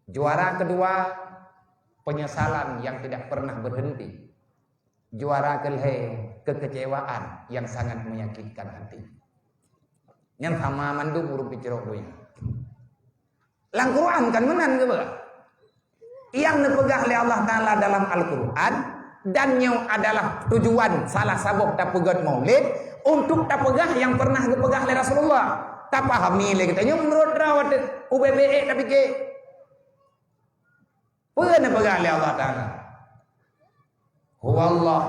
Juara kedua, penyesalan yang tidak pernah berhenti. Juara keulhée, kekecewaan yang sangat menyakitkan hati. Nyan sama mandum ureuëng picrok donya. Lam Quran kan meunan geupeugah. Nyang neupeugah lé Allah Taala dalam Al-Quran, dan nyoe adalah tujuan salah saboh tapeugét maulid, untuk tapeugah nyang pernah geupeugah lé Rasulullah. Tapahami lé geutanyoe meunurot droe teuh, ubé-bé ék tapike. Peue neupeugah lé Allah Taala? Huwallah,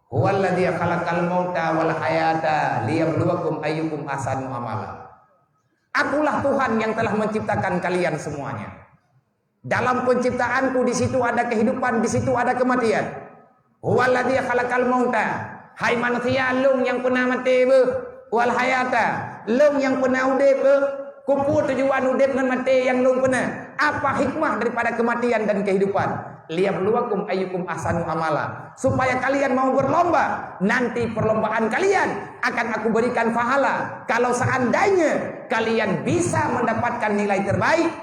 huwallazi khalaqal mauta wal hayata liyabluwakum ayyukum ahsanu amala. Akulah Tuhan yang telah menciptakan kalian semuanya. Dalam penciptaanku, di situ ada kehidupan, di situ ada kematian. Huwallazi khalaqal mauta, hai manusia, Lôn nyang peuna maté beuh, wal hayata, Lôn nyang peuna udeb beuh. Keupeue tujuan udeb ngon maté nyang Lôn peuna? Apa hikmah daripada kematian dan kehidupan? Liyabluwakum ayyukum ahsanu amala, supaya kalian mau berlomba. Nanti perlombaan kalian akan Aku berikan pahala. Kalau seandainya kalian bisa mendapatkan nilai terbaik,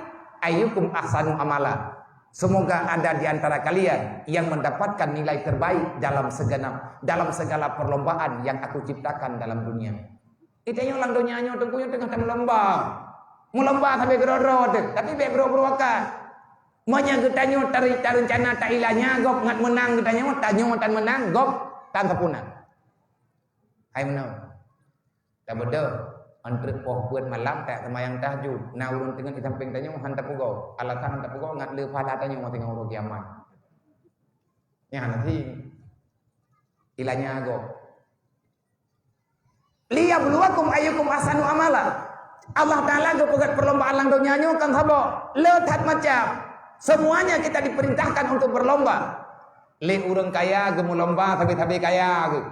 ayyukum ahsanu amala. Semoga ada di antara kalian yang mendapatkan nilai terbaik dalam segenap, dalam segala perlombaan yang Aku ciptakan dalam dunia. Geutanyoe lam donya nyoe teungku nyoe teungoh tameulomba. Meulomba sabe keudroe-droe teuh, tapi bék brok-brok akai. Meunyoe geutanyoe tari-, tareuncana tailanya gob ngat meunang geutanyoe, tanyoe tan meunang, gob tan sapeue na. Hai meunoe. Tabeudôh, 'oh treuk poh peuet malam tajak seumayang tahajud. Na ureuëng teungeut di sampéng tanyoe han tapeugoe. Alasan han tapeugoe ngat le pahala tanyoe singoh uroe kiamat. Nyan hana sing. Ilanya gob. Liyabluwakum ayyukum ahsanu amala. Allah Taala geupeugét perlombaan lam donya nyoe kon saboh. Le that macam. Semuanya kita diperintahkan untuk berlomba. Lé ureuëng kaya geumeulomba sabe-sabe kaya geuh.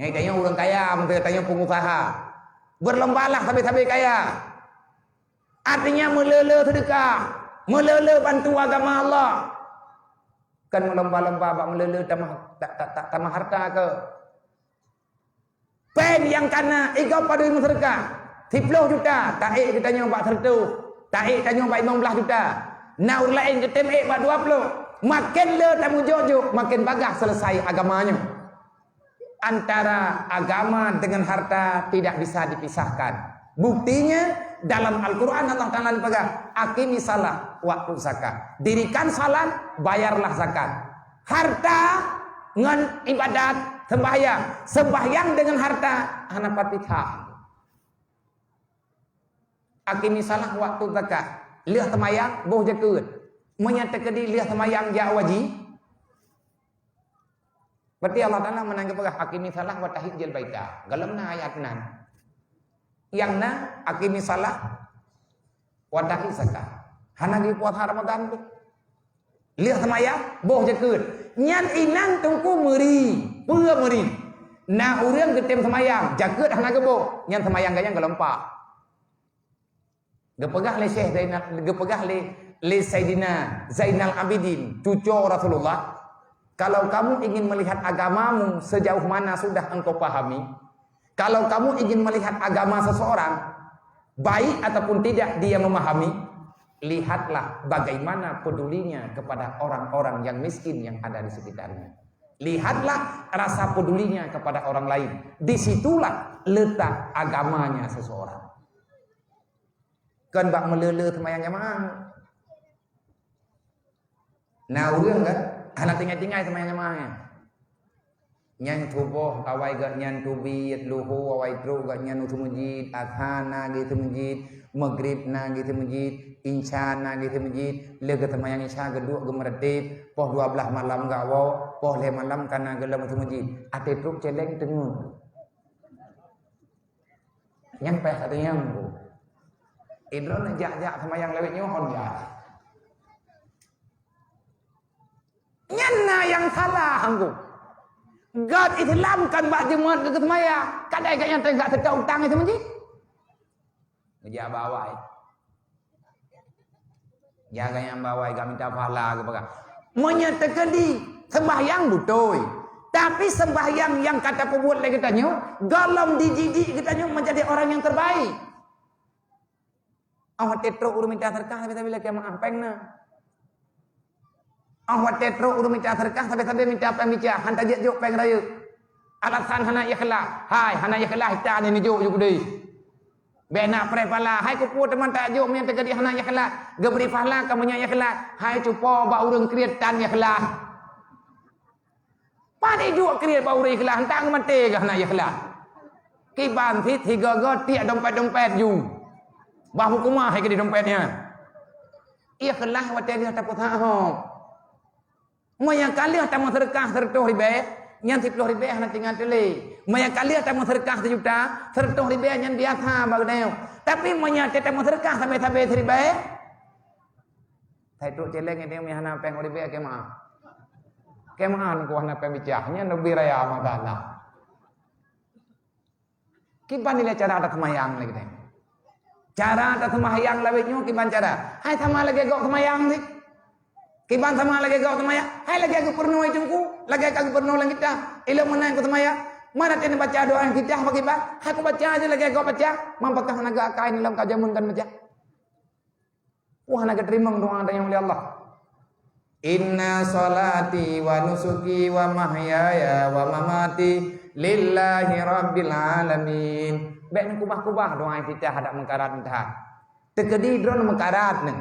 Nyang tanyoe ureuëng kaya, meutanyoe pengusaha. Berlombalah sabe-sabe kaya. Artinya meulele seudeukah, meulele bantu agama Allah. Kon meulomba-lomba bak meulele tamah, ta-, ta-, ta-, tamah harta keu. Péng nyang kana igob padum meuseudeukah, siploh juta, taék geutanyoe bak seureutôh, taék tanyoe bak limong blaih juta. Na ureuëng laén geutém ék bak dua ploh. Maken le tameujok-jok, maken bagaih selesai agama nyoe. Antara agama dengan harta tidak bisa dipisahkan. Buktinya, dalam Al-Quran Allah Taala geupeugah, "Aqimi salah waktu zakat." Dirikan salat, bayarlah zakat. Harta ngon ibadat, sembahyang. Sembahyang dengan harta hana pati that. Aqimi salah waktu zakat. Lheueh seumayang, boh jakeuet. Meunyoe teukeudi lheueh seumayang jak wajib, berarti Allah Taala meunan geupeugah, "Aqimi salah wa tahijjal baita." Golom na ayat nan. Nyang na, "Aqimi salah wa ati zakat." Hana geupuasa Ramadan tu. Lheueh seumayang, boh jakeuet. Nyan inan teungku meuri. Peue meuri? Na ureuëng geutém seumayang, jakeuet hana geuboh. Nyan seumayang geuh nyan golom paih. Geupeugah lé Syekh Zainal, geupeugah lé, lé Saidina Zainal Abidin, cuco Rasulullah, "Kalau kamu ingin melihat agamamu sejauh mana sudah engkau pahami, kalau kamu ingin melihat agama seseorang, baik ataupun tidak dia memahami, Lihatlah bagaimana pedulinya kepada orang-orang yang miskin yang ada di sekitarnya. Lihatlah rasa pedulinya kepada orang lain. Disitulah letak agamanya seseorang. Kon bak meulele seumayang jamaah. Na ureuëng kan, hana tinggai-tinggai seumayang jamaah nyan. Nyan suboh awai geuh nyan teubiet, luho awai trok geuh nyan u seumeujid, asha na geuh seumeujid, meugrib na geuh seumeujid, insya na geuh seumeujid, lheueh geuseumayang insya geuduek geumeureuteb, poh dua blaih malam geuwoe, poh lhée malam ka na geuh lom u seumeujid. Até trok céléng teungeut. Nyan payah ka teunyang tu. Idroe jak-jak seumayang lawét nyoe hon jak. Nyan na nyang salah anggô. Gét Islam kan bak jeumat keu seumayang. Kadai gét nyang teuga teuka utang itu meuji. Ngejak bawai. Jaga nyang bawai gak minta pahala ke peugah. Meunyoe teukeudi sembahyang beutôi. Tapi sembahyang nyang ka tapeubuet lé geutanyoe, golom dididik geutanyoe menjadi orang yang terbaik. Oh, watée trok ureuëng minta seudeukah sabe-sabe lakée maáh péng na. Oh, watée trok ureuëng minta seudeukah sabe-sabe minta péng micah, han tajok-jok péng rayeuk. Alasan hana ikhlas. Hai, hana ikhlas tan neujok ju keudeh. Bék na preh pala, hai keupeue teuma tajok meunyoe teukeudi hana ikhlas. Geubri pahala ka meunyoe ikhlas. Hai cupo bak ureuëng kriet tan ikhlas. Pat iduek kriet bak ureuëng ikhlas, entang maté geuh hana ikhlas. Kiban sit higa-ga tiek dompet-dompet ju. Bah hukumah hai keudi dompet nyan. Ikhlas watée geuh tapeusaha. Meunyoe ka lheueh tameuseudeukah seureutôh ribée, nyan siploh ribée hana tinggai teuh lé. Meunyoe ka lheueh tameuseudeukah seujuta, seureutôh ribée nyan biasa bak geutanyoe. Tapi meunyoe teuh tameuseudeukah sabe-sabe siribée, sai trok céléng geutanyoe meunyoe hana péng ribée keu maáh. Keu maáh nungku hana péng bicah, nyan leubeh raya masalah. Kiban nilai cara taseumayang lagée nyan. Cara taseumayang lawét nyoe kiban cara. Hai sama lagée gob seumayang sit. Kiban sama lagée gob seumayang. Hai lagée geupeureunoe teungku, lagée ka geupeureunoe lam kitab. Ilôn meunan ku seumayang. Mana teuh baca doa iftitah bak kiban? Hai ku baca aja lagée gob baca. Mam pakah naga akai lom ka jameun kan baca. Wah, hana geuteurimong doa tanyoe lé Allah. Inna salati wa nusuki wa mahyaya wa mamati lillahi rabbil alamin. Bék neukubah-kubah doa iftitah adak meukarat meuhan. Teukeudi droe meukarat nyan.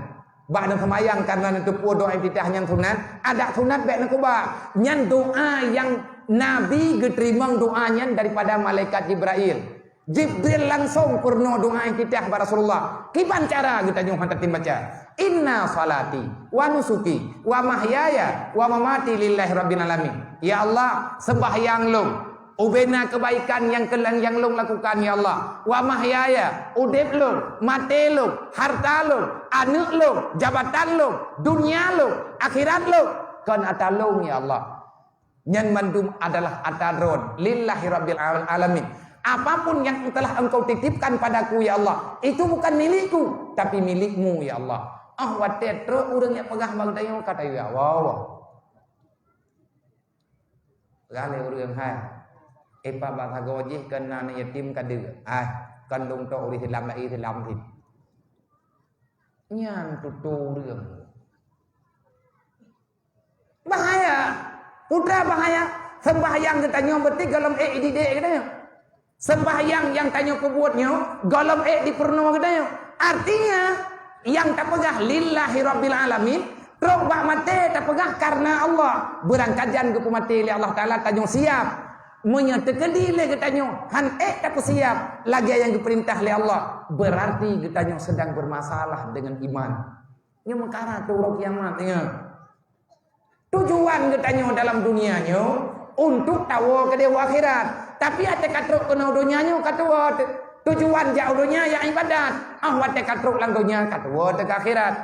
Bak neuseumayang kareuna neuteupeue doa iftitah nyang sunat, adak sunat bék neukubah. Nyan doa nyang Nabi geuteurimong doa nyan daripada malaikat Jibrail. Jibril langsong peurunoe doa iftitah bak Rasulullah. Kiban cara geutanyoe hana tatem baca. Inna salati wa nusuki wa mahyaya wa mamati lillahi rabbil alamin. Ya Allah, sembahyang lôn, ubena kebaikan nyang keulang nyang lôn lakukan, ya Allah. Wa mahyaya, udeb lôn, maté lôn, harta lôn, aneuëk lôn, jabatan lôn, dunia lôn, akhirat lôn, kon ata lôn, ya Allah. Nyan mandum adalah ata droe, lillahi rabbil al-, alamin. Apapun yang telah Engkau titipkan padaku, ya Allah, itu bukan milikku, tapi milikmu, ya Allah. Ah, watée trok ureuëng nyang peugah bak geutanyoe, ka tayue awai-awai. Peugah lé ureuëng hai, ipak bak sagoe jih keu na aneuk yatim ka deuek. Hai, kon lôn tok ureuëng Islam lai Islam cit. Nyan tutoe ureuëng. Bahaya. Putra bahaya. Sembahyang geutanyoe beuti golom ék ididek geutanyoe. Sembahyang nyang tanyoe peubuet nyoe golom ék dipeurunoe geutanyoe. Artinya, nyang tapeugah lillahi rabbil alamin, trok bak maté tapeugah kareuna Allah. Beurangkajan geupeumaté lé Allah Taala tanyoe siap. Meunyoe teukeudi lé geutanyoe han ék tapeusiap lagée nyang geupeurintah lé Allah, beurarti geutanyoe sedang beurmasalah deungon iman. Nyoe meukarat tu uroe kiamat, ingat. Tujuan geutanyoe dalam dunia nyoe untuk tawoe keudeh u akhirat. Tapi watée ka trok keunoe donya nyoe ka tuwoe te-, tujuan jak u donya jak ibadat. Ah, watée ka trok lam donya ka tuwoe teuh keu akhirat.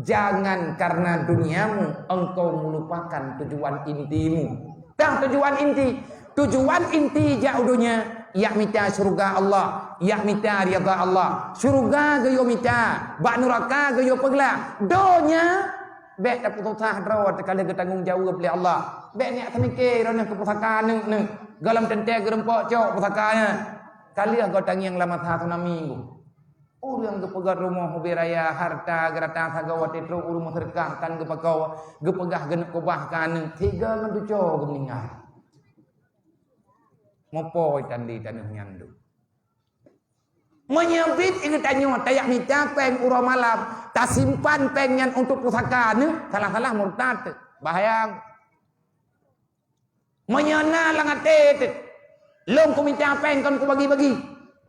Jangan karena duniamu engkau melupakan tujuan intimu. Tah tujuan inti. Tujuan inti jak u donya, yak mita syeuruga Allah, yak mita ridha Allah. Syeuruga geuyue mita, bak nuraka geuyue peuglak. Donya, bék tapeususah droe teuh ka lheueh geutanggong jaweueb lé Allah. Bék neujak teumike droeneuh keu pusaka aneuk-aneuk. Gohlom teuntée geurumpok cok pusaka nyan. Ka lheueh goe tangieng lam masa tsunami nyoe. Ureuëng geupeugah rumoh ubé raya, harta geurata sagoe, watée trok ureuëng meuseudeukah tan geupakoe, geupeugah geuneuk keubah keu aneuk, tiga ngon tujoh geumeuninggai. Mupoi tan di tanoh nyan duek. Meunyoe biet geutanyoe tajak mita péng uroe malam, tasimpan péng nyan untuk pusaka aneuk, salah-salah murtad, bahaya. Meunyoe na lam até teuh, lôn kumita péng kon kubagi-bagi,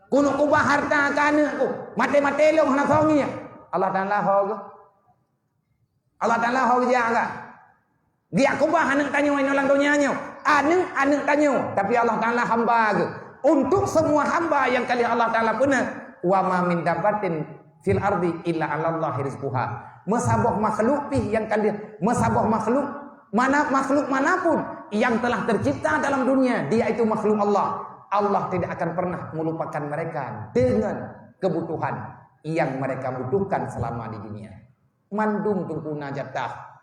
keuneuk kubah harta keu aneuk ku, maté-maté lôn hana soe ngieng, Allah Taala ho geuh. Allah Taala ho geujak gak. Geujak kubah aneuk tanyoe inoe lam donya nyoe. Aneuk, aneuk tanyoe, tapi Allah Taala hamba geuh. Untuk semua hamba nyang ka lheueh Allah Taala peuneuk, "Wa ma min dabbatin fil ardi illa 'alallahi rizquha." Meusaboh makhluk pih nyang ka lheueh, meusaboh makhluk mana, makhluk manapun yang telah tercipta dalam dunia, dia itu makhluk Allah. Allah tidak akan pernah melupakan mereka dengan kebutuhan yang mereka butuhkan selama di dunia. Mandum teungku na jatah.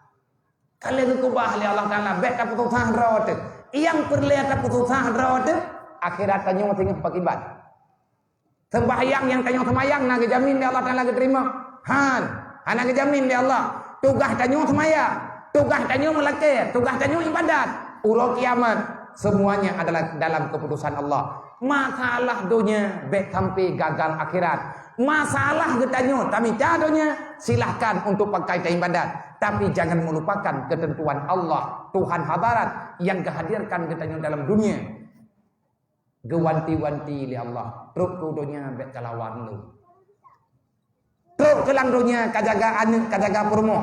Ka lheueh geukeubah lé Allah Taala, bék tapeususah droe teuh. Nyang peureulée tapeususah droe teuh, akhirat tanyoe singoh pakiban. Seumbahyang nyang tanyoe seumayang na geujamin lé Allah Taala geuteurimong? Han, hana geujamin lé Allah. Tugaih tanyoe seumayang, tugaih tanyoe meulakée, tugaih tanyoe ibadat. Uroe kiamat, semuanya adalah dalam keputusan Allah. Masalah donya bék sampai gagal akhirat. Masalah geutanyoe tamita donya, silahkan untuk pakai taibadat, tapi jangan melupakan ketentuan Allah, Tuhan hadarat yang geuhadirkan geutanyoe dalam dunia. Geuwanti-wanti lé Allah, trok keu donya bék kalawan lôn. Trok keu lam donya ka jaga aneuk, ka jaga peurumoh.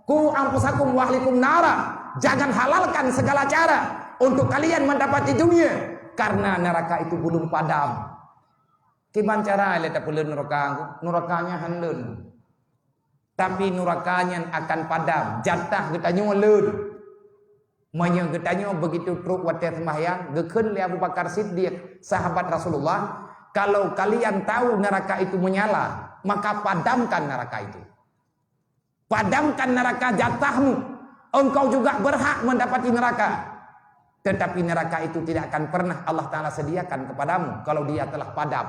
"Qu anfusakum wa ahlikum nara." Jangan halalkan segala cara untuk kalian mendapati dunia, karena neraka itu belum padam. Kiban cara lé tapeuleueh nuraka? Nuraka nyan han leueh. Tapi nuraka nyan akan padam, jatah geutanyoe leueh. Meunyoe geutanyoe begitu trok watée seumbahyang, geukheun lé Abu Bakar Siddiq, sahabat Rasulullah, "Kalau kalian tahu neraka itu menyala, maka padamkan neraka itu." Padamkan neraka jatahmu. Engkau juga berhak mendapati neraka. Tetapi neraka itu tidak akan pernah Allah Taala sediakan kepadamu kalau dia telah padam.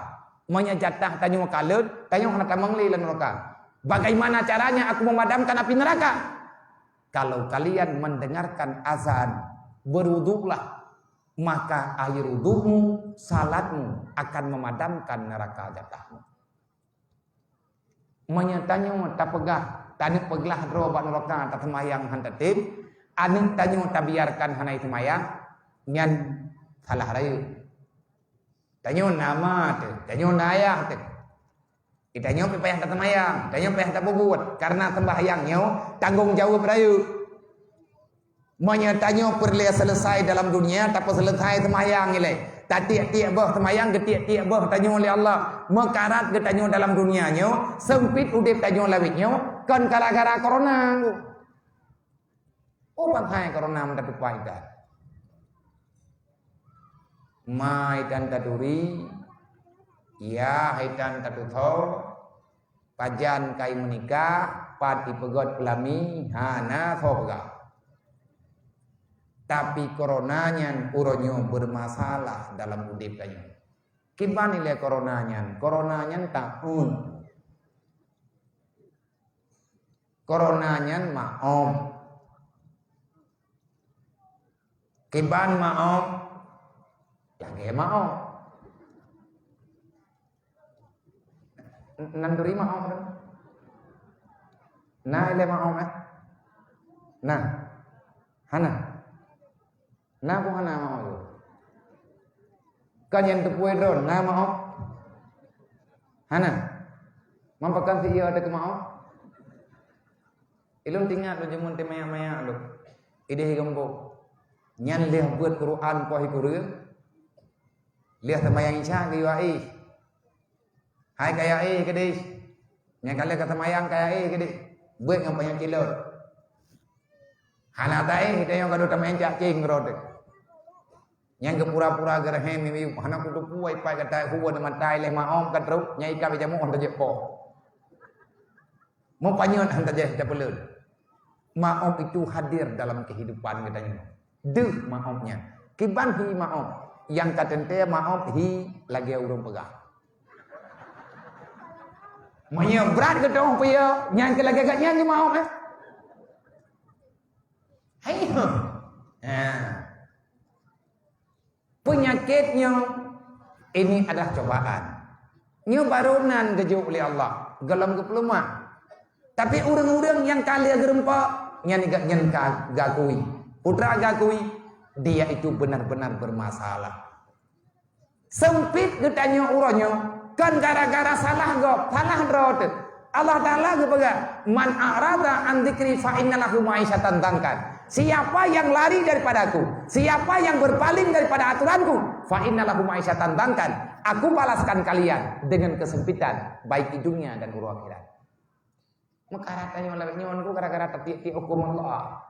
Meunyoe jatah tanyoe ka leueh, tanyoe hana tamong lé lam neraka. Bagaimana caranya aku memadamkan api neraka? Kalau kalian mendengarkan azan, berwuduklah, maka air wudukmu, salatmu akan memadamkan neraka jatahmu. Meunyoe tanyoe tapeugah, taneuk peuglah droe bak nuraka, taseumayang han tatem, aneuk tanyoe tabiarkan hana jiseumayang, nyan salah rayeuk. Tanyoe na ma teuh, tanyoe na ayah teuh. Di tanyoe pih payah taseumayang, tanyoe payah tapeubuet, karena seumbahyang nyoe tanggong jaweueb rayeuk. Meunyoe tanyoe peureulée seuleusai dalam dunia, tapeuseuleutai seumayang ilée. Tatiek-tiek boh seumayang, geutiek-tiek boh tanyoe lé Allah. Meukarat geutanyoe dalam dunia nyoe, seumpit udeb tanyoe lawét nyoe, kon gara-gara korona. Oh, bangai korona meutatupai dah. Ma itan taturi, yah itan tatutoe, pajan kai meunikah, pat ipeugét peulami, hana soe peugah. Tapi korona nyan uroe nyoe beureumasalah dalam udeb tanyoe. Kiban ilée korona nyan? Korona nyan taun. Korona nyan maom. Kiban maom, lagée maom. Nan turi maom tu? Na ilée maom, eh? Na. Hana. Na peue hana maom tu? Kan nyang teupue droe na maom? Hana. Mampakan si iya ada keu maom? Ilôn tingat lôn jameun teuh manyak-manyak lôn. Ideh geumbok. Nyan lheueh beuet Quran poh hikureueng. Lheueh seumayang Isya geuyue aé. Hai kaya éh keudeh. Nyang ka lheueh ka seumayang kaya éh keudeh. Beuet ngon panyang cilot. Hana taéh, tanyoe ka dua tamanyang cak cing rot. Nyang geupura-pura geureuhem miyueb, hana kuteupue ipai gata huwa mata ilée maom ka trok, nyang ikab jamoe hana jeuet poh. Meupanyöt hana tajeh tapeuleueh. Maom itu hadir dalam kehidupan geutanyoe. Deuh maom nyan. Kiban hi maom? Nyang ka teuntée maom hi lagée ureuëng peugah. Meunyoe brat geutanyoe peue, nyan keu lagèe gata nyan jeumaoh, eh? Hai. Ha. Peunyakét nyoe, ini adalah cobaan. Nyoe barô nan geujok lé Allah, gohlom geupeuleumah. Tapi ureuëng-ureuëng nyang ka lheueh geureumpok, nyan geuh nyan ka geuakui. Peue teuma geuakui, dia itu benar-benar bermasalah. Seumpit geutanyoe uroe nyoe, kon gara-gara salah gob, salah droe teuh. Allah Taala geupeugah, "Man a'rada an dzikri fa inna lahu ma'isyatan dzankan." Siapa yang lari daripada-Ku, siapa yang berpaling daripada aturan-Ku, fa inna lahu ma'isyatan dzankan. Aku balaskan kalian dengan kesempitan, baik di dunia dan uroe akhirat. Meukarat tanyoe lagèe nyoe ngon gara-gara tatiek-tiek huköm Allah.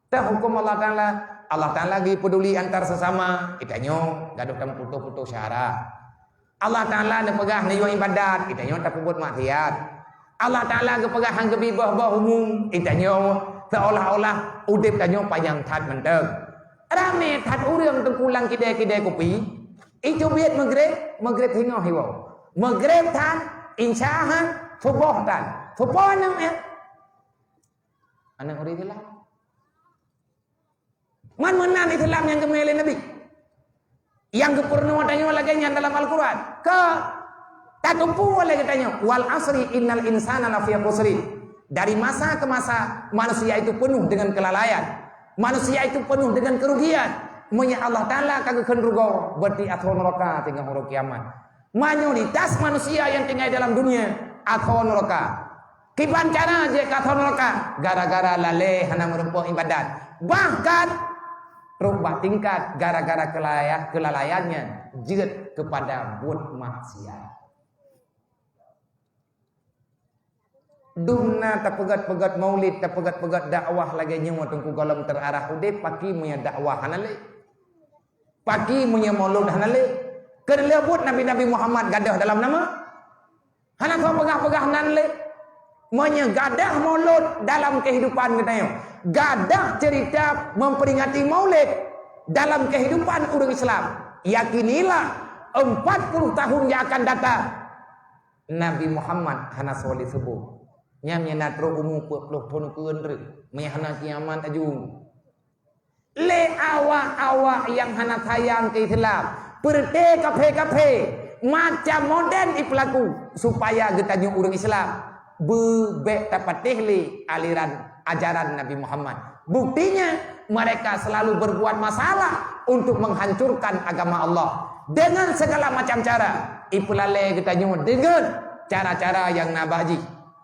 Teuh huköm Allah Taala, Allah Taala geupeuduli antar sesama, geutanyoe gadôh tameuputoh-putoh syara. Allah Taala neupeugah neuyue ibadat, geutanyoe tapeubuet maksiat. Allah Taala geupeugah han geubi boh-boh umu, geutanyoe seolah-olah udeb tanyoe panyang that mantong. Ramé that ureuëng teungku lam kidée-kidée kupi, iteubiet Maghrib, Maghrib singoh iwoe. Maghrib that, Isya han, suboh that. Suboh nang, eh? Aneuk ureuëng Islam. Man meunan Islam nyang geumé lé Nabi. Nyang geupeurunoe tanyoe lagèe nyan dalam Al-Quran. Ka tatupeue lé geutanyoe, "Wal asri innal insana lafi khusrin." Dari masa ke masa, manusia itu penuh dengan kelalaian. Manusia itu penuh dengan kerugian. Meunyoe Allah Taala ka geukheun rugoe, berarti asoe nuraka teungoh uroe kiamat. Mayoritas manusia nyang tinggai dalam dunia asoe nuraka. Kiban cara jeuet keu asoe nuraka? Gara-gara lalée hana meureumpok ibadat. Bahkan trok bak tingkat gara-gara keulaya-, keulalaian nyan jeuet keupada buet maksiat. Dum na tapeugét-peugét maulid, tapeugét-peugét dakwah lagée nyoe teungku gohlom teurarah udeb, pakri meunyoe dakwah hana lé. Pakri meunyoe maulud hana lé. Keuneulheueh buet Nabi-Nabi Muhammad gadôh dalam nama? Hana soe peugah-peugah nan lé. Meunyoe gadôh maulud dalam keuhidupan geutanyoe, gadôh ceurita memperingati maulid dalam keuhidupan ureuëng Islam, yakinilah, empat puluh tahun yang akan datang, Nabi Muhammad hana soe lé seubut. Nyan meunyoe na trok umu peuet ploh thon ukeue, meunyoe hana kiamat aju. Lé awak-awak nyang hana sayang keu Islam, peureuté kafé-kafé, macam modern ipeulaku, supaya geutanyoe ureuëng Islam beubék tapatéh lé aliran ajaran Nabi Muhammad. Buktinya, mereka selalu berbuat masalah untuk menghancurkan agama Allah dengan segala macam cara. Ipeulalée geutanyoe deungon cara-cara nyang na bak jih.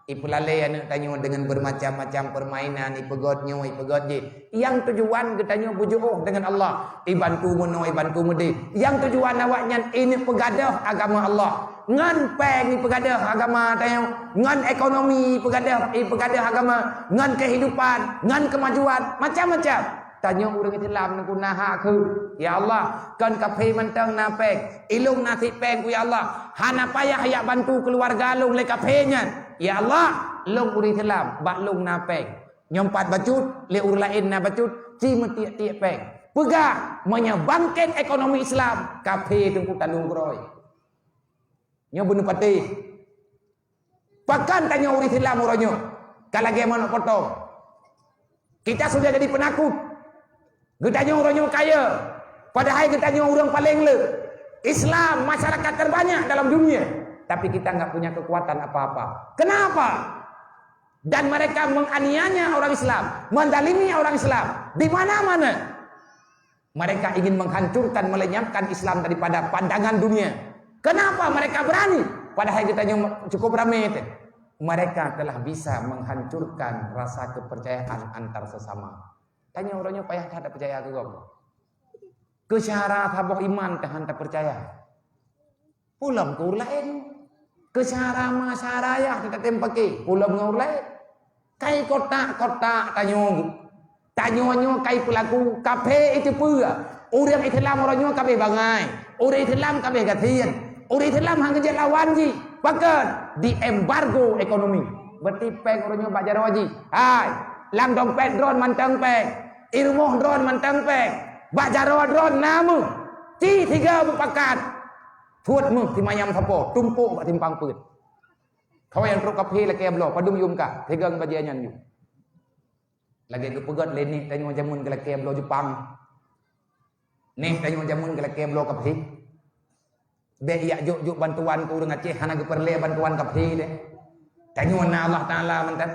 Ipeulalée aneuk tanyoe deungon bermacam-macam permainan, ipeugét nyoe, ipeugét jih. Nyang tujuan geutanyoe beujiôh deungon Allah, ibantu meunoe, ibantu meudeh. Nyang tujuan awaknyan ini peugadôh agama Allah. Ngon péng ipeugadôh agama tanyoe, ngon ekonomi ipeugadôh, ipeugadôh agama, ngon kehidupan, ngon kemajuan, macam-macam. Tanyoe ureuëng Islam neuguna hak keu, "Ya Allah, kon kafé mantong na péng, ilôn na sit péng ku ya Allah, hana payah jak bantu keuluwarga lôn lé kafé nyan. Ya Allah, lôn ureuëng Islam, bak lôn na péng." Nyoe pat bacut, lé ureuëng laén na bacut, ci meutiek-tiek péng. Peugah, meunyoe bangkét ekonomi Islam, kafé teungku taleueng keudroe. Nyoe beuneupatéh. Pakon tanyoe ureuëng Islam uroe nyoe ka lagée manok potong? Kita sudah jadi penakut. Geutanyoe uroe nyoe kaya, padahai geutanyoe ureuëng paleng le. Islam masyarakat terbanyak dalam dunia, tapi kita nggak punya kekuatan apa-apa. Kenapa? Dan mereka menganiaya orang Islam, menzalimi orang Islam di mana-mana. Mereka ingin menghancurkan, melenyapkan Islam daripada pandangan dunia. Kenapa mereka berani? Padahai geutanyoe cukup ramé teuh. Mereka telah bisa menghancurkan rasa kepercayaan antar sesama. Tanyoe uroe nyoe payah that tapeucaya keu gob. Keu syara saboh iman teuh han tapeucaya. Peue lom keu ureuëng laén. Keu syara ma syara yah teutatém paké, peue lom ngon ureuëng laén. Kai kotak-kotak tanyoe. Tanyoe nyoe kai peulaku, kafé iteupeue. Ureuëng Islam uroe nyoe ka abéh bangai. Ureuëng Islam ka abéh gasien. Ureuëng Islam han geujeuet lawan jih. Pakon? Di embargo ekonomi. Berarti péng uroe nyoe bak jaroe jih. Hai, lam dompet droen mantong péng. I rumoh droen mantong péng. Bak jaroe droen na meuh. Ci sigoe meupakat. Peuet meuh simanyam sapo, tumpôk bak simpang peuet. Tho nyang trok kafé lakée bloe, padum yum ka, teugang bajée nyan yum. Lagée geupeugét lé neh tanyoe jameun geulakée bloe Jepang. Neh tanyoe jameun geulakée bloe kafé. Bék jak jok-jok bantuan keu ureuëng Aceh, hana geupeureulée bantuan kafé deh. Tanyoe na Allah Taala mantong.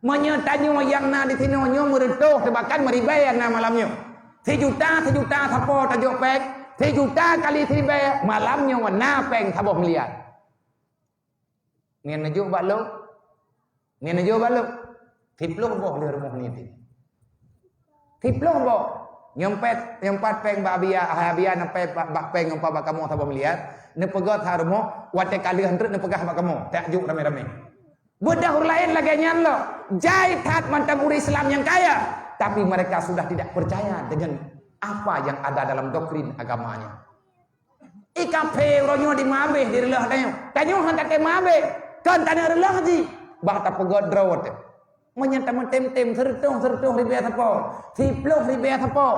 Meunyoe tanyoe nyang na di sinoe nyoe meureutôh teubakan meuribée na malam nyoe. Sijuta, sijuta sapo tajok péng, sijuta kali siribée, malam nyoe na péng saboh miliar. Ngieng neujok bak lôn. Ngieng neujok bak lôn. Siploh boh lé rumoh niti. Siploh boh. Nyompet, nyompat péng bak Abia, hai Abia, nyompat bak, bak péng nyompat bak kamoe saboh miliar. Neupeugét that rumoh, watée ka lheueh treuk neupeugah bak kamoe. Tak juk ramé-ramé. Beudah ureuëng laén lagée nyan lom. Jai that mantong ureuëng Islam nyang kaya, tapi mereka sudah tidak percaya dengan apa yang ada dalam doktrin agamanya. I kafé uroe nyoe dimeuabéh di reuloh tanyoe. Tanyoe han tatem meuabéh. Kon taneuk reuloh jih. Bah tapeugét droe teuh. Meunyoe tameutem-tem seureutôh-seureutôh ribée sapo, siploh ribée sapo.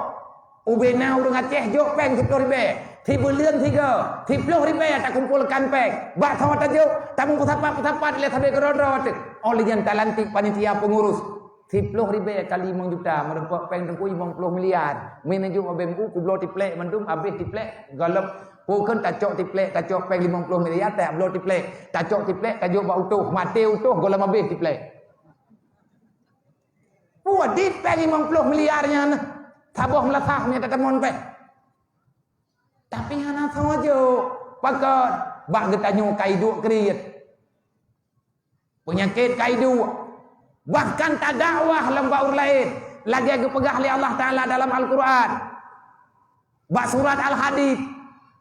Ubena ureuëng Aceh jok péng siploh ribée. Sibuleuen sigoe, siploh ribée takumpolkan péng. Bak sawa tajok, tameusapat-sapat lé sabe keudroe-droe teuh. Óh lheueh nyan talantik panitia peungurus. Siploh ribée ka limong juta, meurumpok péng teungku limong ploh miliar. Meuneujok abéh meu kubloe tiplek mandum, abéh tiplek, golom pukon tacok tiplek, tacok péng limong ploh miliar, tajak bloe tiplek. Tacok tiplek, tajok bak utoh, maté utoh, golom abéh tiplek. Peue dit péng limong ploh miliar nyan, saboh meulasah meunan tatamon péng. Tapi hana soe jok, pakon bak geutanyoe ka iduek kriet. Peunyakét ka iduek. Bahkan tadakwah lom bak ureuëng laén, lagée geupeugah lé Allah Taala dalam Al-Quran. Bak surat Al-Hadid,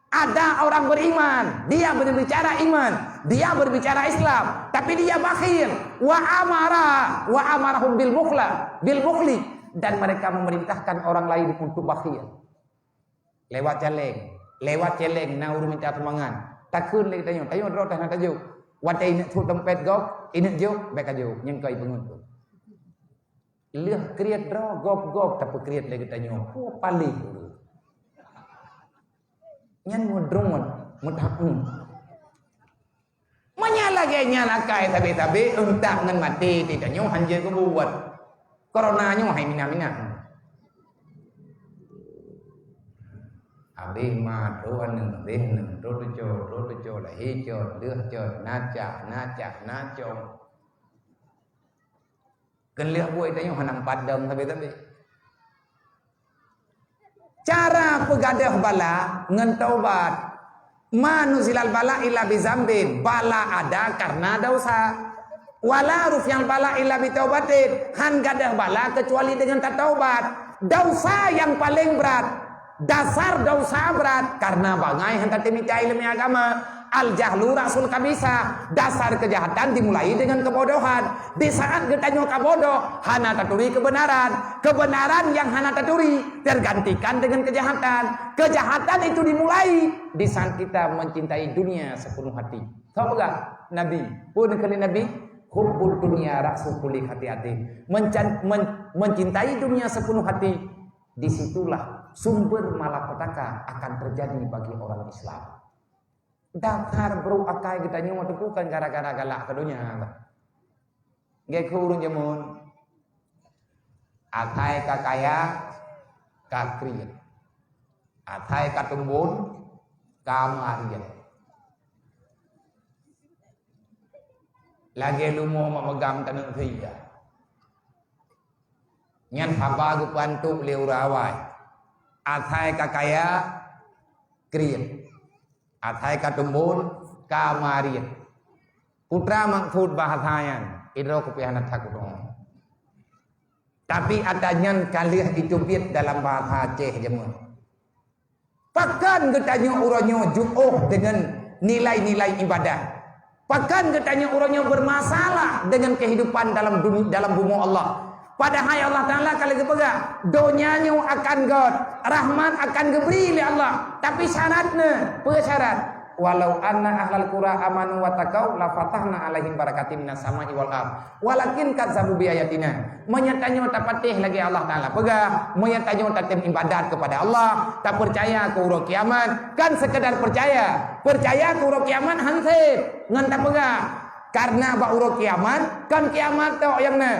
ada orang beriman, dia berbicara iman, dia berbicara Islam, tapi dia bakhil. Wa amara, wa amarahum bil bukhla, bil bukhli, dan mereka memerintahkan orang lain untuk bakhil. Lewat caleng, lewat caleng na ureuëng mita sumbangan. Takheun lé geutanyoe, tanyoe droe teuh hana tajok. Watée ineuk sot dompet gob, ineuk jok, bék ka jok, nyang keu ipeungeut. Lheueh kriet droe gob-gob tapeukriet lé geutanyoe. Peue paléh ureuëng. Nyan meudroe, meutaun. Meunyo lagée nyan akai sabe-sabe, euntak ngon maté, tanyoe hanjeuet geubuet. Corona nyoe hai mina-mina. Abéh ma, droe aneuk, abéh aneuk, droe teucok, droe teucok, lahé cok, lheueh cok, na cah, na cah, na cong. Keu lheueh buet tanyoe hana meupadong sabe-sabe. Cara peugadôh bala ngon taubat. Ma nuzilal bala illa bizambin. Bala ada karena dosa. Wala rufi'al bala illa bitaubatin. Han gadôh bala keucuali deungon tataubat. Dosa nyang paleng brat. Dasar dosa brat karena bangai han tatem mita ileumé agama. Al-jahlu ra'sul khabithah, dasar keujahatan dimulai deungon keubodohan. Di saat geutanyoe ka bodoh, hana taturi keubeunaran. Keubeunaran nyang hana taturi tergantikan deungon keujahatan. Keujahatan itu dimulai di saat kita mencintai dunia sepenuh hati. Soe peugah? Nabi. Peue neukheun lé Nabi? Hubbud dunya ra'su kulli khati'atin. Mencan-, men-, mencintai dunia sepenuh hati, di situlah sumber malapetaka akan terjadi bagi orang Islam. Dasar brok akai geutanyoe teupeu kan gara-gara galak keu donya. Gét keu ureuëng jameun. Asai ka kaya, ka kriet. Asai ka tumbon, ka meuariet. Lagée lumoe mak meugam taneuk seuya. Nyan haba geupeuantok lé ureuëng awai. Asai ka kaya, kriet. Asai ka tumbon, ka meuariet. Putra maksud bahasa nyan, idroe kupiah na that kudong. Tapi ata nyan ka lheueh jiteubiet dalam bahasa Aceh jameun. Pakon geutanyoe uroe nyoe jiôh deungon nilai-nilai ibadah? Pakon geutanyoe uroe nyoe bermasalah deungon kehidupan dalam duni-, dalam bumoe Allah? Padahai Allah Taala ka lheueh geupeugah, donya nyoe akan göt, rahmat akan geubri lé Allah. Tapi syaratna, peue syarat? "Walau anna ahlal qura amanu wattaqau lafatahna 'alaihim barakatim minas sama'i wal ardh, walakin kazzabu biayatina." Meunyoe tanyoe tapatéh lagée Allah Taala peugah, meunyoe tanyoe tatem ibadat keupada Allah, tapeucaya keu uroe kiamat, kan seukeudar peucaya. Peucaya keu uroe kiamat han sép, ngon tapeugah, Karena bak uroe kiamat, kon kiamat tok nyang na.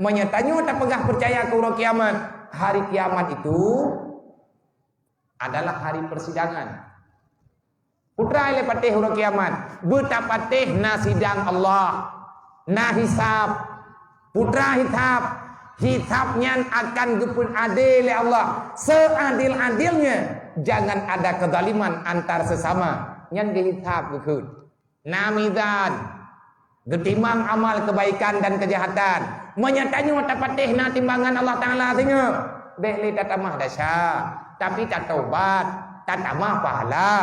Meunyoe tanyoe tapeugah peucaya keu uroe kiamat, hari kiamat itu adalah hari persidangan. Peue teuma lé patéh uroe kiamat? Beutapatéh na sidang Allah, na hisab. Peue teuma hisab? Hisab nyan akan geupeuadé lé Allah seadil-adilnya. Jangan ada kezaliman antar sesama. Nyan geuhisab geukheun. Na mizan, geutimang amal kebaikan dan kejahatan. Meunyoe tanyoe tapatéh na timbangan Allah Taala singoh, bék lé tatamah desya, tapi tatobat, tatamah pahala.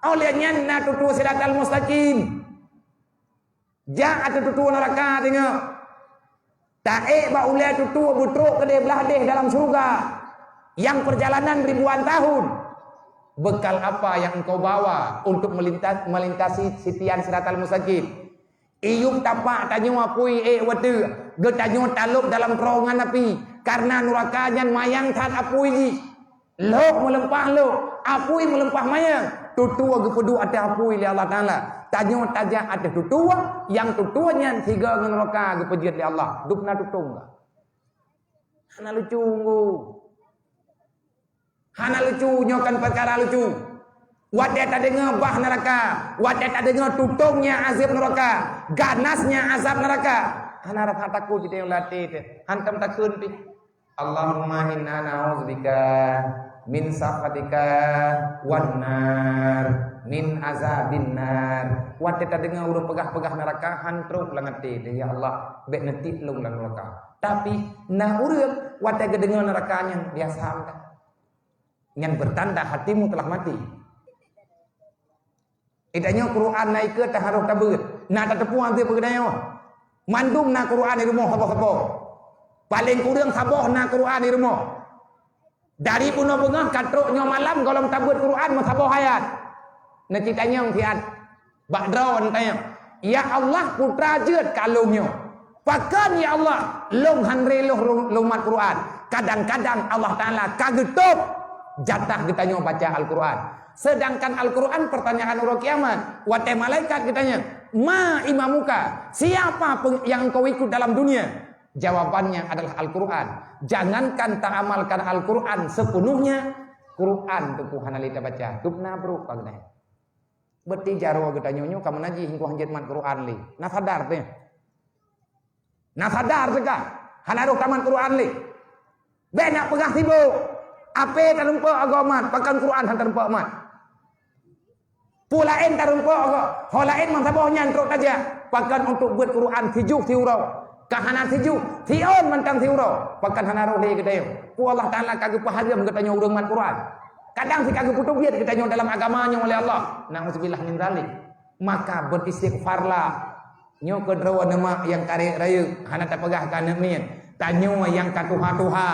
Óh lheueh nyan na tutoe siratal mustaqim. Jak ateueh tutoe neuraka singoh. Taék bak ulée tutoe beutrok keudeh blaih deh dalam syeuruga, nyang peurjalanan ribuan tahun. Bekal apa nyang engkau bawa untuk melintas, melintasi sitian siratal mustaqim? Iyup tapak tanyoe apui ék watée geutanyoe talop dalam terowongan api, kareuna neuraka nyan manyang that apui jih. Lhok meuleumpah lhok, apui meuleumpah manyang, tutoe geupeuduek ateueh apui lé Allah Taala. Tanyoe tajak ateueh tutoe, nyang tutoe nyan sigoe ngon neuraka geupeujeuet lé Allah. Dubna tutong ka. Hana lucu ngu. Hana lucu, nyoe kan peukara lucu. Watée tadeungoe bah neuraka, watée tadeungoe tutong nyang azab neuraka, ganas nyang azab neuraka, hana rasa takot di dalam até teuh. Hantom takheun pih. Allahumma inna na'udzubika min sakhatika wan nar, min azabin nar. Watée tadeungoe ureuëng peugah-peugah neuraka, han trok lam até teuh, "Ya Allah, bék neutiek lôn lam neuraka." Tapi na ureuëng watée geudeungoe neuraka nyan biasa mantong. Nyan beutanda hatimu telah mati. Geutanyoe Quran na ikeue taharôh tabeuet, na tateupeue hantu peugeutanyoe. Mandum na Quran di rumoh saboh-saboh. Paleng kureueng saboh na Quran di rumoh. Dari bunoe beungoh ka trok nyoe malam gohlom tabeuet Quran meusaboh ayat. Neucit tanyong siat bak droe tanyong, "Ya Allah, peue teuma jeuet keu lôn nyoe? Pakon ya Allah, lôn han reuloh lôn mat Quran?" Kadang-kadang Allah Taala ka geutôb jatah geutanyoe baca Al-Quran. Sedangkan Al-Quran pertanyaan uroe kiamat. Watée malaikat geutanyong, "Ma imamuka? Siapa peng-, yang engkau ikut dalam dunia?" Jawabannya adalah Al-Quran. Jangankan taamalkan Al-Quran sepenuhnya, Quran teupeu hana lé tabaca. Dubna brok ka geutanyoe. Beuti jaroe geutanyoe nyoe ka meunajih hinggoh hanjeuet mat Quran lé. Na sadar teuh? Na sadar teuh ka? Hana rhoh tamat Quran lé. Bék nak peugah sibok. Ape tarumpok agoe mat, pakon Quran han tarumpok mat. Peue laén tarumpok agoe, ho laén meusaboh nyan trok tajak, pakon untuk beuet Quran sijuh siuroe. Ka hana sijuh, siôn mantong siuroe, pakon hana rhoh lé geutanyoe. Peue Allah Taala ka geupeuhareuem geutanyoe ureuëng mat Quran. Kadang si ka geupeutubiet geutanyoe dalam agama nyoe oleh Allah. Nauzubillah min zalik. Maka beuistighfarlah. Nyoe keudroe neumak nyang karek rayeuk, hana tapeugah keu aneuk miet. Tanyoe nyang ka tuha-tuha,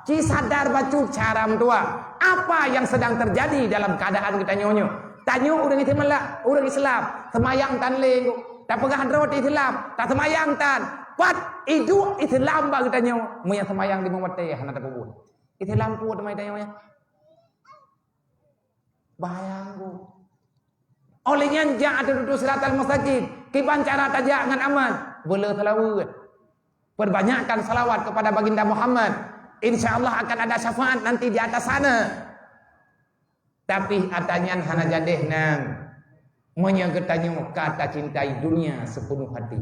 ci sadar bacut cara meutuha. Apa yang sedang terjadi dalam keadaan geutanyoe nyoe? Tanyoe ureuëng Islam, ureuëng Islam, seumayang tan lé, tapeugah droe Islam, taseumayang tan. Pat iduek Islam bak geutanyoe, meunyo seumayang di watée hana tapeubuet. Islam peue teuma tanyoe nyan? Bahaya ngon. Óh lheueh nyan jak ateueh tutoe siratal mustaqim. Kiban cara tajak ngon aman? Beu le seulaweuet. Perbanyakkan salawat kepada Baginda Muhammad. Insya Allah akan ada syafaat nanti di atas sana. Tapi ata nyan hana jadeh nang. Meunyo geutanyoe ka tacintai dunia sepenuh hati.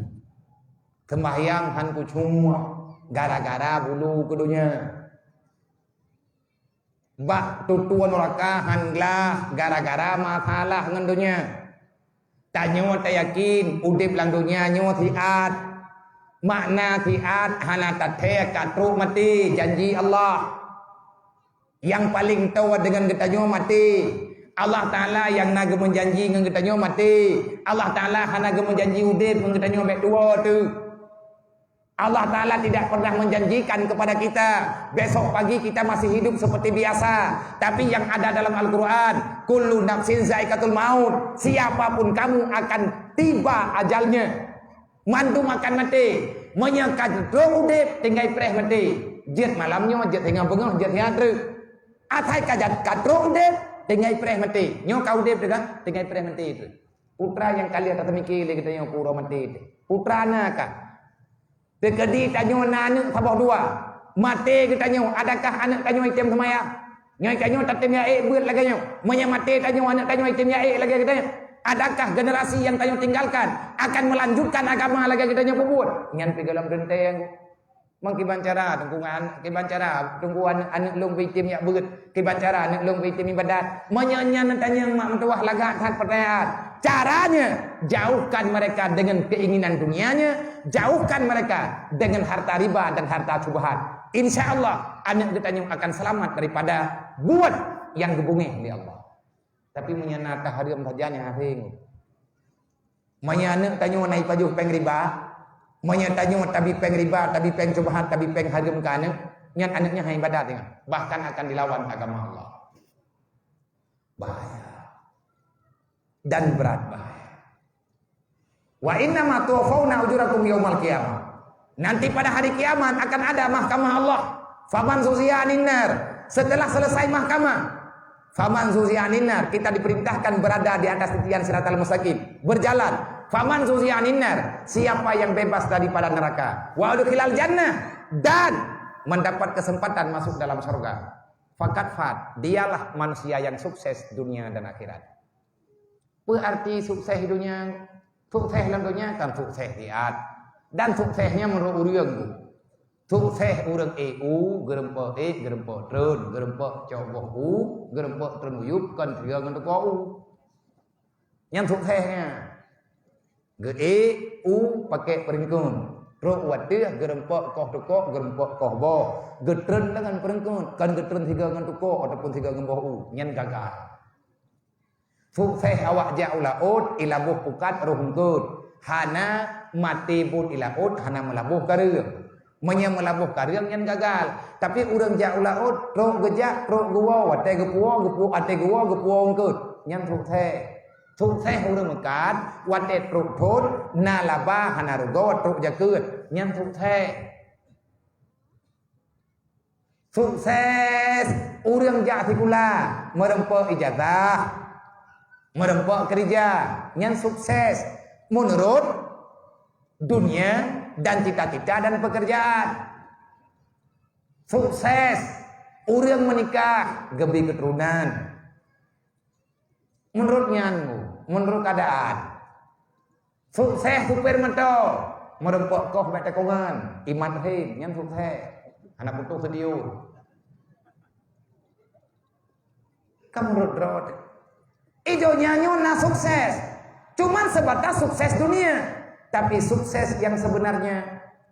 Seumbahyang han kucuma gara-gara bulu keu dunia. Bak tutoe nuraka han glah gara-gara masalah ngon donya. Tanyoe tayakin udeb lam donya nyoe siat. Makna siat hana tathée ka trok maté, janji Allah. Nyang paleng toe deungon geutanyoe maté. Allah Taala nyang na geumeujanji ngon geutanyoe maté. Allah Taala hana geumeujanji udeb ngon geutanyoe bék tuwoe teuh. Allah Taala tidak pernah menjanjikan kepada kita, besok pagi kita masih hidup seperti biasa. Tapi yang ada dalam Al-Quran, "Kullu nafsin zaikatul maut." Siapapun kamu akan tiba ajalnya. Mandum akan maté. Meunyoe ka trok udeb, tinggai preh maté. Jeuet malam nyoe, jeuet singoh beungoh, jeuet siat treuk. Asai ka jat-, ka trok udeb, tinggai preh maté. Nyoe ka udeb teuh ka, tinggai preh maté treuk. Putra nyang ka lheueh taseumike lé geutanyoe keu uroe maté teuh. Putra na ka. Teukeudi tanyoe na aneuk saboh dua. Maté geutanyoe, adakah aneuk tanyoe item seumayang? Nyoe tanyoe tatem jak ék beuet lagée nyoe. Meunyoe maté tanyoe, aneuk tanyoe item jak ék lagée geutanyoe, adakah generasi nyang tanyoe tinggalkan akan melanjutkan agama lagée geutanyoe peubuet? Nyan pih gohlom teuntée. Mang kiban cara teungku ngan, kiban cara teungku aneuk, aneuk lôn beuitem jak beuet, kiban cara aneuk lôn beuitem ibadat. Meunyoe nyan tanyong mak meutuwah lagak that peutanyaan. Caranya, jauhkan mereka dengan keinginan dunianya, jauhkan mereka dengan harta riba dan harta syubhat. Insya Allah, aneuk geutanyoe akan selamat daripada buet nyang geubungéh lé Allah. Tapi meunyoe na tahareuem saja nyan asing. Meunyoe aneuk tanyoe na ipajoh péng riba, meunyoe tanyoe tabi péng riba, tabi péng syubhat, tabi péng hareuem keu aneuk, nyan aneuk nyan hana ibadat ingat. Bahkan akan dilawan agama Allah. Bahaya. Dan berat bahaya. "Wa innama tuwaffawna ujurakum yaumal qiyamah." Nanti pada hari kiamat akan ada mahkamah Allah. "Faman zuhziha 'anin nar." Setelah selesai mahkamah, "Faman zuhziha 'anin nar," kita diperintahkan berada di atas titian siratal mustaqim, berjalan. "Faman zuhziha 'anin nar," siapa yang bebas daripada neraka. "Wa udkhilal jannah," dan mendapat kesempatan masuk dalam surga. "Faqad faz," dialah manusia yang sukses dunia dan akhirat. Peue arti sukses donya? Sukses lam donya kan sukses siat. Dan sukses nyan meunurot ureuëng tu. Sukses ureuëng ék u, geureumpok ék, geureumpok treun, geureumpok cok boh u, geureumpok treun u yup, kon sigoe ngon tukoe u. Nyan sukses nyan. Geuék u pakai peurengkon. Trok u ateueh, geureumpok koh tukoe, geureumpok koh boh. Geutreun deungon peurengkon, kon geutreun sigoe ngon tukoe ataupun sigoe ngon boh u. Nyan gagal. Sukses awak jak u laôt, ilaboh pukat roh eungkôt. Hana maté buet i laôt, hana meulaboh kareueng. Meunyoe meulaboh kareueng nyan gagal. Tapi ureuëng jak u laôt, trok geujak, trok geuwoe, watée geupuwoe, geupuwoe, watée geuwoe, geupuwoe eungkôt. Nyan sukses. Sukses ureuëng meukat, watée trok thon, na laba, hana rugoe, trok jakeuet. Nyan sukses. Sukses ureuëng jak sikula, meureumpok ijazah, meureumpok keurija, nyan sukses meunurot dunia dan cita-cita dan pekerjaan. Sukses ureuëng meunikah, geubi keuturonan. Meunurot nyan, meunurot keuadaan. Sukses supir moto, meureumpok koh bak tikongan, imat hén, nyan sukses. Hana putôh seudiu. Ka meunurot droe teuh. I donya nyoe na sukses. Cuman sebatas sukses dunia. Tapi sukses yang sebenarnya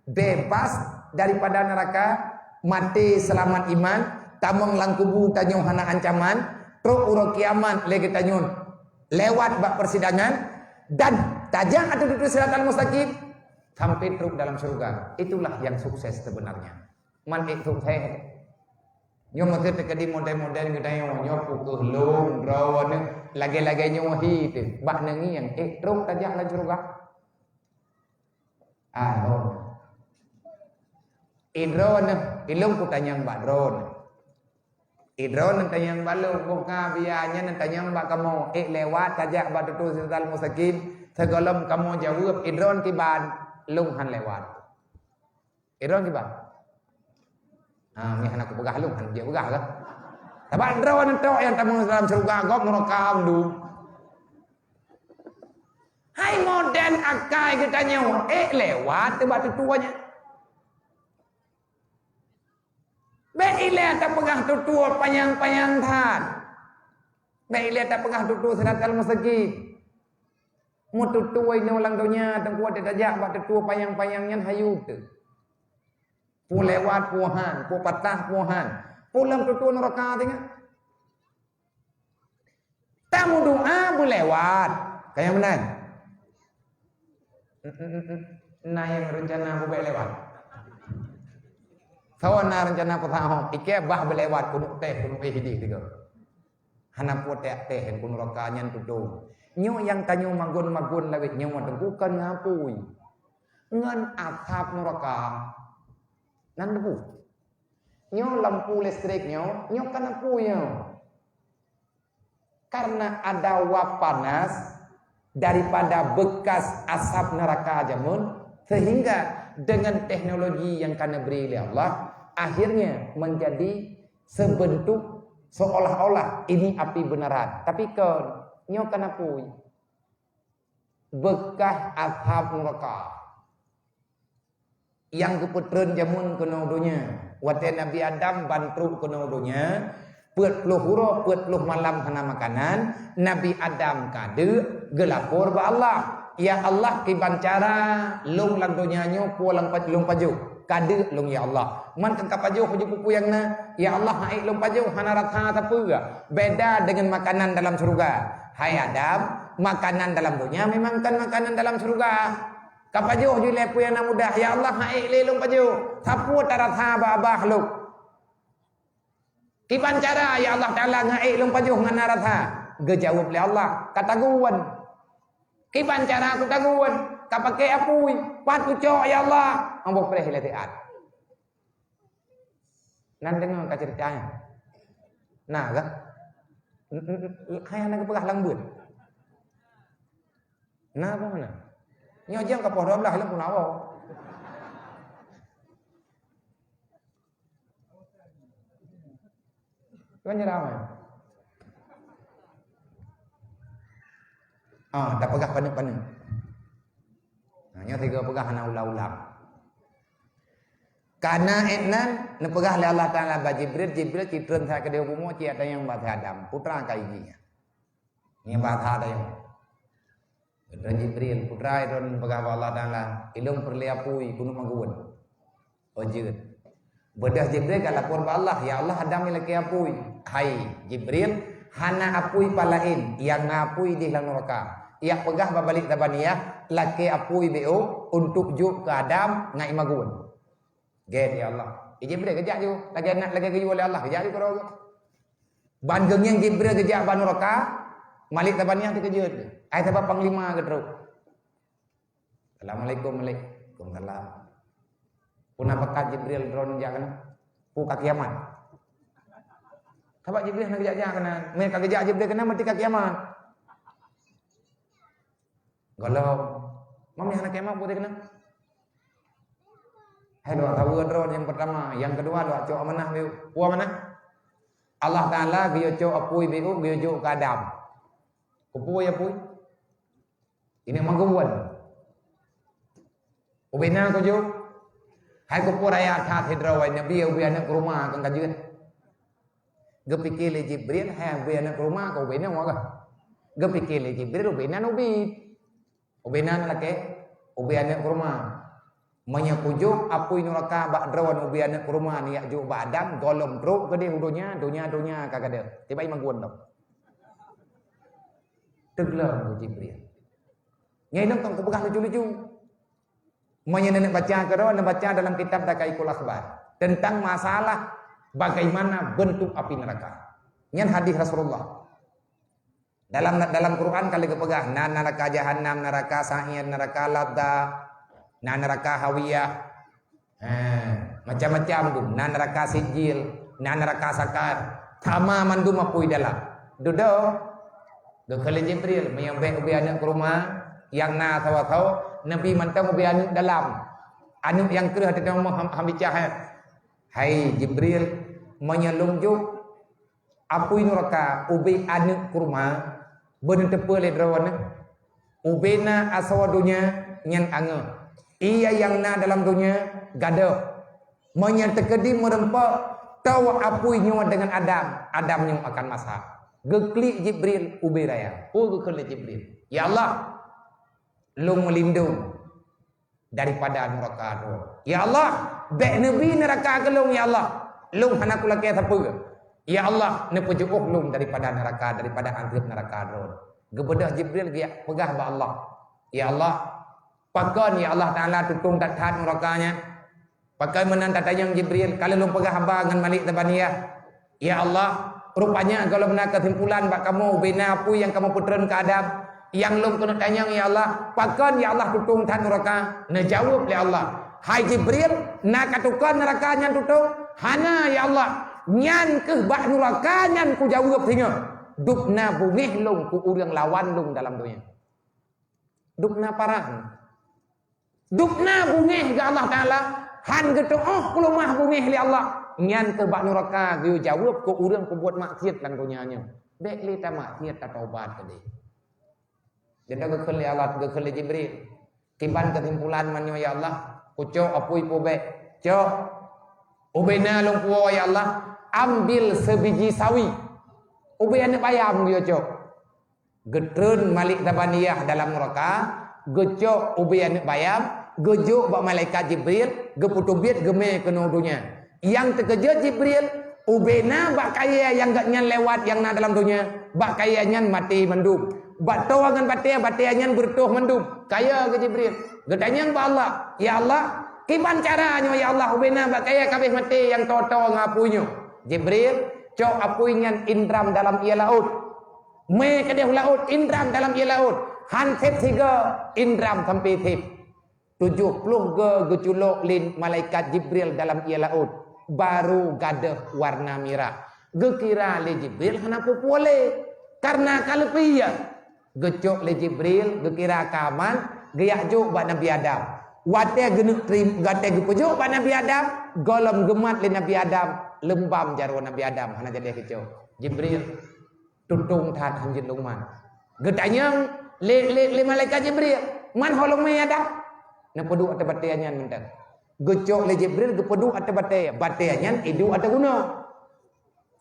bebas daripada neraka, maté seulamat iman, tamong lam kubu tanyoe hana ancaman, trok uroe kiamat lé geutanyoe lewat bak persidangan, dan tajak ateueh dudoe siratal mustaqim sampai trok dalam syurga. Itulah yang sukses sebenarnya. Man ék sukses. Nyoe meukeue teukeudi model-model geutanyoe, nyoe pukeuh lôn, droeneuh, lagée-lagée nyoe hi teuh. Bak neungieng ék trok tajak lam syurga. Ah, oh. I droeneuh, ilôn kutanyong bak droeneuh. I droeneuh tanyong bak lôn, boh ka biya nyan tanyong bak kamoe. Ék lewat tajak bak tutoe siratal mustaqim, sigohlom kamoe jaweueb, i droeneuh kiban, lôn han lewat. I droeneuh kiban. Ah, mi hana kupeugah lôn, han jeuet peugah kah? Sabab droeneuh tok nyang tamong dalam syeuruga gob nuraka dum. Hai modern akai geutanyoe, ék lewat teuh bak tutoe nyan. Bék ilée tapeugah tutoe panyang-panyang that. Bék ilée tapeugah tutoe siratal mustaqim. Meututoe inoe lam donya teungku watée tajak bak tutoe panyang-panyang nyan hayeu teuh. Peue lewat peue han, peue patah peue han. Peue lam tutoe nuraka teuh nyan. Tameudoa beulewat. Ka nyang meunan. Na nyang reuncana beubek lewat. Sawan na reuncana peusaho, ikée bah beulewat keuneuk teh keuneuk éh idéh tiga. Hana peue teh teh keuneuk raka nyan tudong. Nyoe nyang tanyoe magun-magun lawét nyoe teungku kon ngapui. Ngon asap nuraka. Nan debu. Nyoe lampu listrik nyoe, nyoe kan apui nyoe. Karena ada uap panas, daripada bekas asap neraka jameun, sehingga dengan teknologi yang ka neubri lé Allah, akhirnya menjadi sebentuk seolah-olah ini api beneran. Tapi kon, nyoe kan apui. Bekas asap neraka. Nyang geupeutreun jameun keunoe donya. Watée Nabi Adam ban trok keunoe donya, peuet ploh uroe, peuet ploh malam hana makanan, Nabi Adam ka deuk geulapor bak Allah, "Ya Allah, kiban cara lôn lam donya nyoe po lam pa-, lôn pajoh? Ka deuk lôn, ya Allah. Man ka pajoh pajoh peue-peue nyang na, ya Allah, han ék lôn pajoh, hana rasa sapeue. Beda dengan makanan dalam syurga." Hai Adam, makanan dalam donya memang kon makanan dalam syurga. Ka pajoh jih lé peue nyang na mudah, "Ya Allah, han ék lé lôn pajoh. Sapeue tarasa bak babah lôn? Kiban cara, ya Allah Taala, han ék lôn pajoh ngon na rasa?" Geujaweueb lé Allah, "Ka taguon." "Kiban cara kutaguon?" "Ka pakai apui." "Pat kucok, ya Allah?" Amboh preh lé siat. Nan deungoe ka ceurita nyan? Na kah? N-, n-, n-, hai hana geupeugah lam buet. Na apa mana? Nyoe jeuem ka poh dua belas lom pun awak. Kan nyeramai. Ah, dah peugah paneuk-paneuk. Nah, nyoe sigoe peugah hana ulang-ulang. Kana ék nan neupeugah lé Allah Taala bak Jibril, Jibril citron that keudéh bumoe, ci atanyong bak Adam, putra ka iji nyan. Nyan bak that atanyong. Kata Jibril, putra, ilôn peugah bak Allah Taala, ilôn peureulée apui keuneuk maguon. Oh jeuet. Beudôh Jibril ka lapor bak Allah, "Ya Allah, Adam lakée apui." "Hai Jibril, hana apui pat laén, nyang na apui di lam nuraka. Jak peugah bak Malik Zabaniyah, lakée apui beu untuk jok keu Adam ngon imagun." Gét ya Allah. Jibril geujak ju, lagée nak lagée geuyue lé Allah, geujak ju keudroe. Ban geungieng Jibril geujak bak nuraka, Malik Zabaniyah teukeujot. Ai sabab panglima geutrok. "Assalamualaikum, Malik." "Waalaikumsalam." "Peue na pakat Jibril droeneuh jak keunan?" "Peue ka kiamat." Sabab Jibril hana geujak-jak keunan. Meunyo ka geujak Jibril keunan, meuti ka kiamat. Gohlom. Meunyo hana kiamat, peue keunan? Hai, lôn saweue droe nyang peurtama, nyang keudua lôn cok amanah lé. Peue amanah? Allah Taala geuyue cok apui beu geuyue jok keu Adam. Keupeue apui? Ineuk manggon. Ubena kujok. Hai keupeue raya that sidroe wai Nabi ubé aneuk keuruma kon ka jeuet. Geupike lé Jibril, hai ubé aneuk keuruma ka ubena wagah. Geupike lé Jibril ubena ubit. Ubena lakée, ubé aneuk keuruma. Meunyo kujok apui nuraka bak droe ubé aneuk keuruma nyak jok bak Adam, gohlom trok keudeh u donya, donya-donya ka gadôh. Tiba iman guon dong. Teuglom Jibril. Nyai nonton kupeugah lucu-lucu. Meunyo neuneuk baca keudroe, neubaca dalam kitab Daqaiqul Akhbar tentang masalah bagaimana bentuk api neraka. Nyan hadis Rasulullah. Dalam, dalam Quran ka lheueh geupeugah, na neraka Jahannam, neraka Sa'ir, neraka Ladha, na neraka Hawiyah. Ha, macam-macam tu. Na neraka Sijil, na neraka Sakar. Sama mandum apui dalam. Dudoe, geukheun lé Jibril, meunyo bék ubé aneuk keuruma, nyang na sawa-sawa, Nabi mantong ubé aneuk dalam. Aneuk nyang kreueh teuma ham, ham bicah, eh. Hai Jibril, meunyo lôn jok apui nuraka ubé aneuk keuruma, beuneuteupeue lé droeneuh. Ubena asoe donya nyan angoh. Ie nyang na dalam donya gadôh. Meunyo teukeudi meureumpok, toh apui nyoe deungon Adam, Adam nyoe akan masak. Geuklik Jibril ubé raya. Peue geukheun lé Jibril? Ya Allah, lôn meulindong daripada nuraka droe. Ya Allah, bék neubi nuraka keu lôn, ya Allah. Lôn hana kulakée sapeue. Ya Allah, neupeujeuôh lôn daripada nuraka, daripada azeueb nuraka droe. Geubeudôh Jibril geujak peugah bak Allah, "Ya Allah, pakon ya Allah Taala tutong that-that nuraka nyan?" Pakon meunan tatanyong Jibril, ka lheueh lôn peugah haba ngon Malik Zabaniyah, "Ya Allah, rupanya gohlom na keusimpulan bak kamoe ubena apui nyang kamoe peutreun keu Adam. Nyang lôn keuneuk tanyong, ya Allah, pakon ya Allah tutong that nuraka?" Neujaweueb lé Allah, "Hai Jibril, na katukon nuraka nyan tutong?" "Hana, ya Allah. Nyan keuh bak nuraka nyan kujaweueb singoh. Dub na beungéh lôn keu ureuëng lawan lôn dalam donya." Dubna paran. Dubna beungéh keu Allah Taala, han geuteuôh peuleumah beungéh lé Allah. Nyan keuh bak nuraka geuyue jaweueb keu ureuëng peubuet maksiet lam donya nyoe. Bék lé tamaksiet, tataubat keudeh. Jadi geukheun lé Allah, geukheun lé Jibril. Kiban keusimpulan meunyoe ya Allah, kucok apui peue bék. Cok. Ubena lôn puwoe ya Allah, ambil sebiji sawi. Ubé aneuëk bayam geuyue cok. Geutreun Malik Zabaniyah dalam nuraka, geucok ubé aneuëk bayam, geujok bak malaikat Jibril, geupeuteubiet geumé keunoe donya. Nyang teukeujot Jibril, ubena bak kayée nyang gobnyan lewat nyang na dalam donya, bak kayée nyan maté mandum. Bak toe ngon batée, batée nyan beureutoh mandum. Kayée keu Jibril. Geutanyong bak Allah, "Ya Allah, kiban cara nyoe ya Allah, ubena bak kayée ka abéh maté nyang toe-toe ngon apui nyoe?" Jibril, "Cok apui nyan indram dalam ié laôt." Mé keudeh u laôt, indram dalam ié laôt. Han sép sigoe, indram sampoe sép. Tujoh ploh goe geuculok lé malaikat Jibril dalam ié laôt, barô gadôh warna mirah. Geukira lé Jibril hana peue-peue lé, kareuna ka leupie. Geucok lé Jibril, geukira ka aman, geujak jok bak Nabi Adam. Watée geuneuk teurim-, watée geupeujok bak Nabi Adam, gohlom geumat lé Nabi Adam, leumbam jaroe Nabi Adam, hana jadi geucok. Jibril, tutong that hanjeuet lôn man. Geutanyong lé, lé, lé malaikat Jibril, "Man ho lôn mé Adam?" Neupeuduek ateueh batée nyan mantong. Geucok lé Jibril, geupeuduek ateueh batée, batée nyan iduek ateueh gunong.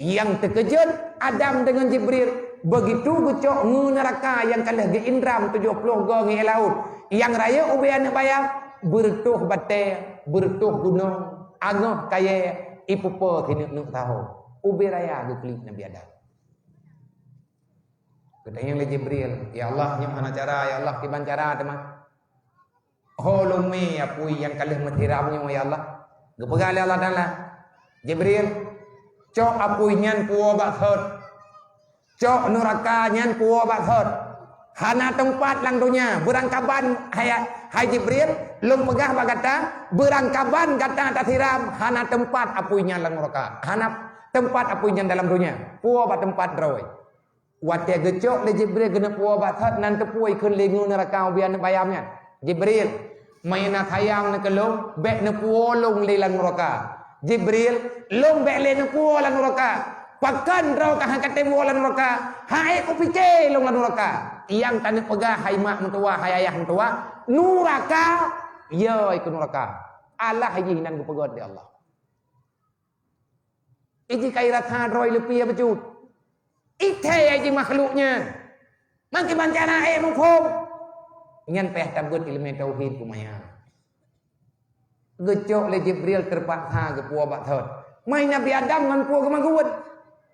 Nyang teukeujot Adam deungon Jibril, beugitu geucok ngon nuraka nyang ka lheueh geuindram tujoh ploh goe ngon ié laôt, nyang rayeuk ubé aneuëk bayam, beureutoh batée, beureutoh gunong, angoh kayée, ipeupo sineuk-neuk saho. Ubé raya geuklik Nabi Adam. Geutanyong lé Jibril, "Ya Allah, nyoe hana cara, ya Allah, kiban cara teuma? Ho lôn mé apui nyang ka lheueh meusiram nyoe, ya Allah?" Geupeugah lé Allah Taala, "Jibril, cok apui nyan puwoe bak sot. Cok nuraka nyan puwoe bak sot. Hana teumpat lam donya, beurangkaban, hai, hai Jibril, lôn peugah bak gata, beurangkaban gata tasiram, hana teumpat apui nyan lam nuraka. Hana teumpat apui nyan dalam donya. Puwoe bak teumpat droe." Watée geucok lé Jibril keuneuk puwoe bak sot, nan teupeu ikheun lé ngon nuraka ubé aneuëk bayam nyan, "Jibril, meunyoe na sayang neuh keu lôn, bék neupuwoe lôn lé lam nuraka. Jibril, lôn bék lé neupuwoe lam nuraka. Pakon droe ka han ka tém woe lam nuraka? Han ék kupike lôn lam nuraka." Nyang taneuk peugah, hai mak meutuwah, hai ayah meutuwah, nuraka, yo, ikheun nuraka. Alah jih nan geupeugét lé Allah. Iji kai rasa droe leupie bacut. Ithée iji makhluk nyan. Mangkiban cara ék muphom. Nyan payah tabeuet ileumé tauhid kumaya. Geucok lé Jibril teupaksa geupuwoe bak sot. Mai Nabi Adam ngon peue geumageuwet.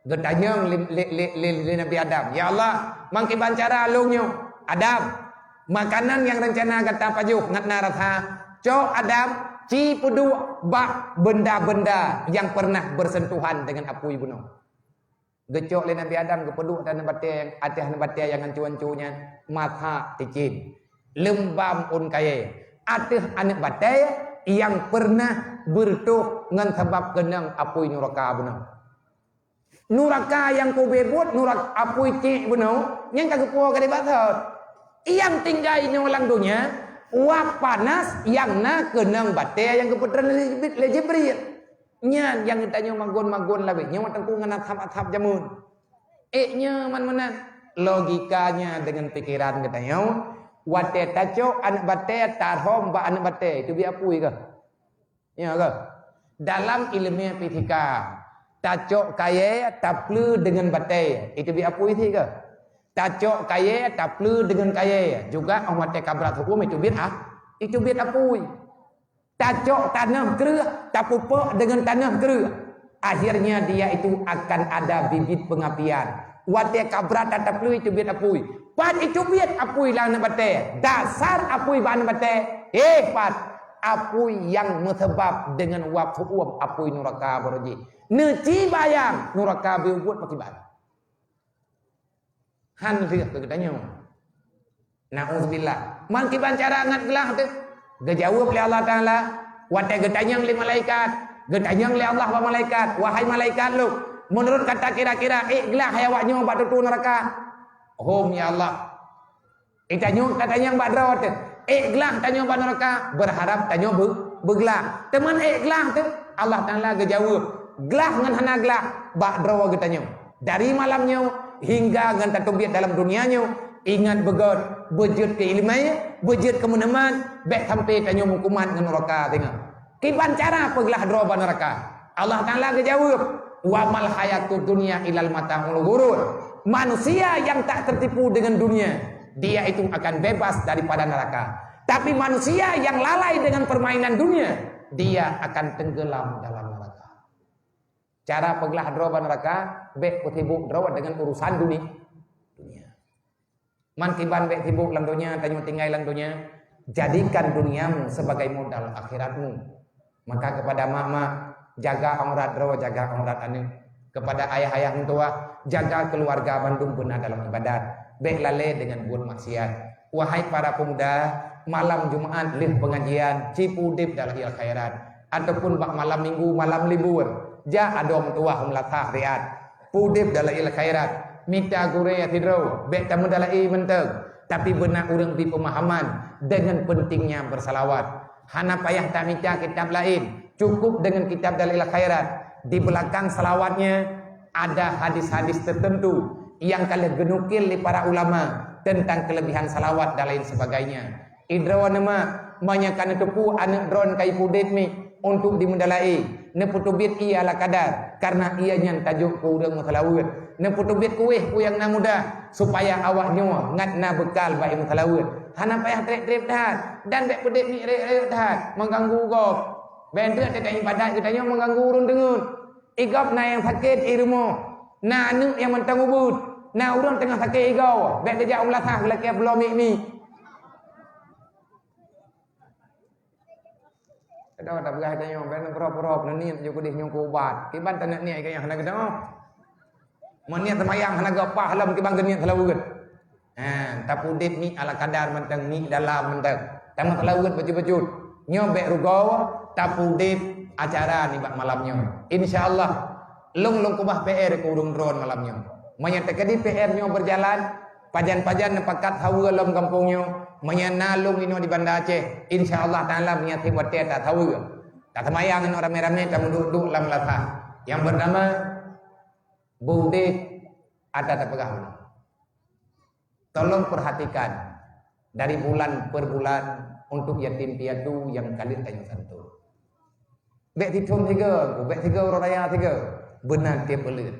Geutanyong lé, lé, lé, lé, lé Nabi Adam, "Ya Allah, mangkiban cara lôn nyoe, Adam, makanan nyang reuncana gata pajoh ngat na rasa, cok Adam, ci peuduek bak benda-benda nyang pernah bersentuhan dengan apui bunoe." Geucok lé Nabi Adam geupeuduek ateueh batée, ateueh batée nyang hanco-hanco nyan, masak cicém, leumbam ôn kayée, ateueh aneuëk batée nyang pernah beureutoh ngon sabab keunong apui nuraka bunoe. Nuraka nyang kube buet, nuraka apui cék bunoe, nyan ka geupuwoe keudeh bak sot. Nyang tinggai nyoe lam donya, uap panas nyang na keunong batée nyang geupeutreun lé Jib-, lé Jibril. Nyan nyang geutanyoe magon-magon lawét nyoe teungku ngon asab-asab jameun. Ék nyoe man meunan. Logikanya deungon pikeran geutanyoe, watée tacok aneuëk batée, tarhom bak aneuëk batée, itu biet apui keuh? Ya ke? Dalam ileumé fisika, tacok kayée, tapleue deungon batée, itu biet apui sit ke? Tacok kayée, tapleue deungon kayée, juga óh watée ka brat huköm, itu biet a-, itu biet apui. Tacok tanoh kreueh, tapeupok deungon tanoh kreueh. Akhirnya dia itu akan ada bibit pengapian. Watée ka brat tapleue, itu biet apui. Pat itu biet apui lam aneuëk batée? Dasar apui bak aneuëk batée, eh, pat apui nyang meuseubab deungon uap huköm apui nuraka baroe jih. Neuci bayang nuraka beubuet pakriban. Han lheueh keu geutanyoe. Na'udzubillah. Mangkiban cara ngat glah teuh? Geujaweueb lé Allah Taala, watée geutanyong lé malaikat, geutanyong lé Allah bak malaikat, "Wahai malaikat lôn, meunurot gata kira-kira ék glah hai awak nyoe bak tutoe nuraka?" "Hom, ya Allah." Eh, tanyoe ka tanyong bak droe teuh. Ék glah tanyoe bak nuraka, berharap tanyoe beu-, beuglah. Teuma ék glah teuh, Allah Taala geujaweueb, glah ngon hana glah, bak droe geutanyoe. Dari malam nyoe hingga ngon tateubiet dalam dunia nyoe, ingat beugöt, beujeuet keu iéleumé, beujeuet keu meunumat, bék sampai tanyoe meukumat ngon nuraka singoh. Kiban cara peuglah droe bak nuraka? Allah Taala geujaweueb, "Wa mal hayatud dunya illal mata'ul ghurur." Manusia yang tak tertipu dengan dunia, dia itu akan bebas daripada neraka. Tapi manusia yang lalai dengan permainan dunia, dia akan tenggelam dalam neraka. Cara peuglah droe bak nuraka, bék peusibok droe dengan urusan duni-, dunia. Man kiban bék sibok lam donya, tanyoe tinggai lam donya, jadikan duniamu sebagai modal akhiratmu. Maka kepada mak-mak, jaga aurat droe, jaga aurat aneuk. Kepada ayah-ayah meutuwah, jaga keluarga bandum beuna dalam ibadat. Bék lalée dengan buet maksiat. Wahai para pemuda, malam Jumaat lheueh pengajian, ci peudeb dalam khairat. Ataupun bak malam Minggu, malam libur, jak adoe meutuwah meulasah riat. Peudeb dalam khairat, mita gurée sidroe, bék tameudalai mantong, tapi beuna ureuëng bi peumahaman dengan pentingnya bersalawat. Hana payah tamita kitab laén, cukup dengan kitab Dalail Khairat. Di belakang salawatnya ada hadis-hadis tertentu yang ka lheueh geunukil lé para ulama tentang kelebihan salawat dan lain sebagainya. Idroe neumak, meunyoe ka neuteupeue aneuëk droen ka ipeudeb mi untuk dimeudalai, neupeuteubiet ie ala kadar, karena ie nyan tajok keu ureuëng meuseulaweuet. Neupeuteubiet kueh peue nyang na mudah, supaya awak nyoe ngat na beukal bak meuseulaweuet. Hana payah treb-treb that, dan bék peudeb mi rayeuk-rayeuk that, mengganggu gob. Bék treuk teuka ibadat geutanyoe mengganggu ureuëng teungeut. Igob na nyang sakét i rumoh, na aneuëk nyang mantong ubeut, na ureuëng teungoh sakét igoe, bék teujak u meulasah lakée pulo mi-mi. Keudroe tapeugah tanyoe, bék neupeurop-peurop, neuniet ju keudeh nyoe keu ubat. Kiban taneuk niet keu nyang hana geutanyoe. Meuniet seumayang hana geupaih lom kiban geuniet seulaweuet. Ha, tapeudeb mi ala kadar mantong, mi dalam mantong. Tameuseulaweuet bacut-bacut. Nyoe bék rugoe, tapeudeb acara nibak malam nyoe. Insya Allah, lôn lôn keubah P R keu ureuëng droen malam nyoe. Meunyoe teukeudi P R nyoe beujalan, pajan-pajan neupakat saweue lom gampông nyoe, meunyoe na lôn inoe di Banda Aceh, insya Allah Taala meunyoe seb watée that saweue. Taseumayang inoe ramé-ramé tameuduek-duek lam lasah. Nyang peurtama, beudeh ata tapeugah ulôn. Tolong perhatikan dari bulan per bulan untuk yatim piatu nyang ka lheueh tanyoe santoe. Bék sithon sigoe, bék sigoe uroe raya sigoe. Beuna tieb buleuen.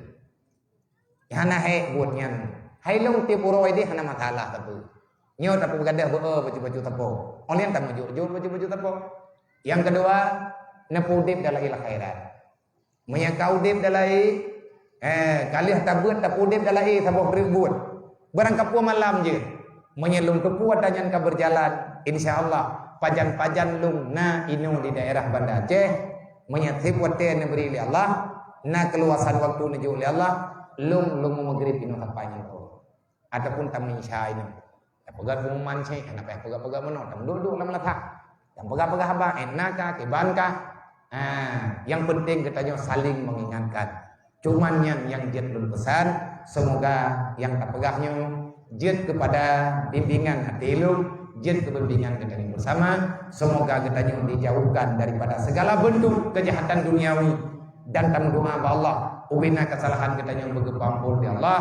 Hana hék buet nyan. Hai lôn tieb uroe deh hana masalah sapeue. Nyoe tapeugadôh beu bacut-bacut sapo. Óh lheueh tameujok-jok bacut-bacut sapo. Nyang keudua, neupeudeb dalam khairat. Meunyoe ka udeb dalai, eh, ka lheueh tabeuet tapeudeb dalai saboh treuk buet. Barang kapeue malam jeuet. Meunyoe lôn teupeue ata nyan ka beujalan, insya Allah pajan-pajan lôn na inoe di daerah Banda Aceh. Meunyoe seb watée neubri lé Allah, na keuluwasan waktu neujok lé Allah, lôn lôn meugrib inoe sapai nyan. Ataupun tameuisya inoe. Tapeugah pengumuman cit, hana payah peugah-peugah meunoe, tameuduek-duek lam lasah. Tameupeugah-peugah haba, eh, na kah, kiban kah. Ha, nyang penting geutanyoe saling mengingatkan. Cuman nyan nyang jeuet lôn pesan, semoga nyang tapeugah nyoe jeuet kepada bimbingan até lôn, jeuet keu bimbingan geutanyoe bersama. Semoga geutanyoe dijauhkan daripada segala bentuk kejahatan duniawi. Dan tameudoa bak Allah, ubena kesalahan geutanyoe beugeupeuampon lé Allah,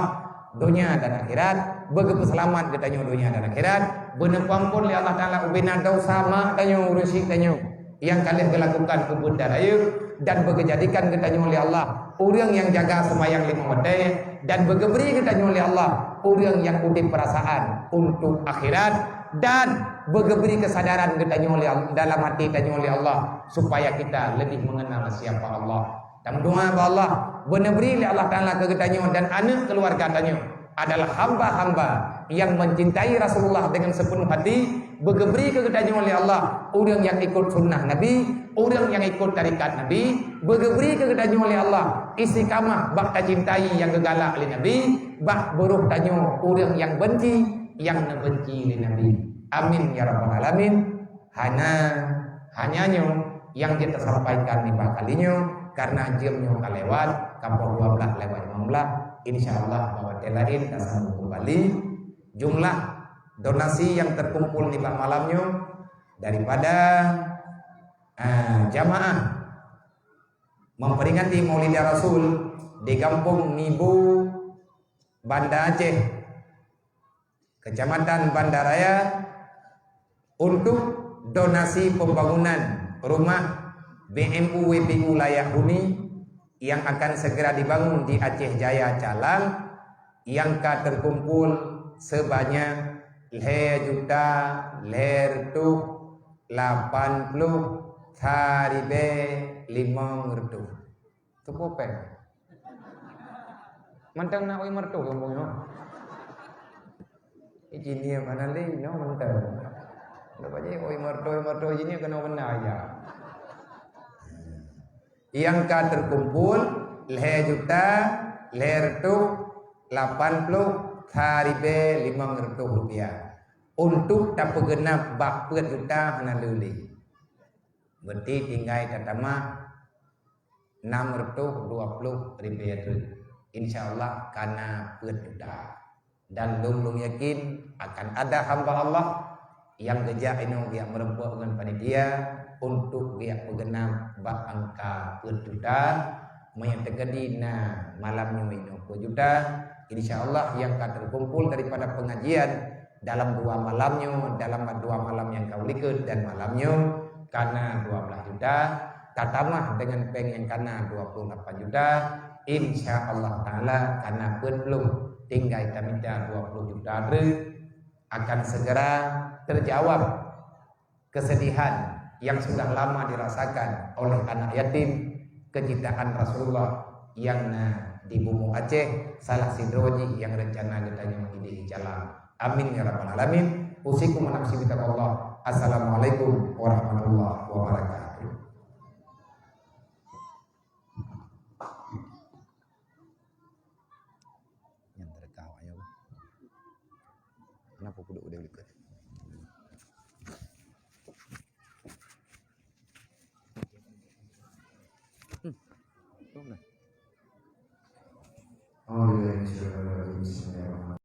donya dan akhirat, beugeupeuseulamat geutanyoe donya dan akhirat, beuneupeuampon lé Allah Taala ubena desya mak tanyoe, ureuëng syik tanyoe nyang ka lheueh geulakukan peubuet dan rayeuk, dan beugeujadikan geutanyoe lé Allah ureuëng nyang jaga seumayang lima watée, dan beugeubri geutanyoe lé Allah ureuëng nyang udeb peurasaan untuk akhirat, dan beugeubri keusadaran geutanyoe lé Allah, dalam hati tanyoe lé Allah, supaya kita lebih mengenal siapa Allah. Tameudoa bak Allah, beuneubri lé Allah Taala keu geutanyoe dan aneuëk keuluwarga tanyoe adalah hamba-hamba nyang mencintai Rasulullah dengan sepenuh hati, beugeubri keu geutanyoe lé Allah ureuëng nyang ikut sunnah Nabi, ureuëng nyang ikut tarekat Nabi, beugeubri keu geutanyoe lé Allah istiqamah bak tacintai nyang geugalak lé Nabi, bak beuroh tanyoe ureuëng nyang benci nyang neubenci lé Nabi. Amin ya rabbal alamin. Hana, hanya nyoe nyang jeuet tasampaikan nibak kali nyoe, karena jeuem nyoe ka lewat, ka poh dua belas lewat lima belas. Insya Allah, bak watée laén tasambung keumbali. Jumlah Donasi yang terkumpul nibak malam nyoe daripada, eh, jamaah memperingati Maulida Rasul di Gampông Nibu, Banda Aceh, Kecamatan Banda Raya, untuk donasi pembangunan rumah B M U W P U layak huni yang akan segera dibangun di Aceh Jaya Calang, yang ka terkumpul sebanyak lhèe juta lhèe reutôh lapan ploh sa ribèe limong reutôh. Teupeue péng? Mantong na oi meureutoh gampông nyoe. Ih, jih nyoe hana lé, nyoe mantong. Lepas jih oi meureutoh, oi meureutoh, jih nyoe keunoe beuna aja. Nyang ka terkumpul lhèe juta lhèe reutôh lapan ploh sa ribèe limong reutôh rupiah. Untuk tapeugeunap bak peuet juta hana lé. Berarti tinggai tatamah nam reutôh dua ploh ribèe treuk. Insya Allah ka na peuet juta. Dan lôn, lôn yakin akan ada hamba Allah nyang geujak inoe geujak meureumpok ngon panitia untuk geujak peugeunap bak angka peuet juta. Meunyo teukeudi na malam nyoe inoe peuet juta, insya Allah nyang ka terkumpul daripada pengajian dalam dua malam nyoe, dalam dua malam nyang ka ulikot dan malam nyoe, ka na dua belas juta, tatamah dengan péng nyang ka na dua puluh lapan juta, insya Allah Ta'ala ka na peuet ploh, tinggai tamita dua puluh juta treuk, akan segera terjawab kesedihan yang sudah lama dirasakan oleh anak yatim kecintaan Rasulullah yang na di Bumoe Aceh, salah sidroe jih nyang rencana geutanyoe idéh jalan. Amin ya rabbal alamin. Usikum wa nafsi bitaqwallah. Assalamualaikum warahmatullahi wabarakatuh. Nyang teurekam awak nyoe. Kenapa kudu udah likot? Hmm. Tuh nah. أعوذ بالله من الشيطان الرجيم. بسم الله الرحمن الرحيم.